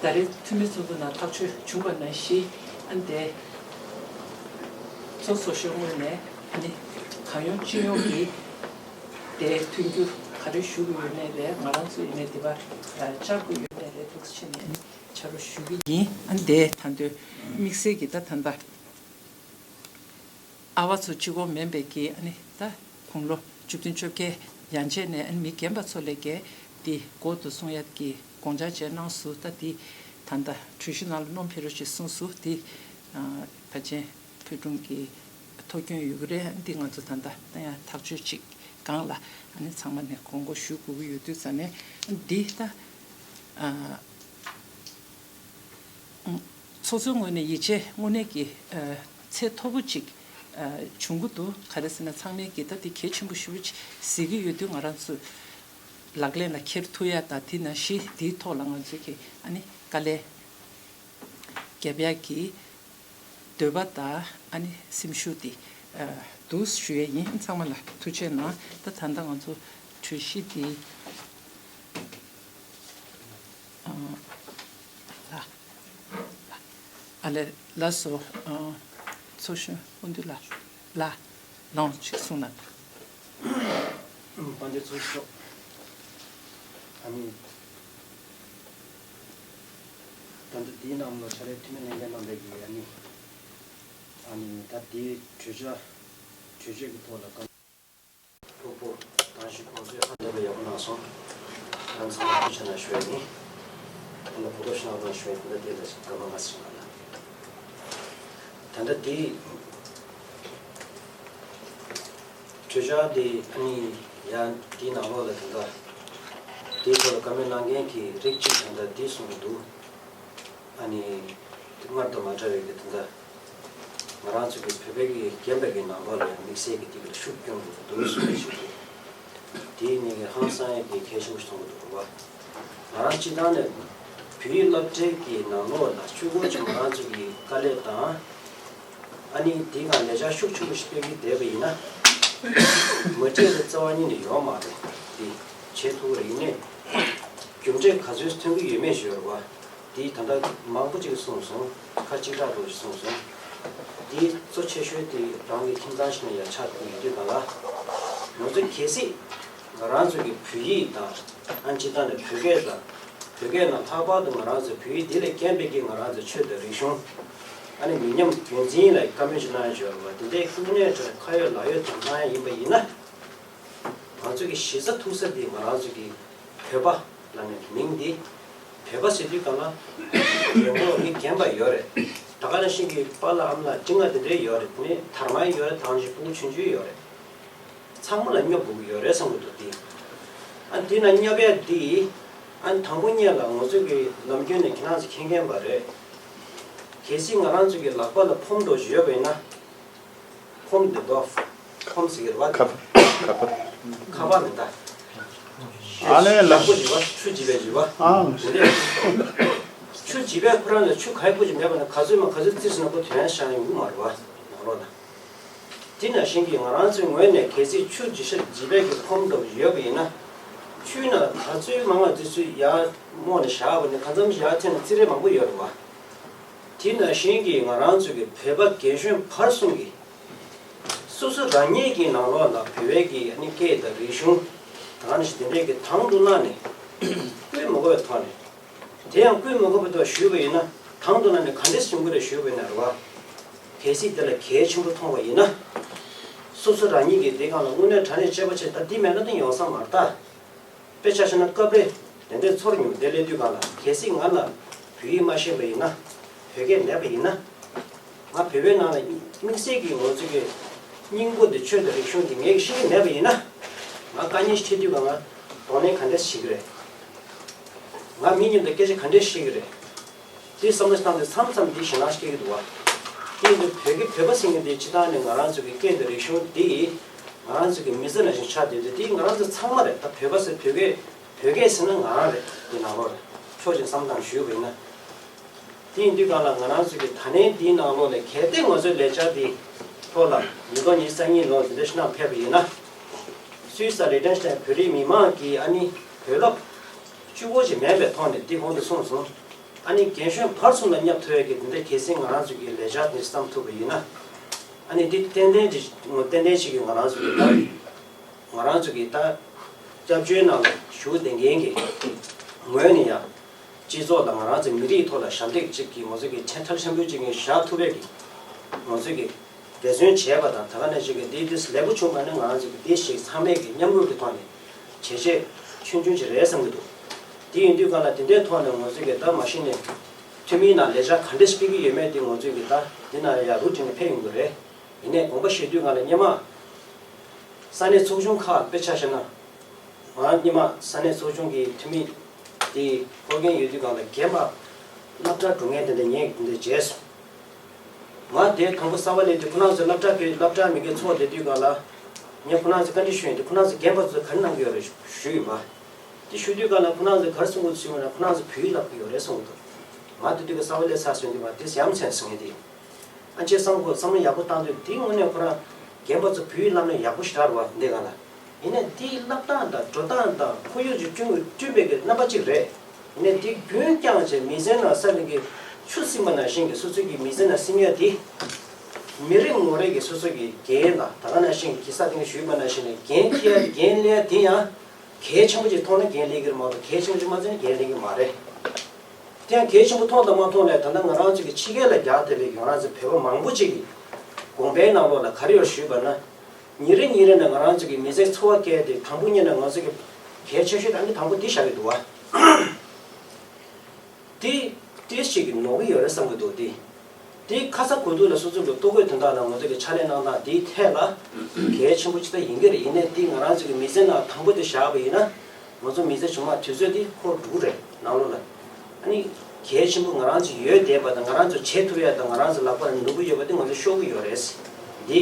ད་རེས་འཐུས་མི་ཚོགས་འདུ་ནང་ཐག་གཅོད་བྱུང་བ་ནང་བཞིན་ཨ་ནི་དེ་ཚོགས་གཙོ་གཞོན་ངོས་ནས་ཨ་ནི་གང་ཡོང་ཅི་ཡོང་གི་དེ་མཐུན་འགྱུར་ག་རེ་ཞུ་དགོས་ཡོད་མེད་རེད། ང་རང་ཚོ་ཡིན་ནའི་དེ་བ་བཅར་དགོས་ཡོད་མེད་རེད་འདུག་ཕྱིན་ནས་ཨ་ནི་ཕྱག་རོགས་ཞུ་གི་ཡིན། ཨ་ནི་དེ་ད་དུང་དམིགས་བསལ་གྱི་ད་ད་ལྟ། ཨ་བ་ཚོ་གཅིག་པོ་མིན་པའི་གི་ཨ་ནི་ད་དགུང་ལོ་བཅུ་བདུན་བཅོ་བརྒྱད་ཡན་ཆད་ནས་ཨ་ནི་མི་རྒན་པ་ཚོ་ལས་ཀའི་དེ་འགོ་དུ་སོང་ཡ་གི་དགོངས་འཆར་བཅས་གནང་སོང་། ད་དེ་ད་ལྟ་གྲོས་གཞི་ནང་ལ་སྣོན་ཕེབས་རོགས་ཞེས་གསུངས་སོང་། དེ་ཨ་ཕལ་ཆེར་བོད་ལྗོངས་ཀྱི་ཐོ་སྐྱོན་ཡོད་ཀྱི་རེད། ཨ་ནི་དེ་ང་ཚོ་ད་ལྟ་ད་ཡང་ཐག་གཅོད་ཅིག་སྒང་ལ་ཨ་ནི་ཚང་མ་ནས་དགོངས་སྐོར་ཞུ་དགོས་ཀྱི་ཡོད་དུས་ཙ་ནས་ཨ་ནི་དེ་ད་ཨ། ཚོགས་གཙོའི་ངོས་ནས་ཡིད་ཆེས་དངོས་གནས་ཀྱི་ཨ་ཚད་མཐོ་པོ་ཅིག་ཨ་བྱུང་གི་འདུག་ག་རེ་ཟེར་ན་ཚང་མས་ཀྱི་ད་དེ་གལ་ཆེན་པོ་ཞེ་པོ་ཅིག་གཟིགས་ཀྱི་ཡོད་དུས་ང་རང་ཚོ་ལག་ལེན་ལ་འཁྱེར་ཐུབ་ཡ་དང་དེ་ནང་བཞིན་དེའི་ཐོག་ལ་ང་ཚོས་ཀྱི་ཨ་ནི་དཀའ་ལས་རྒྱབ་ཡ་གི་འདོད་པ་དང་ཨ་ནི་སེམས་ཤུགས་དེ་ཨ་འདུག་ཞུ་ཡ་ཡིན། ཚང་མ་ལ་ཐུགས་རྗེ་གནང་། ད་ད་ལྟ་ང་ཚོ་གྲོས་གཞི་དེ་ཨ་ལ། ཨ་ལས། ལགས་སོ། ཨ་ཚོགས་གཞོན་སྐུ་མདུན་ལགས། ལགས། ལོངས་ཅིག་གསུང་གནང་། དཔལ་ལྡན་ཚོགས་གཙོ་མཆོག་ཨ་ནི། ད་ལྟ་འདིའི་ནང་ལ་ཕྱག་ལས་འཐུས་མི་ལྷན་རྒྱས་རྣམ་པས་ཀྱིས་ཨ་ནི། ཨ་ནི་ད་འདིའི་གྲོས་འཆར། གྲོས་ཆོད་ཀྱི་ཐོག་ལ་བཀའ། ཕུར་བུ་དང་ཞུ་གོང་ཚོས་ཧ་ལས་པའི་ཡག་པོ་གནང་སོང་། ང་ཚང་མ་ཐུགས་རྗེ་གནང་ཞུ་ཡ་ཡིན། ད་ལྟ་གོ་རྟོགས་ཤིག་གནང་རོགས་ཞུ་ཡ་ཡིན། ད་ལྟ་དེ་ལ་ཞིག་སྐར་མ་ལྔ་ཙམ་ཞིག་གནང་ན། ད་ལྟ་དེ་གྲོས་འཆར་དེ་ཨ་ནི་ཡང་དེའི་ནང་ལོགས་ལ་ད་ལྟ་དེའི་ཐོག་ལ་བཀའ་མོལ་གནང་མཁན་གྱི་རིགས་གཅིག་ད་ལྟ་དེ་གསུངས་འདུག་ཨ་ནི་སྔར་དང་མ་འདྲ་བའི་གི་དེ་འདྲ་ང་རང་ཚོ་གི་བོད་པའི་གི་རྒན་པའི་གི་ནང་པ་ལ་ཡང་དམིགས་བསལ་གི་དེ་གི་ལ་ཤུགས་སྐྱོན་དགོས་འདུག་གསུངས་པའི་ཞིག་འདུག་དེའི་ནི་གི་ཧང་སང་ཡ་གི་གལ་ཆེན་པོ་ཞིག་མཐོང་གི་འདུག་རེད་བ། ང་རང་སྤྱི་བཏང་ནས་བོད་ཡིག་སློབ་གྲྭའི་གི་ནང་ལོགས་ལ་ཆུ་འགོ་ཆུ་ང་རང་ཚོ་གི་དཀའ་ལས་དང་། ཨ་ནི་དེའི་སྒང་ལས་འཆར་ཤུགས་ཆེན་པོ་ཞིག་སྤེལ་གི་བསྡད་པ་ཡིན་ན། མ་བྱས་ན་རྩ་བ་ཉིད་ནས་ཡོང་མ་རེད། དེ་བྱེད་ཐུབ་རེད། ཡིན་ནའི་རྒྱུ་འབྲས་ག་ཚོད་ཐོན་གི་ཡོད་མེད་ཞུ་བ་རེད་བ། དེ་ད་ལྟ་མང་པོ་ཅིག་གསུངས་སོང་། ཁ་གཅིག་གྲགས་འགྲོ་ཞིག་གསུངས་སོང་། དེ་གཙོ་ཆེ་ཤོས་དེ་རང་གི་ཁྱིམ་ཚང་ཞིག་ནས་ཡར་ཆགས་ཐུབ་ཡོད་དུས་གང་ལ། ང་ཚོ་གལ་སྲིད་ང་རང་ཚོ་གི་བོད་ཡིག་དང་། ཨ་ནི་སྤྱི་བཏང་ནས་བོད་སྐད་དང་། བོད་སྐད་ནང་ལྷག་པར་དུ་ང་རང་ཚོ་བོད་ཡིག་འདི་ལས་རྒན་པའི་གི་ང་རང་ཚོ་ཆོས་དང་རིག་གཞུང་། ཨ་ནི་མི་ཉམས་རྒྱུན་འཛིན་ལ་བཀའ་མོལ་ཅིག་གནང་ཡོད་ཞུ་བ་རེད་བ། དེ་འདྲའི་དངོས་གནས་དྲང་ཁ་ཡོད་ལག་ཡོད་དུ་གནང་ཡ་ཡིན་པ་ཡིན་ན། ང་ཚོ་གི་གཞི་རྩ་ཐུག་ས་འདི་ང་རང་ཚོ་གི་བོད་པ་ལབ་ནས་མིང་འདི་བོད་པ་ཟེར་དུས་གང་ལ་རྒན་གོག་མི་རྒན་པ་ཡོད་རེད། ད་ག་ནང་བཞིན་གྱི་པཱ་ལགས་ཨ་མ་ལགས་འབྲིང་བ་དེ་འདྲའི་ཡོད་རེད། དེ་ནས་དར་མ་ཡོད་རེད། ད་ག་ནང་བཞིན་སྤུ་གུ་ཆུང་ཆུང་ཡོད་རེད། ཚང་མ་ལ་སྙོབ་དགོས་ཀྱི་ཡོད་རེད་བསམ་གྱི་འདུག་དེ་ཨ་འདི་ན་སྙོབ་ཡ་འདི་ཨ་དང་པོ་ཉིད་ལ་ང་ཚོ་གི་ནམ་རྒྱུན་ནས་ཁྱེད་རང་ཚོ་མཁྱེན་མཁྱེན་པ་རེད། གལ་སྲིད་ང་རང་ཚོ་གི་ལག་པ་ལ་ཕོམ་འདྲ་ཞིག་ཡོད་པ་ཡིན་ན། ཕོམ་འདི་དོ། ཕོམ་ཟེར་གྱི་རེད་བ། ཁ་པར། ཁ་པར། ཁ་པར་མི་འདྲ། ཨ་ལས་ལ། ཡག་པོ་བྱེད་པ། ཆུ་བྱེད་པའི་བྱེད་པ། ཨང་། དེ་འདྲས། ཆུ་བྱེད་པའི་ཁོ་རང་ལ་ཆུ་ག་ཡི་པོ་ཅིག་མེད་པ་ན་ག་ཚོད་མ་ག་ཚོད་བཙིར་ཟིན་ན་ཁོ་དོན་ཡང་ཤར་ཡོང་གི་མ་རེད་བ། ནང་ལོགས་ལ། དེ་ནང་བཞིན་གྱི་ང་རང་ཚོའི་ངོས་ནས་གལ་སྲིད་ཆུ་བྱེད་ཤ་བྱེད་པའི་གི་ཕོམ་འདྲ་བོ་ཡོད་པ་ཡིན་ན། ཆུའི་ནང་ག་ཚོད་མང་བ་དེ་ཚོད་ཡར་རྨོས་ནས་བཞག་པ་ནི་གང་འཚམ་ཞིག་ཡར་ཐོན་ན་བཙིར་ཡས་མང་པོ་ཡོད་རེད་བ། དེ་ནང་བཞིན་གྱི་ང་རང་ཚོ་གི་བོད་པ་རྒན་གཞོན་བར་གསུམ་གྱི། སོ་སོ་རང་ཉིད་ཀྱི་ནང་ལོགས་ལ་བོད་པའི་གི་ཨ་ནི་སྐད་དང་རིག་གཞུང་། ད་ག་ནང་བཞིན་དེ་འདྲའི་གི་དང་དུ་བླངས་ནས། བཀོལ་མ་དགོས་པའི་ཐོག་ནས། དེ་ཡང་བཀོལ་མ་དགོས་པའི་ཐོག་ཞུས་པ་ཡིན་ན། དང་དུ་བླངས་ནས་ག་འདྲས་བྱུང་གི་རེད་ཞུས་པ་ཡིན་ན་རེད་བ། གལ་སྲིད་དེ་ལ་གལ་ཆེན་པོ་མཐོང་བ་ཡིན་ན། སོ་སོ་རང་ཉིད་ཀྱི་དེ་སྒང་ལ་དངོས་གནས་དྲང་གནས་དཔྱད་པ་བྱས། ད་འདི་མེད་ན་ད་ཡོང་ས་མ་རེད་ད། དཔེ་ཆ་བཞག་ན་སྐབས་རེ་དེ་འདྲའི་ཚོར་མྱོང་། དེ་སླེབས་དུས་སྒང་ལ་གལ་སྲིད་ང་ལ་བོད་ཡིག་མ་ཤེས་པ་ཡིན་ན། བོད་སྐད་མེད་པ་ཡིན་ན། ང་བོད་པའི་ནང་ལ་དམིགས་བསལ་གྱི་ང་ཚོ་གི་ སྙིང་པོ་འདི་ཆོས་དང་རིག་གཞུང་འདི་ངས་ཤེས་ཀྱི་མེད་པ་ཡིན་ན། ང་དཀའ་ངལ་ཞིག་འཕྲད་དུས་ག་ང་དོགས་གནས་ག་འདྲས་ཤིག་རེད། ང་མི་མཉམ་དུ་སྐད་ཆ་ག་འདྲས་ཤིག་རེད། དེ་བསམ་བློ་བཏང་དུས་མཚམས་མཚམས་འདི་ཞེད་སྣང་སྐྱེ་གི་འདུག་བ། དེ་ཡིན་དུས་བོད་ཀྱི་བོད་པ་ཟེར་མཁན་འདི་སྤྱི་བཏང་ནས་ང་རང་ཚོ་གི་སྐད་དང་རིག་གཞུང་འདི་ང་རང་ཚོ་གི་མི་ཚེ་ནང་བཞིན་ཆགས་བསྡད་དུས། འདི་ང་རང་ཚོ་ཚང་མ་རེད། ད་བོད་པ་ཟེར་བོད་སྐད་བོད་སྐད་ཟེར་ན་ང་རང་རེད། འདི་ནང་ལོགས་རེད། ཕྱོགས་གཅིག་བསམ་བཏང་ཞུས་པ་ཡིན་ན། དེ་ཡིན་དུས་གང་ལ་ང་རང་ཚོ་གི་ད་ལན་འདིའི་ནང་ལོགས་ནས་གལ་ཏེ་ང་ཚོའི་ལས་འཆར་འདི་ཐོག་ལ་ཉིས་སྟོང་ཉི་ཤུ་རྩ་གཉིས་ལོར་འདི་འདྲ་ཞིག་གནང་ཕེབས་པ་ཡིན་ན། སུད་སི་དང་ལི་ཊེན་སི་ཊན་བོད་རིགས་མི་མང་གིས་ཨ་ནི་བོད་སློབ་གཅིག་པོ་ཅིག་མིན་པའི་ཐོག་ནས་འདི་གོང་དུ་གསུངས་སོང་། ཨ་ནི་རྒན་གཞོན་བར་གསུམ་ལ་བསྙབ་ཐུབ་ཡས་ཀྱི་འདི་འདྲ་གལ་སྲིད་ང་རང་ཚོ་གི་ལས་འཆར་འདི་བརྩམས་ཐུབ་པ་ཡིན་ན། ཨ་ནི་འདི་ཏན་ཏན་ཅིག་ཏན་ཏན་ཅིག་གིས་ང་རང་ཚོ་གི་ད་ང་རང་ཚོ་གི་ད་སྐྱབས་བཅོལ་ནང་ལ་བཞུགས་བསྡད་མཁན་གྱི་ངོས་ནས་ཡང་། སྤྱི་ཚོགས་དང་ང་རང་ཚོའི་མི་རིགས་ཐོག་ལ་ཞབས་འདེགས་གཅིག་གིས་ང་ཚོ་གི་ཕྲན་ཐབས་ཆེན་པོ་གཅིག་ངས་བཞག་ཐུབ་པའི་གི་ང་ཚོ་གི་འབད་བརྩོན་བྱས་པ་དང་། ད་ག་ནང་བཞིན་གི་འདི་འདི་ལེགས་པོ་བྱུང་བ་ནི་ང་རང་ཚོ་གི་འདི་ཞིག་ཚང་མས་གི་མཉམ་རུབ་ཀྱི་ཐོག་ནས་བྱས་རྗེས་ཆུང་ཆུང་ཅིག་རེད་བསམ་གི་འདུག་དེ་ཡིན་དུས་གང་ལ་དེ་འདྲའི་ཐོག་ནས་ང་ཚོ་གི་ད་མ་གཞི་ནས་འཐུས་མིའི་ནང་ལས་འཆར་ག་འདྲས་སྤེལ་གི་ཡོད་མེད་དེ་ང་ཚོ་གི་ད་འདི་ན་ཡ་རུ་ཊིན་ནས་ཕེབས་ཡོང་གི་རེད། ཡིན་ནའི་དགོངས་པ་བཞེས་དུས་གང་ལ་སྔོན་མ་ས་གནས་ཚོགས་ཆུང་ཁག་དཔེ་ཆ་བཞག་ན། ང་སྔོན་མ་ས་གནས་ཚོགས་ཆུང་གི་འཐུས་མི་དེ་ཧོར་རྒན་ཡོད་དུས་གང་ལ་རྒན་པ་སློབ་གྲྭ་འགྲོ་མཁན་དེ་འདྲ་ཉན་དེ་འདྲ་བྱས་སོང་། ང་དེ་དང་པོ་གསར་པ་སླེབས་དུས་ཁོ་རང་ཚོས་སློབ་གྲྭ་གི་སློབ་གྲྭ་མི་སྒེར་ཚོགས་བསྡད་དུས་གང་ལ་ངས་ཁོ་རང་ཚོ་བཀའ་འདྲི་ཞུས་ཡིན་དུས། ཁོ་རང་ཚོ་རྒན་པ་ཚོ་ག་རེ་གནང་གི་ཡོད་རེད་ཞུས་ཡིན་པ། དེ་ཞུ་དུས་གང་ལ་ཁོ་རང་ཚོས་ག་རེ་གསུང་གི་འདུག་ཞུས་པ་ན། ཁོ་རང་ཚོ་བོད་ཡིག་བསླབ་ཀྱི་ཡོད་རེད་གསུངས་འདུག་ང་དེ་དུས་ཀྱི་གསར་པ་སླེབས་ཚར་སོང་དུས་ང་དེ་ཡ་མཚན་སོང་ངས་དེ། ཨ་ཅེ་བསམ་གོ་བསམ་བློ་ཡག་པོ་བཏང་དུས་དེའི་དངོས་གནས་ཁོ་རང་རྒན་པ་ཚོ་བོད་ཡིག་བསླབ་ན་ཡག་པོ་ཞེ་དྲག་རེད་བ་འདི་ག་ལ། ཡིན་ནའི་དེའི་བསླབ་སྟངས་དང་འགྲོ་སྟངས་དང་ཁོར་ཡུག་ཅིག་བསྐྲུན་བསྐྲུན་པའི་གི་རྣམ་པ་གཅིག་རེད། ཡིན་ནའི་དེ་རྒྱུན་བསྐྱངས་བྱས་མི་ཚེ་ནང་ས་ནས་གི་ཆུ་བསྲིངས་པ་ནང་བཞིན་གི་སོ་སོའི་གི་མི་ཚེ་ནང་བསྲིངས་ཡ་དེ། མི་རེ་ངོ་རེ་གི་སོ་སོ་གི་འགན་དང་། ད་ག་ནང་བཞིན་གི་ས་སྟེང་ཞུས་པ་ནང་བཞིན་ནས་འགན་འཁྱེར་ཡ་འགན་ལེན་ཡ་དེ་ཡང་གལ་ཆེན་པོ་ཅིག་མཐོང་ན་འགན་ལེན་གི་རེད་མ་གཏོགས་གལ་ཆེན་པོ་ཅིག་མ་མཐོང་ན་འགན་ལེན་གི་མ་རེད། དེ་ཡང་གལ་ཆེན་པོ་མཐོང་དང་མ་མཐོང་ལས་ད་ལྟ་ང་རང་ཚོ་གི་ཕྱི་རྒྱལ་ལ་རྒྱག་བསྡད་པའི་ང་རང་ཚོ་བོད་པ་མང་པོ་ཅིག་གི་དགོངས་པའི་ནང་ལོགས་ལ་ག་རེ་ཡོད་ཞུས་པ་ན། ཉིན་རེ་ཉིན་རེ་ནས་ང་རང་ཚོ་གི་མི་ཚེ་འཚོ་བ་སྐྱེལ་ཏེ་དང་པོ་ཉིད་ནས་ང་ཚོ་གི་གལ་ཆེ་ཤོས་དེ་ཨ་ནི་དང་པོ་འདི་བཞག་གི་འདུག་བ། དེ་ཏོག་ཙམ་ཅིག་གི་ནོར་གི་ཡོད་རེད་བསམ་གི་འདུག་དེ་དེ་ཁ་ཚ་དགོས་གཏུགས་ལ་སོ་སོ་གི་ལྟོ་གོས་དོན་དག་ལ་ང་ཚོ་གི་ཕྱག་ལས་གནང་སྟངས་དེའི་ཐད་ལ་གལ་ཆེན་པོ་ཅིག་ད་ཡིན་གི་རེད། ཡིན་ནའི་དེ་ང་རང་ཚོ་གི་མི་ཚེ་ནང་དང་པོ་དེ་བཞག་པ་ཡིན་ན། ང་ཚོ་མི་ཚེ་བྱུང་མ་དུས་ཚོད་འདི་འཁོར་འགྲོ་གི་རེད་ནང་ལོགས་ལ། ཨ་ནི་གལ་ཆེན་པོ་ང་རང་ཚོ་ཡོད་བསྡད་པ་དང་། ང་རང་ཚོ་བྱེད་ཐུབ་ཡ་དང་། ང་རང་ཚོ་ལག་པར་ནུས་པ་ཡོད་པ་འདི་ང་ཚོ་ཤོར་གི་ཡོད་རེད། འདི་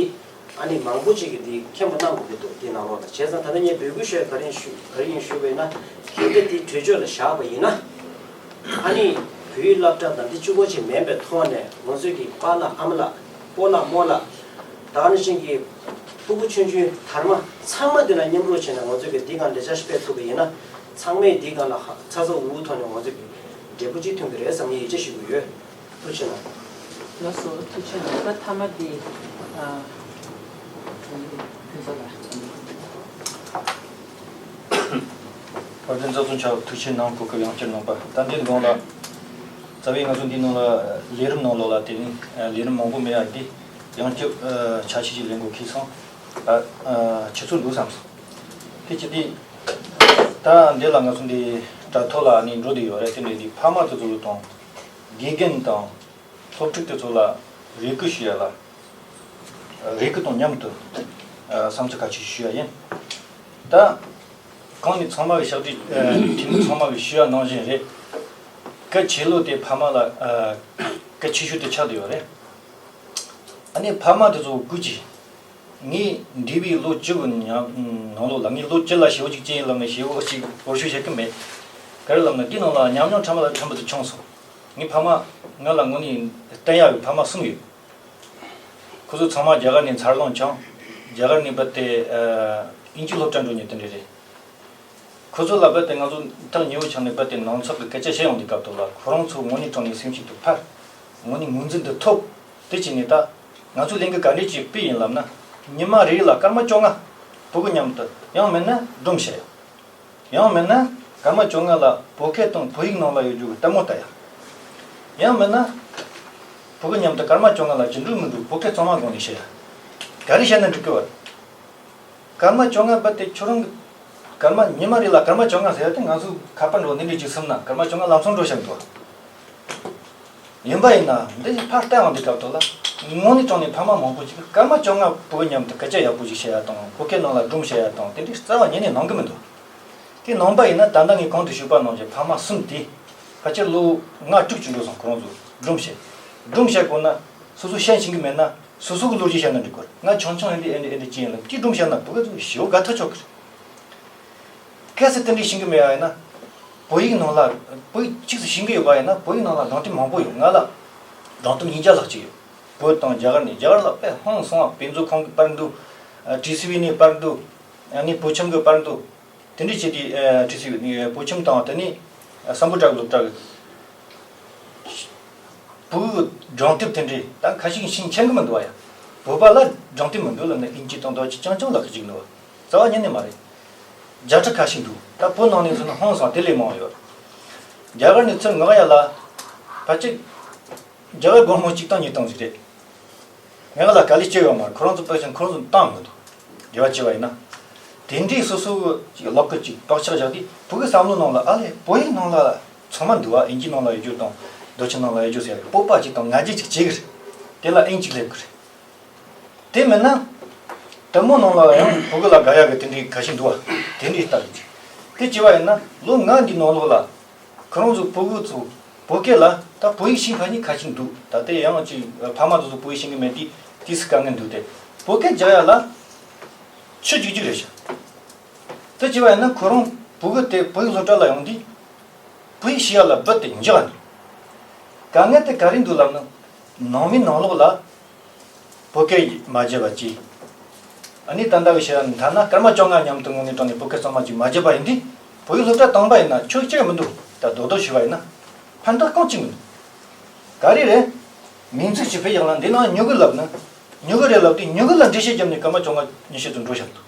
ཨ་ནི་མང་པོ་ཅིག་གིས་འདི་མཁྱེན་པ་གནང་དགོས་ཀྱི་འདུག་འདི་ནང་ལོགས་ལ། བྱས་ཙང་ད་ལྟ་ངས་འབོད་སྐུལ་ཞུ་ཡ་ག་རེ་ཡིན་ཞུ་ག་རེ་ཡིན་ཞུས་པ་ཡིན་ན། གལ་ཏེ་འདི་གྲོས་ཆོད་ལ་བཞག་པ་ཡིན་ན། ཨ་ནི་བོད་ཡིག་སློབ་གྲྭ་དང་འདི་གཅིག་པོ་ཅིག་མིན་པའི་ཐོག་ནས་ང་ཚོས་ཀྱི་པཱ་ལགས་ཨ་མ་ལགས་སྤོ་ལགས་རྨོ་ལགས། ད་ག་ནང་བཞིན་གྱི་ཕྲུ་གུ་ཆུང་ཆུང་དར་མ་ཚང་མ་འདི་ལ་མཉམ་རུབ་བྱས་ནས་ང་ཚོས་ཀྱི་འདི་སྒང་ལས་འཆར་ཞིག་སྤེལ་ཐུབ་པ་ཡིན་ན། ཚང་མས་འདི་སྒང་ལ་ཧ་ཚ་ཚ་འུར་འུར་ཐོག་ནས་ང་ཚོས་ཀྱི་འབྲས་བུ་ཅིག་ཐོན་གྱི་རེད་བསམ་ཡིད་ཆེས་ཞུ་གི་ཡོད། ཐུགས་རྗེ་གནང་། ལགས་སོ། ཐུགས་རྗེ་གནང་། ད་མཐའ་མ་འདི་ཨ་ཕུན་ཚོགས་ལགས། བཀའ་དྲིན་རྩ་གསུམ་ཆགས། ཐུགས་རྗེ་གནང་། གོ་སྐབས་ཡང་བསྐྱར་གནང་པ། ད་འདི་གོང་ལ་རྩ་བའི་ང་ཚོ་འདི་ནང་ལ་ལས་རིམ་ནང་ལོགས་ལ་དེ་རིང་ལས་རིམ་མང་པོ་མེད་ཡ་འདི་ཡང་བསྐྱར་ཆ་ཤས་ཅིག་ལེན་དགོས་ཁེལ་སོང་། ད་ཆུ་ཚོད་འདུག་བསམ་སོང་། དེ་ཅི་སྟེ་ད་འདི་ལ་ང་ཚོ་འདི་དྲ་ཐོག་ལ་ནི་འགྲོ་བསྡད་ཡོད་རེད། དེ་འདྲའི་འདི་ཕ་མ་དེ་ཚོ་དང་དགེ་རྒན་དང་། སློབ་ཕྲུག་དེ་ཚོ་ལ་རེ་སྐུལ་ཞུ་ཡ་ལ། རེ་སྐུལ་དང་མཉམ་དུ་ཨ་བསམ་ཚུལ་ཁ་ཤས་ཞུ་ཡ་ཡིན། ད་གོང་ནས་ཚང་མ་གི་ཕྱག་བྲིས་ཨ་འཐུས་མི་ཚང་མ་གི་ཞུ་ཡ་ནང་བཞིན་རེད། གལ་ཆེ་ལོས་དེ་ཕ་མ་ལ་ཨ་གལ་ཆེ་ཤོས་དེ་ཆགས་བསྡད་ཡོད་རེད། ཨ་ནི་ཕ་མ་དེ་ཚོ་སྒུག་ཅིག་ངས་འདས་པའི་ལོ་བཅུ་གི་ནང་ལོགས་ལ། ངས་ལོ་བཅུ་ལ་ཞེ་པོ་ཅིག་ཅི་ཡིན་ལབ་ནས་ཞེ་པོ་ཅིག་བོར་ཤུགས་བྱེད་ཀྱི་མེད། ག་རེ་ལབ་ན་འདི་ནང་ལ་ཉམས་མྱོང་ཕྲ་མ་ལ་ཕྲན་བུ་དེ་བྱུང་སོང་། ངའི་ཕ་མ་ང་ལ་དངོས་གནས་བསྟེན་ཡག་གི་ཕ་མ་གསུམ་ཡོད། ཁོ་ཚོ་ཚང་མ་རྒྱ་གར་ནས་འཚར་ལོངས་བྱུང་། རྒྱ་གར་ནས་བུད་དེ་ཨ་དབྱིན་ཇི་སློབ་གྲྭ་འགྲོ་མཁན་དེ་འདྲ་རེད། ཁོ་ཚོ་ལ་བུད་དེ་ང་ཚོ་ཐག་ཉེ་བོ་ཆགས་ནས་བུད་དེ་ནང་ཚགས་ཀྱི་སྐད་ཆ་བཤད་ཡོང་དུས་སྐབས་དུ་ལ། ཁོ་རང་ཚོ་དངོས་གནས་དྲང་གནས་སེམས་ཤུགས་དེ་འཕར། དངོས་གནས་ངོས་འཛིན་དེ་ཐོབ། དེ་བྱས་ནས་ད་ང་ཚོ་ལས་འགུལ་ག་འདྲས་ཅིག་སྤེལ་ཡིན་ལབ་ན། ཉི་མ་རེ་རེ་ལ་སྐར་མ་བཅོ་ལྔ་ཕྲུ་གུ་མཉམ་དུ། ཡང་མིན་ན་སྒྲུང་བཤད་ཡ། ཡང་མིན་ན་སྐར་མ་བཅོ་ལྔ་ལ་བོད་སྐད་དང་བོད་ཡིག་ནང་ལ་ཡོད་རྒྱུ་གི་ལྟད་མོ་ལྟ་ཡ། ཡང་མིན་ན་ཕྲུ་གུ་མཉམ་དུ་སྐར་མ་བཅོ་ལྔ་ལ་ཅི་འགྲིག་མི་འགྲིག་བོད་སྐད་གཙང་མ་སྒང་ནས་བཤད་ཡ། ག་རེ་བཤད་ན་འགྲིག་གི་བ། སྐར་མ་བཅོ་ལྔ་བུད་དེ་ཁྱོད་རང་གི་སྐར་མ་ཉི་མ་རེ་ལ་སྐར་མ་བཅོ་ལྔ་ཟེར་ཡ་དེ་ང་ཚོ་ཁ་པར་འགྲོ་འདི་འདྲས་ཅིག་སིམ་ན་སྐར་མ་བཅོ་ལྔ་ལམ་སང་འགྲོ་བཞག་འདུག་བ། ཡིན་པ་ཡིན་ན་འདི་ཕར་བལྟས་ཡོང་དུས་སྐབས་དུ་ལ། དངོས་གནས་དྲང་གནས་ཕ་མ་མང་པོ་ཅིག་སྐར་མ་བཅོ་ལྔ་བུ་གུ་མཉམ་དུ་སྐད་ཆ་ཡག་པོ་ཞིག་བཤད་ཡ་དང་བོད་སྐད་ནང་ལ་སྒྲུང་བཤད་ཡ་དང་དེ་འདྲའི་རྩ་བ་ཉིད་ནས་གནང་གི་མི་འདུག་དེ་གནང་པ་ཡིན་ན་ད་ལྟ་ངས་གོང་དུ་ཞུས་པ་ནང་བཞིན་ཕ་མ་གསུམ་དེ་ཕལ་ཆེར་ལོ་ལྔ་དྲུག་ཅིག་འགྲོ་སོང་ཁོ་རང་ཚོ་སྒྲུང་བཤད། སྒྲུང་བཤད་དགོས་ན་སོ་སོ་ཤེས་ཤེས་ཀྱི་མེད་ན་སོ་སོ་གི་ལོ་རྒྱུས་བཤད་ན་འགྲིག་གི་རེད། ང་ཆུང་ཆུང་ཡིན་དུས་ཨེ་འདྲ་ཨེ་འདྲ་ཅི་ཡིན་ལབ་ཀྱི་སྒྲུང་བཤད་ན་བོད་སྐད་ཚོ་ཞེ་པོ་དགའ་ཐག་ཆོད་གི་རེད། གལ་སྲིད་དེ་འདྲའི་ཤེས་ཀྱི་མེད་པ་ཡིན་ན། བོད་ཡིག་ནང་ལ། བོད་ཡིག་གཅིག་ཙམ་ཤེས་ཀྱི་ཡོད་པ་ཡིན་ན་བོད་ཡིག་ནང་ལ་སྒྲུང་དེབ་མང་པོ་ཡོད། ང་ལ་སྒྲུང་དེབ་ཉིས་བརྒྱ་ལྷག་ཅིག་ཡོད། བོད་དང་རྒྱ་གར་ནས། རྒྱ་གར་ལ་དཔེ་ཧང་སང་བ། དཔེ་མཛོད་ཁང་གིས་པར་འདུག་ཨ། ཊི་སི་ཝི་ནས་པར་འདུག་ཨ་ནི་བོད་ཁྱིམ་གིས་པར་འདུག་དེ་འདྲ་བྱས་ཏེ། ཨ། ཊི་སི་ཝི་ནས་བོད་ཁྱིམ་དང་དེ་ནས་བསམ་བློ་གྲགས་སློབ་གྲྭ་གི་བོད་སྒྲུང་དེབ་དེ་འདྲའི་ད་ཁ་ཤས་ཤིང་མཁྱེན་གི་མི་འདུག་བ་ཡ། བོད་པ་ལ་སྒྲུང་དེབ་མི་འདུག་ལབ་ན་ཨིན་ཇི་དང་འདོད་ཆེ་རྐྱང་རྐྱང་ལབ་ཀྱི་ཅིག་འདུག་བ། རྩ་བ་ཉིད་ནས་མ་རེད། བརྒྱ་ཁྲི་ཁ་ཤས་འདུག་ད་བོད་ནང་ནས་ཚུར་ན་ཧང་སང་དེ་ལས་མང་ཡོད། རྒྱ་གར་ནས་ཚུར་མངགས་ཡ་ལ་ཕལ་ཆེར་རྒྱ་གར་སྒོར་མོ་གཅིག་དང་གཉིས་སྟོང་ཟིག་རེད། ངས་ལ་དཀའ་ལས་སྤྱད་ཡོད་མ་རེད། ཁོ་རང་ཚོ་དཔེ་ཆ་ཁོ་རང་ཚོ་བཏང་མི་འདུག་རྒྱ་བ་བྱས་པ་ཡིན་ན། དེ་འདྲའི་སོ་སོ་གི་ལག་གི་ཅིག་བག་ཆགས་བཞག་དུས་བོད་ཀྱི་བསམ་བློ་ནང་ལ་ཨ་ལས་བོད་ཡིག་ནང་ལ་ཚང་མ་འདུག་བ། ཨིན་ཇི་ནང་ལ་ཡོད་རྒྱུ་དང་འདོད་ཆེ་ནང་ལ་ཡོད་རྒྱུ་ཟེར་ཡ་གི་སྤོབས་པ་ཅིག་དང་ང་རྒྱལ་ཅིག་བྱེད་གི་རེད། དེ་ལ་ཨིན་ཅིག་སླེབས་གི་རེད། དེ་མིན་ན། དེ་མོ་ནང་ལ་ཡང་བོད་གི་ལ་དགའ་ཡ་གི་དེ་འདྲའི་ཁ་ཤས་འདུག་བ། དེ་འདྲའི་ལྟར་རེད། དེ་བྱས་པ་ཡིན་ན་ལོ་ལྔ་འདི་ནང་ལོགས་ལ། ཁོ་རང་ཚོ་བོད་གི་ཚོ་བོད་སྐད་ལ་ད་བོད་ཡིག་ཤེས་མཁན་ནི་ཁ་ཤས་འདུག་ད་ལྟའི་ཡང་ཅིག་ཕ་མ་དེ་ཚོ་བོད་ཡིག་ཤེས་ཀྱི་མེད་དུས་དུས་སུ་དཀའ་ངལ་འདུག་སྟེ། བོད་སྐད་རྒྱག་ཡ་ལ་ཆུ་རྒྱུག་རྒྱུག་རེད་ཤག་དེ་བྱས་པ་ཡིན་ན་ཁོ་རང་བོད་གི་དེ་བོད་ཡིག་སློབ་གྲྭ་ལ་ཡོང་དུས་བོད་ཡིག་ཤེས་ཡ་ལ་རྦད་དེ་འཇགས་ནས། དཀའ་ངལ་དེ་ག་རེ་འདུག་ལབ་ན། ནང་མི་ནང་ལོགས་ལ་བོད་སྐད་མ་བརྗེད་པ་གཅིག་ཨ་ནི་ད་ལྟ་གི་བཤད་ན་ཐ་ན་སྐར་མ་བཅོ་ལྔ་མཉམ་དུ་དངོས་གནས་དྲང་གནས་བོད་སྐད་གཙང་མ་ཅིག་མ་བརྗེད་པ་ཡིན་དུས་བོད་ཡིག་སློབ་གྲྭ་བཏང་པ་ཡིན་ན་ཆོག་གི་མི་འདུག་ད་རྡོག་རྡོག་ཞུས་པ་ཡིན་ན་ཕན་ཐོགས་རྐང་གཅིག་མི་འདུག་ག་རེ་རེད། མིང་ཚིག་ཅིག་བེད་སྤྱོད་ལ་འདི་ནང་ཉོ་གི་ལབ་ན། ཉོ་གི་རེད་ལབ་དུས་ཉོ་གི་ལ་འགྲེལ་བཤད་བརྒྱབ་ནས་སྐར་མ་བཅོ་ལྔ་ཉི་ཤུ་ཙམ་འགྲོ་བཞག་འདུག་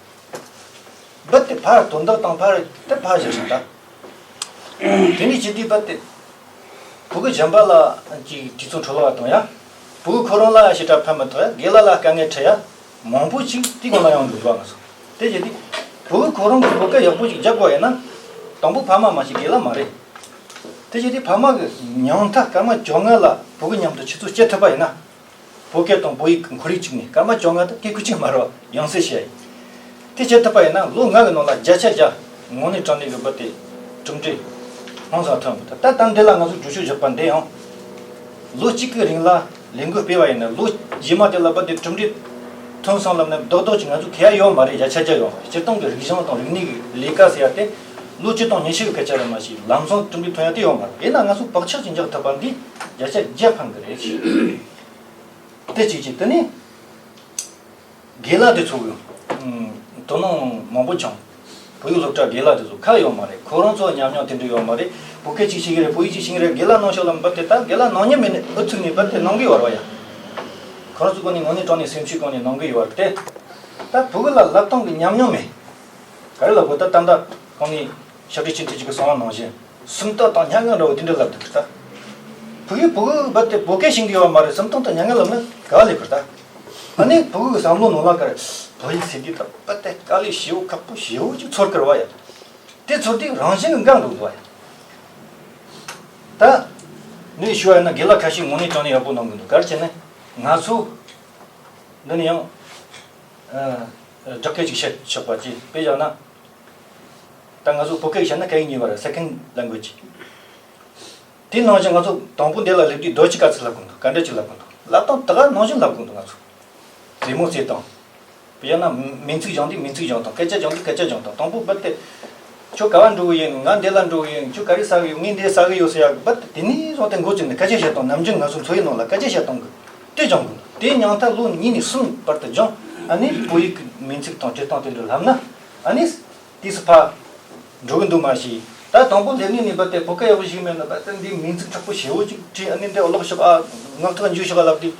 རྦད་དེ་ཕར་དོན་དག་དང་ཕར་དེ་ཕར་བཞག་བཞག་ད། དེ་ནས་ཅི་སྟེ་རྦད་དེ། བུ་གུ་གཞན་པ་ལ་ཅིག་དུས་ཚོད་འཕྲོ་བརླག་གཏོང་ཡ། བུ་གུ་ཁོ་རང་ལ་ཞེ་དྲག་ཕན་མི་ཐོགས་ཡ། རྒན་ལགས་ལ་དཀའ་ངལ་འཕྲད་ཡ། མང་པོ་ཅིག་དེ་སྒང་ལ་ཡོང་འདུག་བ་ང་ཚོ། དེ་བྱས་ཏེ། བུ་གུ་ཁོ་རང་གི་བོད་སྐད་ཡག་པོ་ཅིག་རྒྱག་དགོས་ཡིན་ན། དང་པོ་ཕ་མ་མ་གཏོགས་རྒན་ལགས་མ་རེད། དེ་བྱས་ཏེ་ཕ་མ་གི་ཉང་མཐའ་སྐར་མ་བཅོ་ལྔ་ལ་བུ་གུ་མཉམ་དུ་ཆུ་ཚོད་སྐྱེལ་ཐུབ་པ་ཡིན་ན། བོད་སྐད་དང་བོད་ཡིག་གི་ཁོར་ཡུག་ཅིག་ནས་སྐར་མ་བཅོ་ལྔ་དང་སྐད་ཁུ་གཅིག་མ་རེད་བ། ཡང་སེ་བཤད་ཡིན། དེ་བྱེད་ཐུབ་པ་ཡིན་ན་ལོ་ལྔ་གི་ནང་ལ་བརྒྱ་ཆ་བརྒྱ་དངོས་གནས་དྲང་གནས་ཀྱི་བུ་དེ་གྲུབ་འབྲས་ཧང་སང་ཐོན་པ་དང་། ད་ལྟ་འདི་ལ་ང་ཚོ་གྲོས་ཆོད་བཞག་པ་འདི་ཡང་ལོ་གཅིག་གི་རིང་ལ་ལས་འགུལ་སྤེལ་བ་ཡིན་ན་ལོ་རྗེས་མ་དེ་ལ་བུ་དེ་གྲུབ་འབྲས་ཐོན་སོང་ལབ་ན་རྡོག་རྡོག་ཅིག་ང་ཚོ་ཁེ་ཡ་ཡོད་མ་རེད། བརྒྱ་ཆ་བརྒྱ་ཡོད་མ་རེད། སྤྱིར་བཏང་གི་རིག་གཞུང་དང་རིག་གནས་ཀྱི་ལས་ཀ་ཟེར་ཡ་དེ་ལོ་བཅུ་དང་ཉི་ཤུ་གི་སྐད་ཆ་རེད་མ་གཞི་ལམ་སང་གྲུབ་འབྲས་ཐོན་ཡ་དེ་ཡོད་མ་རེད། ཡིན་ན་ང་ཚོ་བག་ཆགས་ཅིག་འཇགས་ཐུབ་པ་འདི་བརྒྱ་ཆ་བརྒྱ་ཕན་གི་རེད། དེ་གཅིག་བྱས། དེ་ནས་རྒན་ལགས་དེ་ཚོ་གི་དོ་སྣང་མང་པོ་བྱུང་། བོད་ཡིག་སློབ་གྲྭ་རྒན་ལགས་དེ་ཚོ་ཁག་ཡོད་མ་རེད། ཁོ་རང་ཚོ་ཉམས་མྱོང་དེ་འདྲ་ཡོད་མ་རེད། བོད་སྐད་ཅིག་ཤེས་ཀྱི་རེད། བོད་ཡིག་ཅིག་ཤེས་ཀྱི་རེད། རྒན་ལགས་གནང་ཤོག་ལབ་བུ་དེ་ད་རྒན་ལགས་གནང་མྱོང་མེད་ནས་ཨུ་ཚུགས་ནས་བུ་དེ་གནང་གི་ཡོད་རེད་བ་ཡ། ཁོ་རང་ཚོ་སྒོ་ནས་དངོས་གནས་དྲང་གནས་སེམས་ཤུགས་སྒང་ནས་གནང་གི་ཡོད་རེད་དེ། ད་བོད་ཡིག་ལ་བསླབ་སྟངས་ཀྱི་ཉམས་མྱོང་མེད། ག་རེ་ལབ་དགོས། ད་ད་ལྟ་ཁོང་ནས་ཞབས་འདྲེན་ཆེན་མོ་ཅིག་གིས་གསུངས་པ་ནང་བཞིན་སུམ་རྟགས་དང་སྙན་ངག་འདྲ་བོ་དེ་འདྲ་ལབ་འདུག་ད། བོད་ཡིག་བོད་ཡིག་བུ་དེ་བོད་སྐད་ཤེས་ཀྱི་ཡོད་མ་རེད། སུམ་རྟགས་དང་སྙན་ངག་ལབ་ན་ག་ལས་ཁར་ད། ཨ་ནི་བོད་ཡིག་བསམ་བློ་ནང་ལ་ག་རེ། བོད་ཡིག་ཟེར་དུས་ད་བུ་དེ་དཀའ་ལས་ཞེ་པོ་ཁག་པོ་ཞེ་པོ་ཅིག་ཚོར་གི་རེད་བ་ཡ། དེ་ཚོར་དུས་རང་བཞིན་གྱིས་འགག་འགྲོ་འདུག་བ་ཡ། ད་ནས་ཞུ་བ་ཡིན་ན་རྒན་ལགས་ཁ་ཤས་དངོས་གནས་དྲང་གནས་ཡག་པོ་གནང་གི་འདུག་ག་རེ་བྱས་ན་ང་ཚོ་འདི་ནས་ཡང་ཨ་སྦྲག་སྐད་ཅིག་བཤད་ཆོག་པ་ཅིག་དཔེ་བཞག་ན། ད་ང་ཚོ་བོད་སྐད་བཤད་ན་སྐད་ཡིག་གཉིས་པ་རེད། སེ་ཀེན་ཌ་ལེང་གུ་ཨེཇ། དེ་ནང་བཞིན་ང་ཚོ་དང་པོ་འདི་ལ་སླེབས་དུས་རྡོ་རྗེ་དཀར་ཚིག་ལབ་གི་འདུག་ག་འདྲ་ཅིག་ལབ་གི་འདུག་ལབ་སྟངས་ད་ག་ནང་བཞིན་ལབ་གི་འདུག་ང་ཚོ་རི་མོ་བརྩེགས་སྟངས། དཔེར་ན་མིང་ཚིག་སྦྱངས་དུས་མིང་ཚིག་སྦྱངས་སྟངས། སྐད་ཆ་སྦྱངས་དུས་སྐད་ཆ་སྦྱངས་སྟངས། དང་པོ་བུ་དེ་ཁྱོད་ག་པར་འགྲོ་གི་ཡིན། ང་འདི་ལ་འགྲོ་གི་ཡིན། ཁྱོད་ག་རེ་ཟ་གི་ཡོད། ངས་འདི་ཟ་གི་ཡོད་ཟེར་ཡ་གི་བུ་དེ་ནས་བཟུང་སྟེ་འགོ་བཙུགས་ནས་སྐད་ཆ་བཤད་སྟངས། ནམ་རྒྱུན་ང་ཚོ་འཚོ་བའི་ནང་ལ་སྐད་ཆ་བཤད་སྟངས་ཀྱི་དེ་སྦྱངས་དགོས། དེ་ཉང་མཐའ་ལོ་གཉིས་ནས་གསུམ་བར་དུ་སྦྱངས། ཨ་ནི་བོད་ཡིག་གི་མིང་ཚིག་དང་བྲིས་སྟངས་དེ་འདྲ་ལབ་ན། ཨ་ནི། དུས་སུ་ཕར་འགྲོ་གི་འདུག་མ་གཞི། ད་དང་པོ་སླེབས་ནས་ནི་བུ་དེ་བོད་སྐད་ཡག་པོ་ཞིག་མེད་ན་བུ་དེ་འདི་མིང་ཚིག་དྲག་པོ་ཞེ་པོ་ཅིག་བྲིས། ཨ་ནི་འདི་ཀློག་ཤོག་ཨ། ངག་ཐོག་འཇུ་ཤོག་ཨ་ལབ་དུས་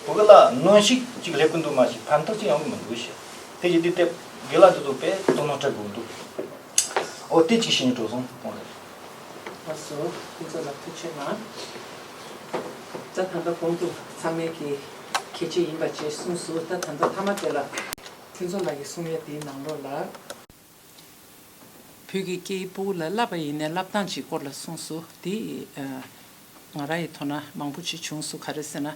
བོད་སྐད་ལ་གནོན་ཤུགས་ཅིག་སླེབས་ཀྱི་འདུག་མ་གཞི་ཕན་ཐོགས་ཅིག་ཡོང་གི་མི་འདུག་ཞེས། དེ་བཞིན་དུ་དེ་རྒན་ལགས་འདི་ཚོ་དཔེ་དོ་སྣང་སྤྲད་དགོས་འདུག་འོ་དེ་ཅིག་བཤད་སྙིང་བྲོ་སོང་གོང་རེད། ལགས་སོ། ཕུན་ཚོགས་ལགས་ཐུགས་རྗེ་གནང་། ད་ད་ལྟ་གོང་དུ་ཚང་མས་ཀྱི་གལ་ཆེ་ཡིན་པ་བཅས་གསུངས་སོང་། ད་ད་ལྟ་མཐའ་མ་དེ་ལ་ཕུན་ཚོགས་ལགས་ཀྱིས་གསུང་ཡ་དེའི་ནང་ལོགས་ལ། བོད་ཀྱི་སྐད་ཡིག་ཕྲུ་གུ་ལ་བསླབ་པ་ཡིན་ནའི་བསླབ་སྟངས་ཀྱི་སྐོར་ལ་གསུངས་སོང་། དེ་ཨ་ང་རང་ཡི་དོ་སྣང་མང་པོ་ཅིག་བྱུང་སོང་། ག་རེ་ཟེར་ན།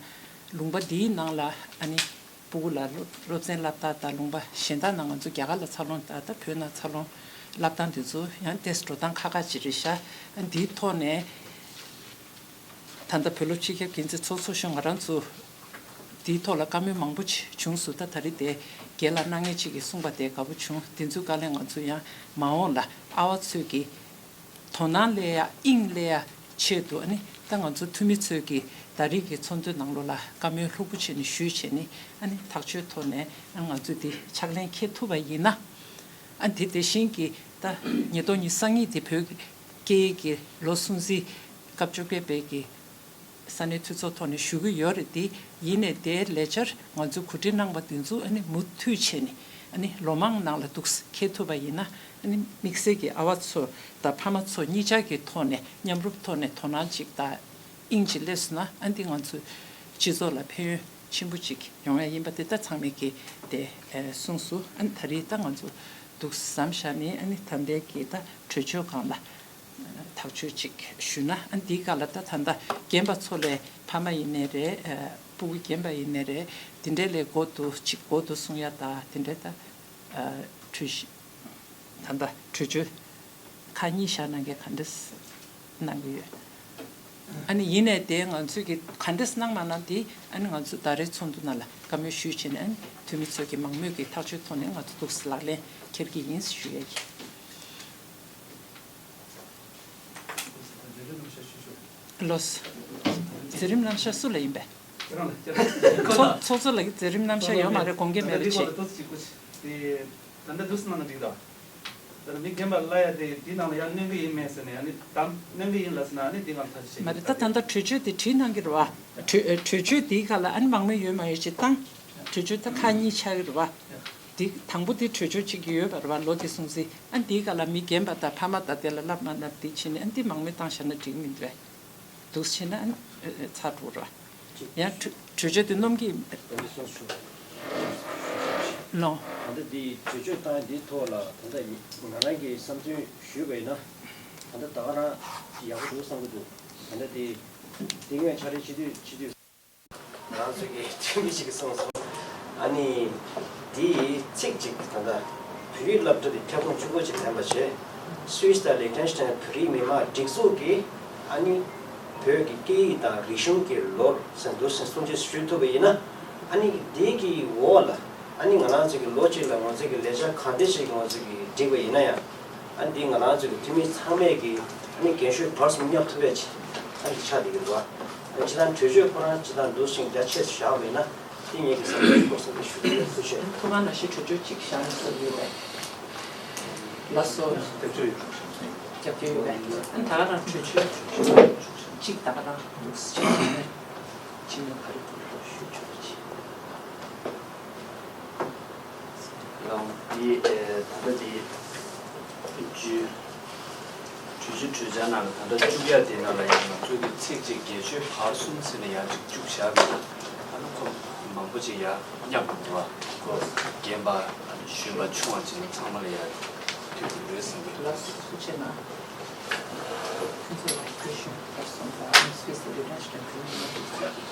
ལུང་པ་འདིའི་ནང་ལ་ཨ་ནི་སྤུ་གུ་ལ་སློབ་སློབ་ཚན་བསླབ་སྟངས་དང་ལུང་པ་གཞན་དག་ནང་ང་ཚོ་རྒྱ་གར་ལ་འཚར་ལོངས་ད་ལྟ་བོད་ནང་འཚར་ལོངས་བསླབ་སྟངས་དེ་ཚོ་ཡང་ཏོག་ཙམ་འགྲོ་སྟངས་ཁག་ཁག་ཅིག་རེད་ཤག་ཨ་འདིའི་ཐོག་ནས་ད་ལྟ་བོད་སློབ་སྤྱི་ཁྱབ་འགན་འཛིན་ཚོགས་གཙོ་མཆོག་ང་རང་ཚོ་འདིའི་ཐོག་ལ་བཀའ་མོལ་མང་པོ་ཅིག་བྱུང་སོང་། ད་ད་རེས་དེ་རྒན་ལགས་གནང་མཁན་ཅིག་གིས་གསུངས་པ་དེ་དགའ་པོ་བྱུང་། དེ་ཚོའི་བཀའ་ལན་ང་ཚོ་ཡང་མ་འོངས་ལ་ཨ་བ་ཚོས་ཀྱིས་དོ་སྣང་སླེབས་ཡ་དབྱིངས་སླེབས་ཡ་ཆེད་དུ་ཨ་ནི་ད་ང་ཚོ་འཐུས་མི་ཚོས་ཀྱིས་ད་རེས་ཀྱི་ཚོགས་འདུའི་ནང་ལོགས་ལ་བཀའ་མོལ་ལྷུག་པོ་བྱས་ནས་ཞུས་བྱས་ནས་ཨ་ནི་ཐག་གཅོད་ཐོག་ནས་ཨ་ང་ཚོས་འདི་ཕྱག་ལེན་འཁྱེར་ཐུབ་པ་ཡིན་ན། ཨ་འདི་དེ་བཞིན་གྱི་ད་ཉིས་སྟོང་ཉི་ཤུ་རྩ་གཉིས་འདི་བོད་སྐད་ཀྱི་ལོ་སྲུང་བརྩི་སྐབས་བཅོ་བརྒྱད་པའི་གི་ས་གནས་འཐུས་ཚོགས་ཐོག་ནས་ཞུ་གི་ཡོད་རེད། དེ་ཡིན་ནའི་དེའི་ལས་འཆར་ང་ཚོས་གོ་སྒྲིག་གནང་པ་དེ་ཚོ་ཨ་ནི་མུ་མཐུད་བྱས་ནས་ཨ་ནི་ལོ་མང་ནང་ལ་འདུག་སེ་འཁྱེར་ཐུབ་པ་ཡིན་ན། ཨ་ནི་དམིགས་བསལ་གྱི་ཨ་བ་ཚོ་དང་ཕ་མ་ཚོ་གཉིས་ཆ་གི་ཐོག་ནས་མཉམ་རུབ་ཐོག་ནས་དོ་སྣང་ཅིག་དང་དབྱིངས་ཅིག་སླེབས་སོང་ན། ཨ་འདི་ང་ཚོའི་སྤྱི་ཚོགས་ལ་ཕན་ཡོན་ཆེན་པོ་ཅིག་ཡོང་ཡ་ཡིན་པ་དེ་ད་ཚང་མས་ཀྱིས་དེ་གསུངས་སོང་། ཨ་ནི་ད་རེས་ད་ང་ཚོ་འདུག་སེ་མཚམས་བཞག་ནས་ཨ་ནི་ད་ལྟའི་གི་ད་གྲོས་ཆོད་སྒང་ལ་ཐག་གཅོད་ཅིག་ཞུས་ན། ཨ་འདིའི་སྒང་ལ་ད་ད་ལྟ་རྒན་པ་ཚོ་ལས་ཕ་མ་ཡིན་ནའི་རེད། ཨ་སྤུ་གུ་རྒན་པ་ཡིན་ནའི་རེད། དེ་འདྲའི་ལས་འགོ་འདུག་ཅིག་འགོ་འདུག་གསུང་ཡ་ད་དེ་འདྲའི་ད་ཨ་གྲོས་གཞི་ད་ལྟ་གྲོས་ཆོད་ཁག་གཉིས་བཞག་གནང་མཁན་ག་འདྲས་གནང་གི་ཡོད། ཨ་ནི་ཡིན་ནའི་དེ་ང་ཚོས་ཀྱི་ག་འདྲས་གནང་མ་གནང་དེ་ཨ་ནི་ང་ཚོ་ད་རེས་ཚོགས་འདུ་ནང་ལ་བཀའ་མོལ་ཞུས་བྱས་ནས་ཨ་ནི་འཐུས་མི་ཚོས་ཀྱི་མང་མོས་ཀྱི་ཐག་གཅོད་ཐོག་ནས་ང་ཚོ་འདུག་སེ་ལག་ལེན་འཁྱེར་གྱི་ཡིན་ཞུ་ཡ་ཡིན། ལོས། མཛད་རིམ་རྣམ་གཞག་སུ་ལ་ཡིན་པས། ཚོགས་ཚོགས་གཙོ་ལགས་ཀྱི་མཛད་རིམ་རྣམ་གཞག་ཡོད་མ་རེད། དགོངས་འགལ་མེད་པ་བྱེད། ད་ལྟ་འདུག་སེ་གནང་ན་འགྲིག་དང་། ད་ལྟ་མི་རྒན་པ་ལ་ཡ་དེ་འདི་ནང་ལ་ཡང་གནོན་གི་ཡིན་མེད་ཟེར་ནས། ཨ་ནི་དམ་གནོན་གི་ཡིན་ལ་ཟེར་ན། ཨ་ནི་འདི་ང་ཐག་གཅོད་བྱེད་མ་རེད། ད་ད་ལྟ་གྲོས་ཆོད་དེ་བྲིས་གནང་གི་རེད་བ། གྲོས་གྲོས་ཆོད་འདིའི་སྒང་ལ་ཨ་ནི་མང་མོས་ཡོད་མ་ཡོད་ཅིག་བཏང་། གྲོས་ཆོད་ད་ཁག་གཉིས་ཆགས་ཀྱི་རེད་བ། འདི་དང་པོ་དེ་གྲོས་ཆོད་གཅིག་ཡོད་པ་རེད་བ། ལོ་དེ་སྲུང་བརྩི། ཨ་འདིའི་སྒང་ལ་མི་རྒན་པ་དང་ཕ་མ་དང་དེ་ལ་བསླབ་མ་བསླབ་དེ་བྱས་ནས་ཨ་འདི་མང་མོས་བཏང་བཞག་ན་འགྲིག་མི་འདུག་གས། འདུག་སེ་བྱས་ན་ཨ་ནི་ཚར་འགྲོ་ར། ཡང་གྲོས་གྲོས་ཆོད་དེ་སྣོམ་གྱི་ལོ། ད་ལྟ་འདི་གྲོས་ཆོད་བཏང་འདིའི་ཐོག་ལ་ད་ལྟ་ང་རང་གི་བསམ་ཚུལ་ཞུས་པ་ཡིན་ན། ད་ལྟ་ད་ག་རང་ཡག་པོ་འདུག་བསམ་གྱི་འདུག་ད་ལྟ་འདི་འདི་ངས་ཕྱག་ལས་བྱེད་དུས་བྱེད་དུས། ང་ཚོ་གི་འཐུས་མི་ཞིག་གིས་གསུངས་སོང་། ཨ་ནི་འདི་ཚིག་གཅིག་ད་ལྟ་བོད་ཡིག་སློབ་གྲྭ་དེ་ཁྱབ་ཁོངས་ཆུང་ཀུ་ཅིག་ལེན་པ་བྱས། སུད་སི་དང་ལིག་ཏེན་སི་ཏན་བོད་རིགས་མི་མང་སྒྲིག་འཛུགས་ཀྱིས་ཨ་ནི་བོད་ཀྱི་སྐད་ཡིག་དང་རིག་གཞུང་གི་ལོ་ཟེར་འདུག་ཟེར་གསུང་ཆོས་ཞུ་ཐུབ་པ་ཡིན་ན། ཨ་ནི་འདི་གི་འོག་ལ་ཨ་ནི་ང་རང་ཚོ་གི་ལོ་གཅིག་ལ་ང་ཚོ་གི་ལས་འཆར་གང་འདྲ་ཞིག་ང་ཚོ་གི་བསྒྲིགས་པ་ཡིན་ན་ཡང་། ཨ་འདི་ང་རང་ཚོ་གི་འཐུས་མི་ཚང་མས་ཀྱི་ཨ་ནི་རྒན་ཤོས་བར་གསུམ་མཉམ་ཐུབ་པའི་ཆེད་ཨ་ནི་ཆགས་བསྡད་ཀྱི་འདུག་ཨ་ནི་སྤྱིར་བཏང་གྲོས་ཆོད་ཁོ་རང་སྤྱིར་བཏང་འདུག་ཅིང་རྒྱ་ཆེ་ཞུ་བ་ཡིན་ན། འདི་ངེད་ཀྱི་བསམ་ཚུལ་སྐོར་གསུམ་དུ་ཞུ་རྒྱུ་ཡོད། ཐུགས་ཁག་ནང་བཞིན་གྲོས་ཆོད་གཅིག་བཞག་ནས་སོ་ཡོད་པས། ལགས་སོ། རྒྱབ་སྐྱོར་ཡོད་པས། ཨ་ནི་ད་ག་རང་གྲོས་ཆོད་གཅིག་ད་ག་རང་འདུག་ཅིག་བྱས་ནས་ཕྱི་ནས་ག་རེ་དགོས་ཞུ་ཆོག་ཅིག་ལགས། འདི་ཨེ་ད་ལྟ་འདི་བཅུ་གྲོས་གཞི་གྲོས་འཆར་ནང་ལ་ད་ལྟ་བཅུ་གྱ་དེ་ནང་ལ་ཡང་ང་ཚོ་གི་ཚིག་གཅིག་སྒེར་གཅོད་བར་གསུམ་ཟེར་ནས་ཡང་གཅིག་བཅུག་བཞག་པ་ཡིན་ན། ཨ་ནི་ཁོ་མང་པོ་ཅིག་ཡང་མཉམ་དུ་འགྲོ་བ། ཁོ་རྒན་པ་ཨ་ནི་གཞོན་པ་ཆུང་བ་ཅིག་ལ་ཚང་མ་ལ་ཡང་མཐུན་དགོས་རེད་བསམ་གྱི། ལགས་སོ། ཐུགས་རྗེ་གནང་། ཁོང་ཚོ་ལ་བཀྲ་ཤིས་བདེ་ལེགས་གསུངས་པ། ཨ་ནི་སུད་སི་ལི་ཏེན་སི་ཏན་བོད་མི་མང་སྒྲིག་འཛུགས་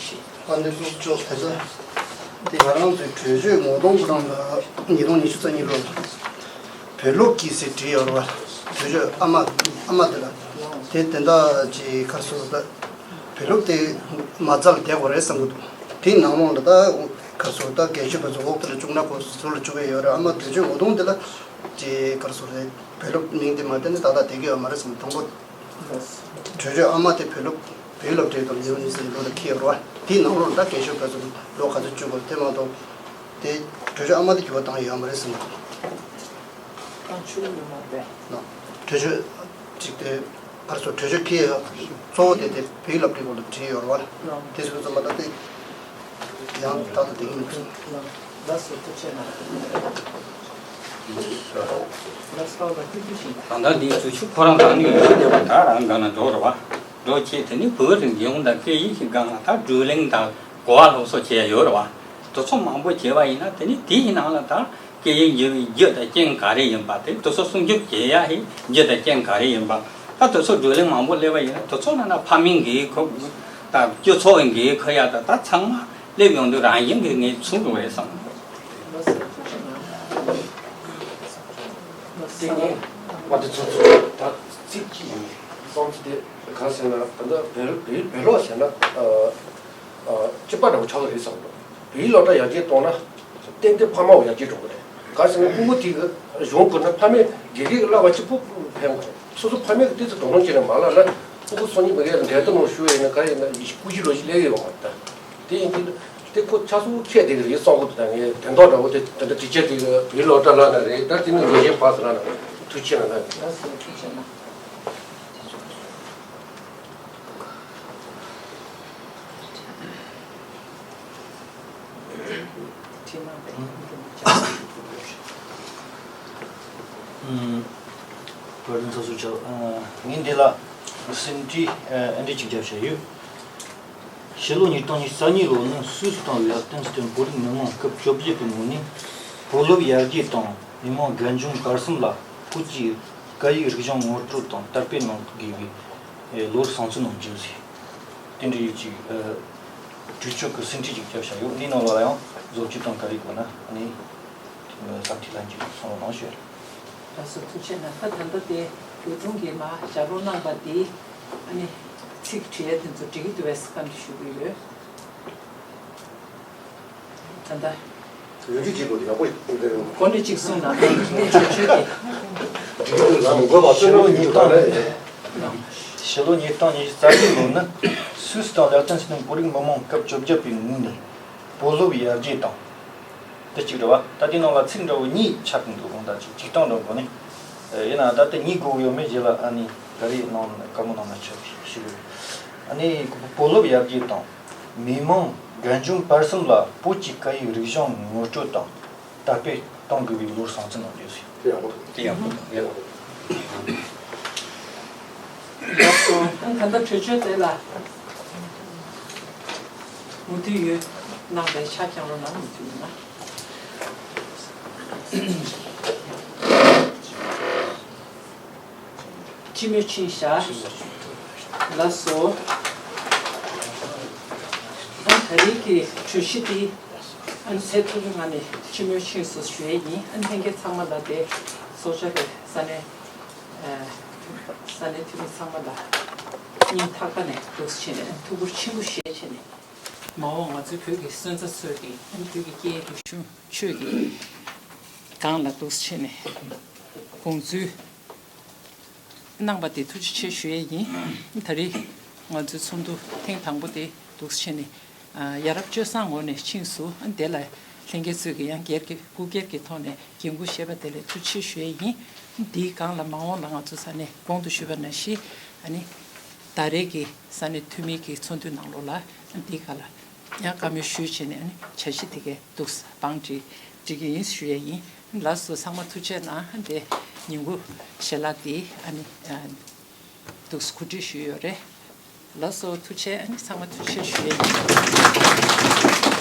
ཀྱི་ཨ་འདི་ལུགས་ཅོག་དེ་ཚོ་འདི་ང་རང་ཚོའི་གྲོས་ཆོད་ངོ་གདོང་པོ་རང་ལ་ཉིས་སྟོང་ཉི་ཤུ་རྩ་གཉིས་ལོར་བོད་སློབ་ཀྱིས་ཟེར་བྲིས་ཡོད་རེད་བ། གྲོས་ཆོད་ཨ་མ་ཨ་མ་དེ་ལ་དེ་དེ་འདྲ་ཅིག་ག་རེ་ཟེར་ད། བོད་སློབ་དེ་མ་རྩ་ལ་བསྡད་དགོས་རེད་བསམ་གྱི་འདུག་དེའི་ནང་ལོགས་ལ་ད་ག་རེ་ཟེར་ད་སྒེར་གཅོད་པ་ཚོ་འོག་དེ་ལ་བཅུག་ན་གོ་ཟུར་ལ་བཅུག་གི་ཡོད་རེད། ཨ་མ་གྲོས་ཆོད་ངོ་གདོང་དེ་ལ་ཅིག་ག་རེ་ཟེར་རེད། བོད་སློབ་མིང་དེ་མ་བསྟན་ན་ཏག་ཏག་བསྡད་ཀྱི་ཡོད་མ་རེད་བསམ། དང་པོ་ གྲོས་ཆོད་ཨ་མ་དེ་བོད་སློབ་བོད་སློབ་གྲྭའི་སྐབས་ཉི་ཤུ་རྩ་གཉིས་ལོ་ལ་འཁེལ་ཡོད་རེད་བ། དེའི་ནང་ལོགས་ད་རྒན་གཞོན་ཕན་ཚུན་ལོ་ག་ཚོད་བཅུ་དགོས་དེ་མ་གཏོགས་དེ་གྲོས་ཆོད་ཨ་མ་དེ་འགྱུར་བ་བཏང་ཡོད་མ་རེད་ཟེར་ན། བཏང་ཆོག་ཡོད་མ་རེད། གྲོས་ཆོད་ཅིག་དེ་ཕར་ཚུར་གྲོས་ཆོད་འཁེལ་ཡོད། གཙོ་བོ་དེ་དེ་བོད་སློབ་གྲྭའི་སྐོར་ལ་བྲིས་ཡོད་རེད་བ། དེ་ཚོ་ཚང་མ་ད་དེ། ཡང་ད་ལྟ་དེ་ཡིན་ཚུལ། ད་ལྟ་འདི་ཚོ་ཆུ་ཁོ་རང་དང་ནི་ཡོད་བསྡད་པ་ད་རང་སྒང་ལ་འགྲོ་རེད་བ། འགྲོ་བྱས་དེ་ནི་བོད་རིགས་རྒྱལ་ཡོངས་དང་སྐད་ཡིག་གི་སྒང་ལ་ད་བགྲོ་གླེང་དང་གོ་བ་སློབ་གསོ་བྱས་ཡོད་རེད་བ། དེ་ཚོ་མང་པོ་བྱས་པ་ཡིན་ན་དེ་ནི་དེའི་ནང་ལ་ད་སྐད་ཡིག་འགྱུར་བའི་རྒྱུ་དང་རྐྱེན་ག་རེ་ཡིན་པ་དེ་དེ་ཚོ་སྲུང་སྐྱོབ་བྱེད་ཡ་ཧི་རྒྱུ་དང་རྐྱེན་ག་རེ་ཡིན་པ་ད་དེ་ཚོ་བགྲོ་གླེང་མང་པོ་སླེབས་པ་ཡིན་ན་དེ་ཚོ་ནང་ན་ཕ་མིང་གི་ཁོ་དང་སྤྱི་ཚོགས་ཀྱི་ཁོ་ཡ་ད་ད་ཚང་མ། སླེབས་ཡོང་དུས་རང་བཞིན་གྱིས་ངས་ཚུགས་འགྲོ་བས་བསམ། དེ་ངས་བ་དེ་ཚོ་ཚོ་ད་ཚིག་གཅིག་ཡིན་བསམ་ཚུལ་དེ་ག་ཟེར་ན་ད་ལྟ་བོད་བོད་བོད་ལོག་ཟེར་ན་སྤྱི་པ་འདྲ་བོ་ཆགས་ཀྱི་རེད་བསམ་འགྲོ། བོད་ཡིག་སློབ་གྲྭ་ཡར་རྒྱས་གཏོང་ན་ཏན་ཏན་ཕ་མ་བ་ཡར་རྒྱས་འགྲོ་གི་རེད། ག་ཟེར་ན་ཕྲུ་གུ་དེ་གི་གཞུང་དགོས་ན་ཕ་མས་དགེ་རྒན་གྱི་བསླབ་པ་གཅིག་པུ་ཕན་གི་རེད། སོ་སོ་ཕ་མས་ཀྱི་ཏོག་ཙམ་དོ་སྣང་བྱས་ནས་མ་བསླབས་ན་ཕྲུ་གུ་སོ་གཉིས་མི་འགའ་ལ་འགྲན་བསྡུར་ནང་ཞུགས་ཡས་ན་ག་ཡིན་ན་ཡིད་ཆེས་སྐུ་གཞི་ལོ་གཞི་སླེབས་ཡོད་མ་རེད་ད། དེ་ཡིན་དུས་དེ་ཁོ་ཆ་ཚང་ཁྱད་དེ་གི་རེད་བསམ་གི་འདུག་ད་ངས་དོན་དག་འདྲ་བོ་དེ་དེ་འདྲ་དྲི་བྱ་དེ་གི་བོད་སློབ་གྲྭ་ལ་ན་རེད་ད་དེ་ནི་ངེས་ཅན་བག་ཟེར་ན་ཐུགས་ཆེ་ན་ན། བར་དུ་ཚོགས་གཙོ་མཆོག་ངས་འདི་ལ་ཟིན་བྲིས་ཨ་འདྲི་གཅིག་བརྒྱབ་བཞག་ཡོད། ཕྱི་ལོ་ཉིས་སྟོང་ཉི་ཤུ་རྩ་གཉིས་ལོ་ནི་སུད་སི་དང་ལེག་ཏེན་སི་ཏན་བོད་རིགས་མི་མང་སྐབས་བཅོ་བརྒྱད་པའི་ངོས་ནས་བོད་སློབ་ཡར་རྒྱས་དང་མི་མང་རྒན་གཞོན་བར་གསུམ་ལ་བོད་ཀྱི་སྐད་ཡིག་རིག་གཞུང་ངོ་སྤྲོད་དང་དར་སྤེལ་གནང་དགོས་པའི་ལོ་རུ་བསམ་ཚུལ་གནང་རྒྱུ་ཟེར། དེ་འདྲ་ཡོད་ཅིག་གྲོས་ཆོད་ཀྱི་ཟིན་བྲིས་ཅིག་བརྒྱབ་བཞག་ཡོད། འདིའི་ནང་ལ་ཡང་བཟོ་བཅོས་དང་ག་རེ་དགོས་ན་ནི་བསམ་འཆར་ལྷན་རྒྱས་གསུང་རོགས་གནང་ཞུ། ལགས་སོ་ཐུགས་རྗེ་གནང་། ད་ད་ལྟ་དེ་བོད་དྲུང་གིས་མ་ཞབས་བྲོ་གནང་པ་འདི་ཨ་ནི་ཚིག་བྲིས་ཡ་དེ་ཚོ་འགྲིག་གི་འདུག་བས་བཀའ་འདྲི་ཞུ་གི་ཡོད། ད་ལྟ་ཡོད་རྒྱུ་བྱེད་དགོས་ཡག་པོ་ཡོད་དེ། གོ་ནས་གཅིག་གསུངས་ན་ད་ལྟ་གྲོས་ཆོད་དེ། འགྲིག་གི་འདུག་ལ་མི་དགོས་པ་བསོད་ནམས་ཀྱི་འདུག་ད་ལ། ཕྱི་ལོ་ཉིས་སྟོང་ཉི་ཤུ་རྩ་བཞི་ལོ་ནི་སུད་སི་དང་ལེག་ཏེན་སི་ཏན་བོད་རིགས་མི་མང་སྐབས་བཅོ་བརྒྱད་པའི་ངོས་ནས་བོད་སློབ་ཡར་རྒྱས་དང་། དེ་གཅིག་རེད་བ། ད་དེའི་ནང་ལ་ཚིག་འདྲ་བོ་གཉིས་ཆགས་ཀྱི་འདུག་དགོངས་དག་ཅིག་ཅིག་སྟོང་འདྲ་བོ་གོ་ནི། ཡིན་ན་ད་ལྟ་གཉིས་དགོས་ཡོད་མེད་རྗེས་ལ་ཨ་ནི་ག་རེ་གནང་བཀའ་མོལ་གནང་ན་ཆོག་ཞུ་གི་ཡོད། ཨ་ནི་བོད་སློབ་ཡར་རྒྱས་དང་མི་མང་རྒན་གཞོན་བར་གསུམ་ལ་བོད་ཀྱི་སྐད་ཡིག་རིག་གཞུང་ངོ་སྤྲོད་དང་དར་སྤེལ་གཏོང་དགོས་པའི་ལོ་རུ་བསམ་ཚུལ་གནང་རྒྱུ་ཟེར། དེ་ཡག་པོ་འདུག་དེ་ཡག་པོ་འདུག་ཡག་པོ་འདུག་ལགས་སོ། ད་ལྟ་གྲོས་ཆོད་དེ་ལ་མུ་མཐུད་ཡོད་གནང་བའི་ཕྱག་བརྐྱངས་རོགས་གནང་། མུ་མཐུད་ཡོད་ན། སྤྱི་མོས་ཕྱིན་བཞག་ལགས་སོ། ཨ་ད་རེས་ཀྱི་གྲོས་གཞི་འདི་ཨ་ནི་ཚད་མཐོ་པོའི་ངང་ནས་སྤྱི་མོས་ཕྱིན་སོང་ཞུ་ཡས་ཡིན། ཨ་ནི་ལྷན་རྒྱས་ཚང་མ་ལ་དེ་ཚོགས་བཅར་བའི་ས་གནས་ས་གནས་འཐུས་མི་ཚང་མ་ལ་སྙིང་ཐག་པ་ནས་འདུག་སེ་བྱས་ནས་ཐུགས་ཁུར་ཆེན་པོ་བཞེས་བྱས་ནས་མ་འོངས་ང་ཚོའི་བོད་ཀྱི་སོན་རྩ་ཚོས་ཀྱི་ཨ་ནི་བོད་ཀྱི་སྐད་ཡིག་རིག་གཞུང་ཆོས་ཀྱི་སྒང་ལ་འདུག་སེ་བྱས་ནས་དགོངས་ཚུལ་གནང་པ་དེ་ཐུགས་རྗེ་ཆེ་ཞུ་ཡས་ཡིན། ད་རེས་ང་ཚོའི་ཚོགས་འདུ་ཐེངས་དང་པོ་དེ་འདུག་སེ་བྱས་ནས་ཡ་རབས་སྤྱོད་བཟང་ངོས་ནས་ཕྱིན་སོང་། དེ་ལ་ལྷན་རྒྱས་ཚོས་ཀྱི་ཡང་སྒེར་གྱི་སྐུ་སྒེར་གྱི་ཐོག་ནས་འགན་འཁུར་བཞེས་པ་དེ་ལ་ཐུགས་རྗེ་ཆེ་ཞུ་ཡས་ཡིན། འདིའི་སྒང་ལ་མ་འོངས་ལ་ང་ཚོ་ས་གནས་གོང་དུ་ཞུས་པ་ནང་བཞིན་ཨ་ནི་ད་རེས་ཀྱི་ས་གནས་འཐུས་མི་གི་ཚོགས་འདུའི་ནང་ལོགས་ལ་འདིའི་སྒང་ལ་ཡང་བཀའ་མོལ་ཞུས་བྱས་ནས་ཨ་ནི་འཆར་གཞི་དེ་གའི་འདུག་བང་སྒྲིག་སྒྲིག་གི་ཡིན་ཞུ་ཡས་ཡིན། ལགས་སོ། ཚང་མ་ཐུགས་རྗེ་གནང་། དེ་ཉིན་གུང་ཞལ་ལག་དེ་ཨ་ནི་འདུག་གོ་སྒྲིག་ཞུས་ཡོད་རེད། ལགས་སོ། ཐུགས་རྗེ། ཨ་ནི་ཚང་མ་ཐུགས་རྗེ་ཞུ་ཡས་ཡིན།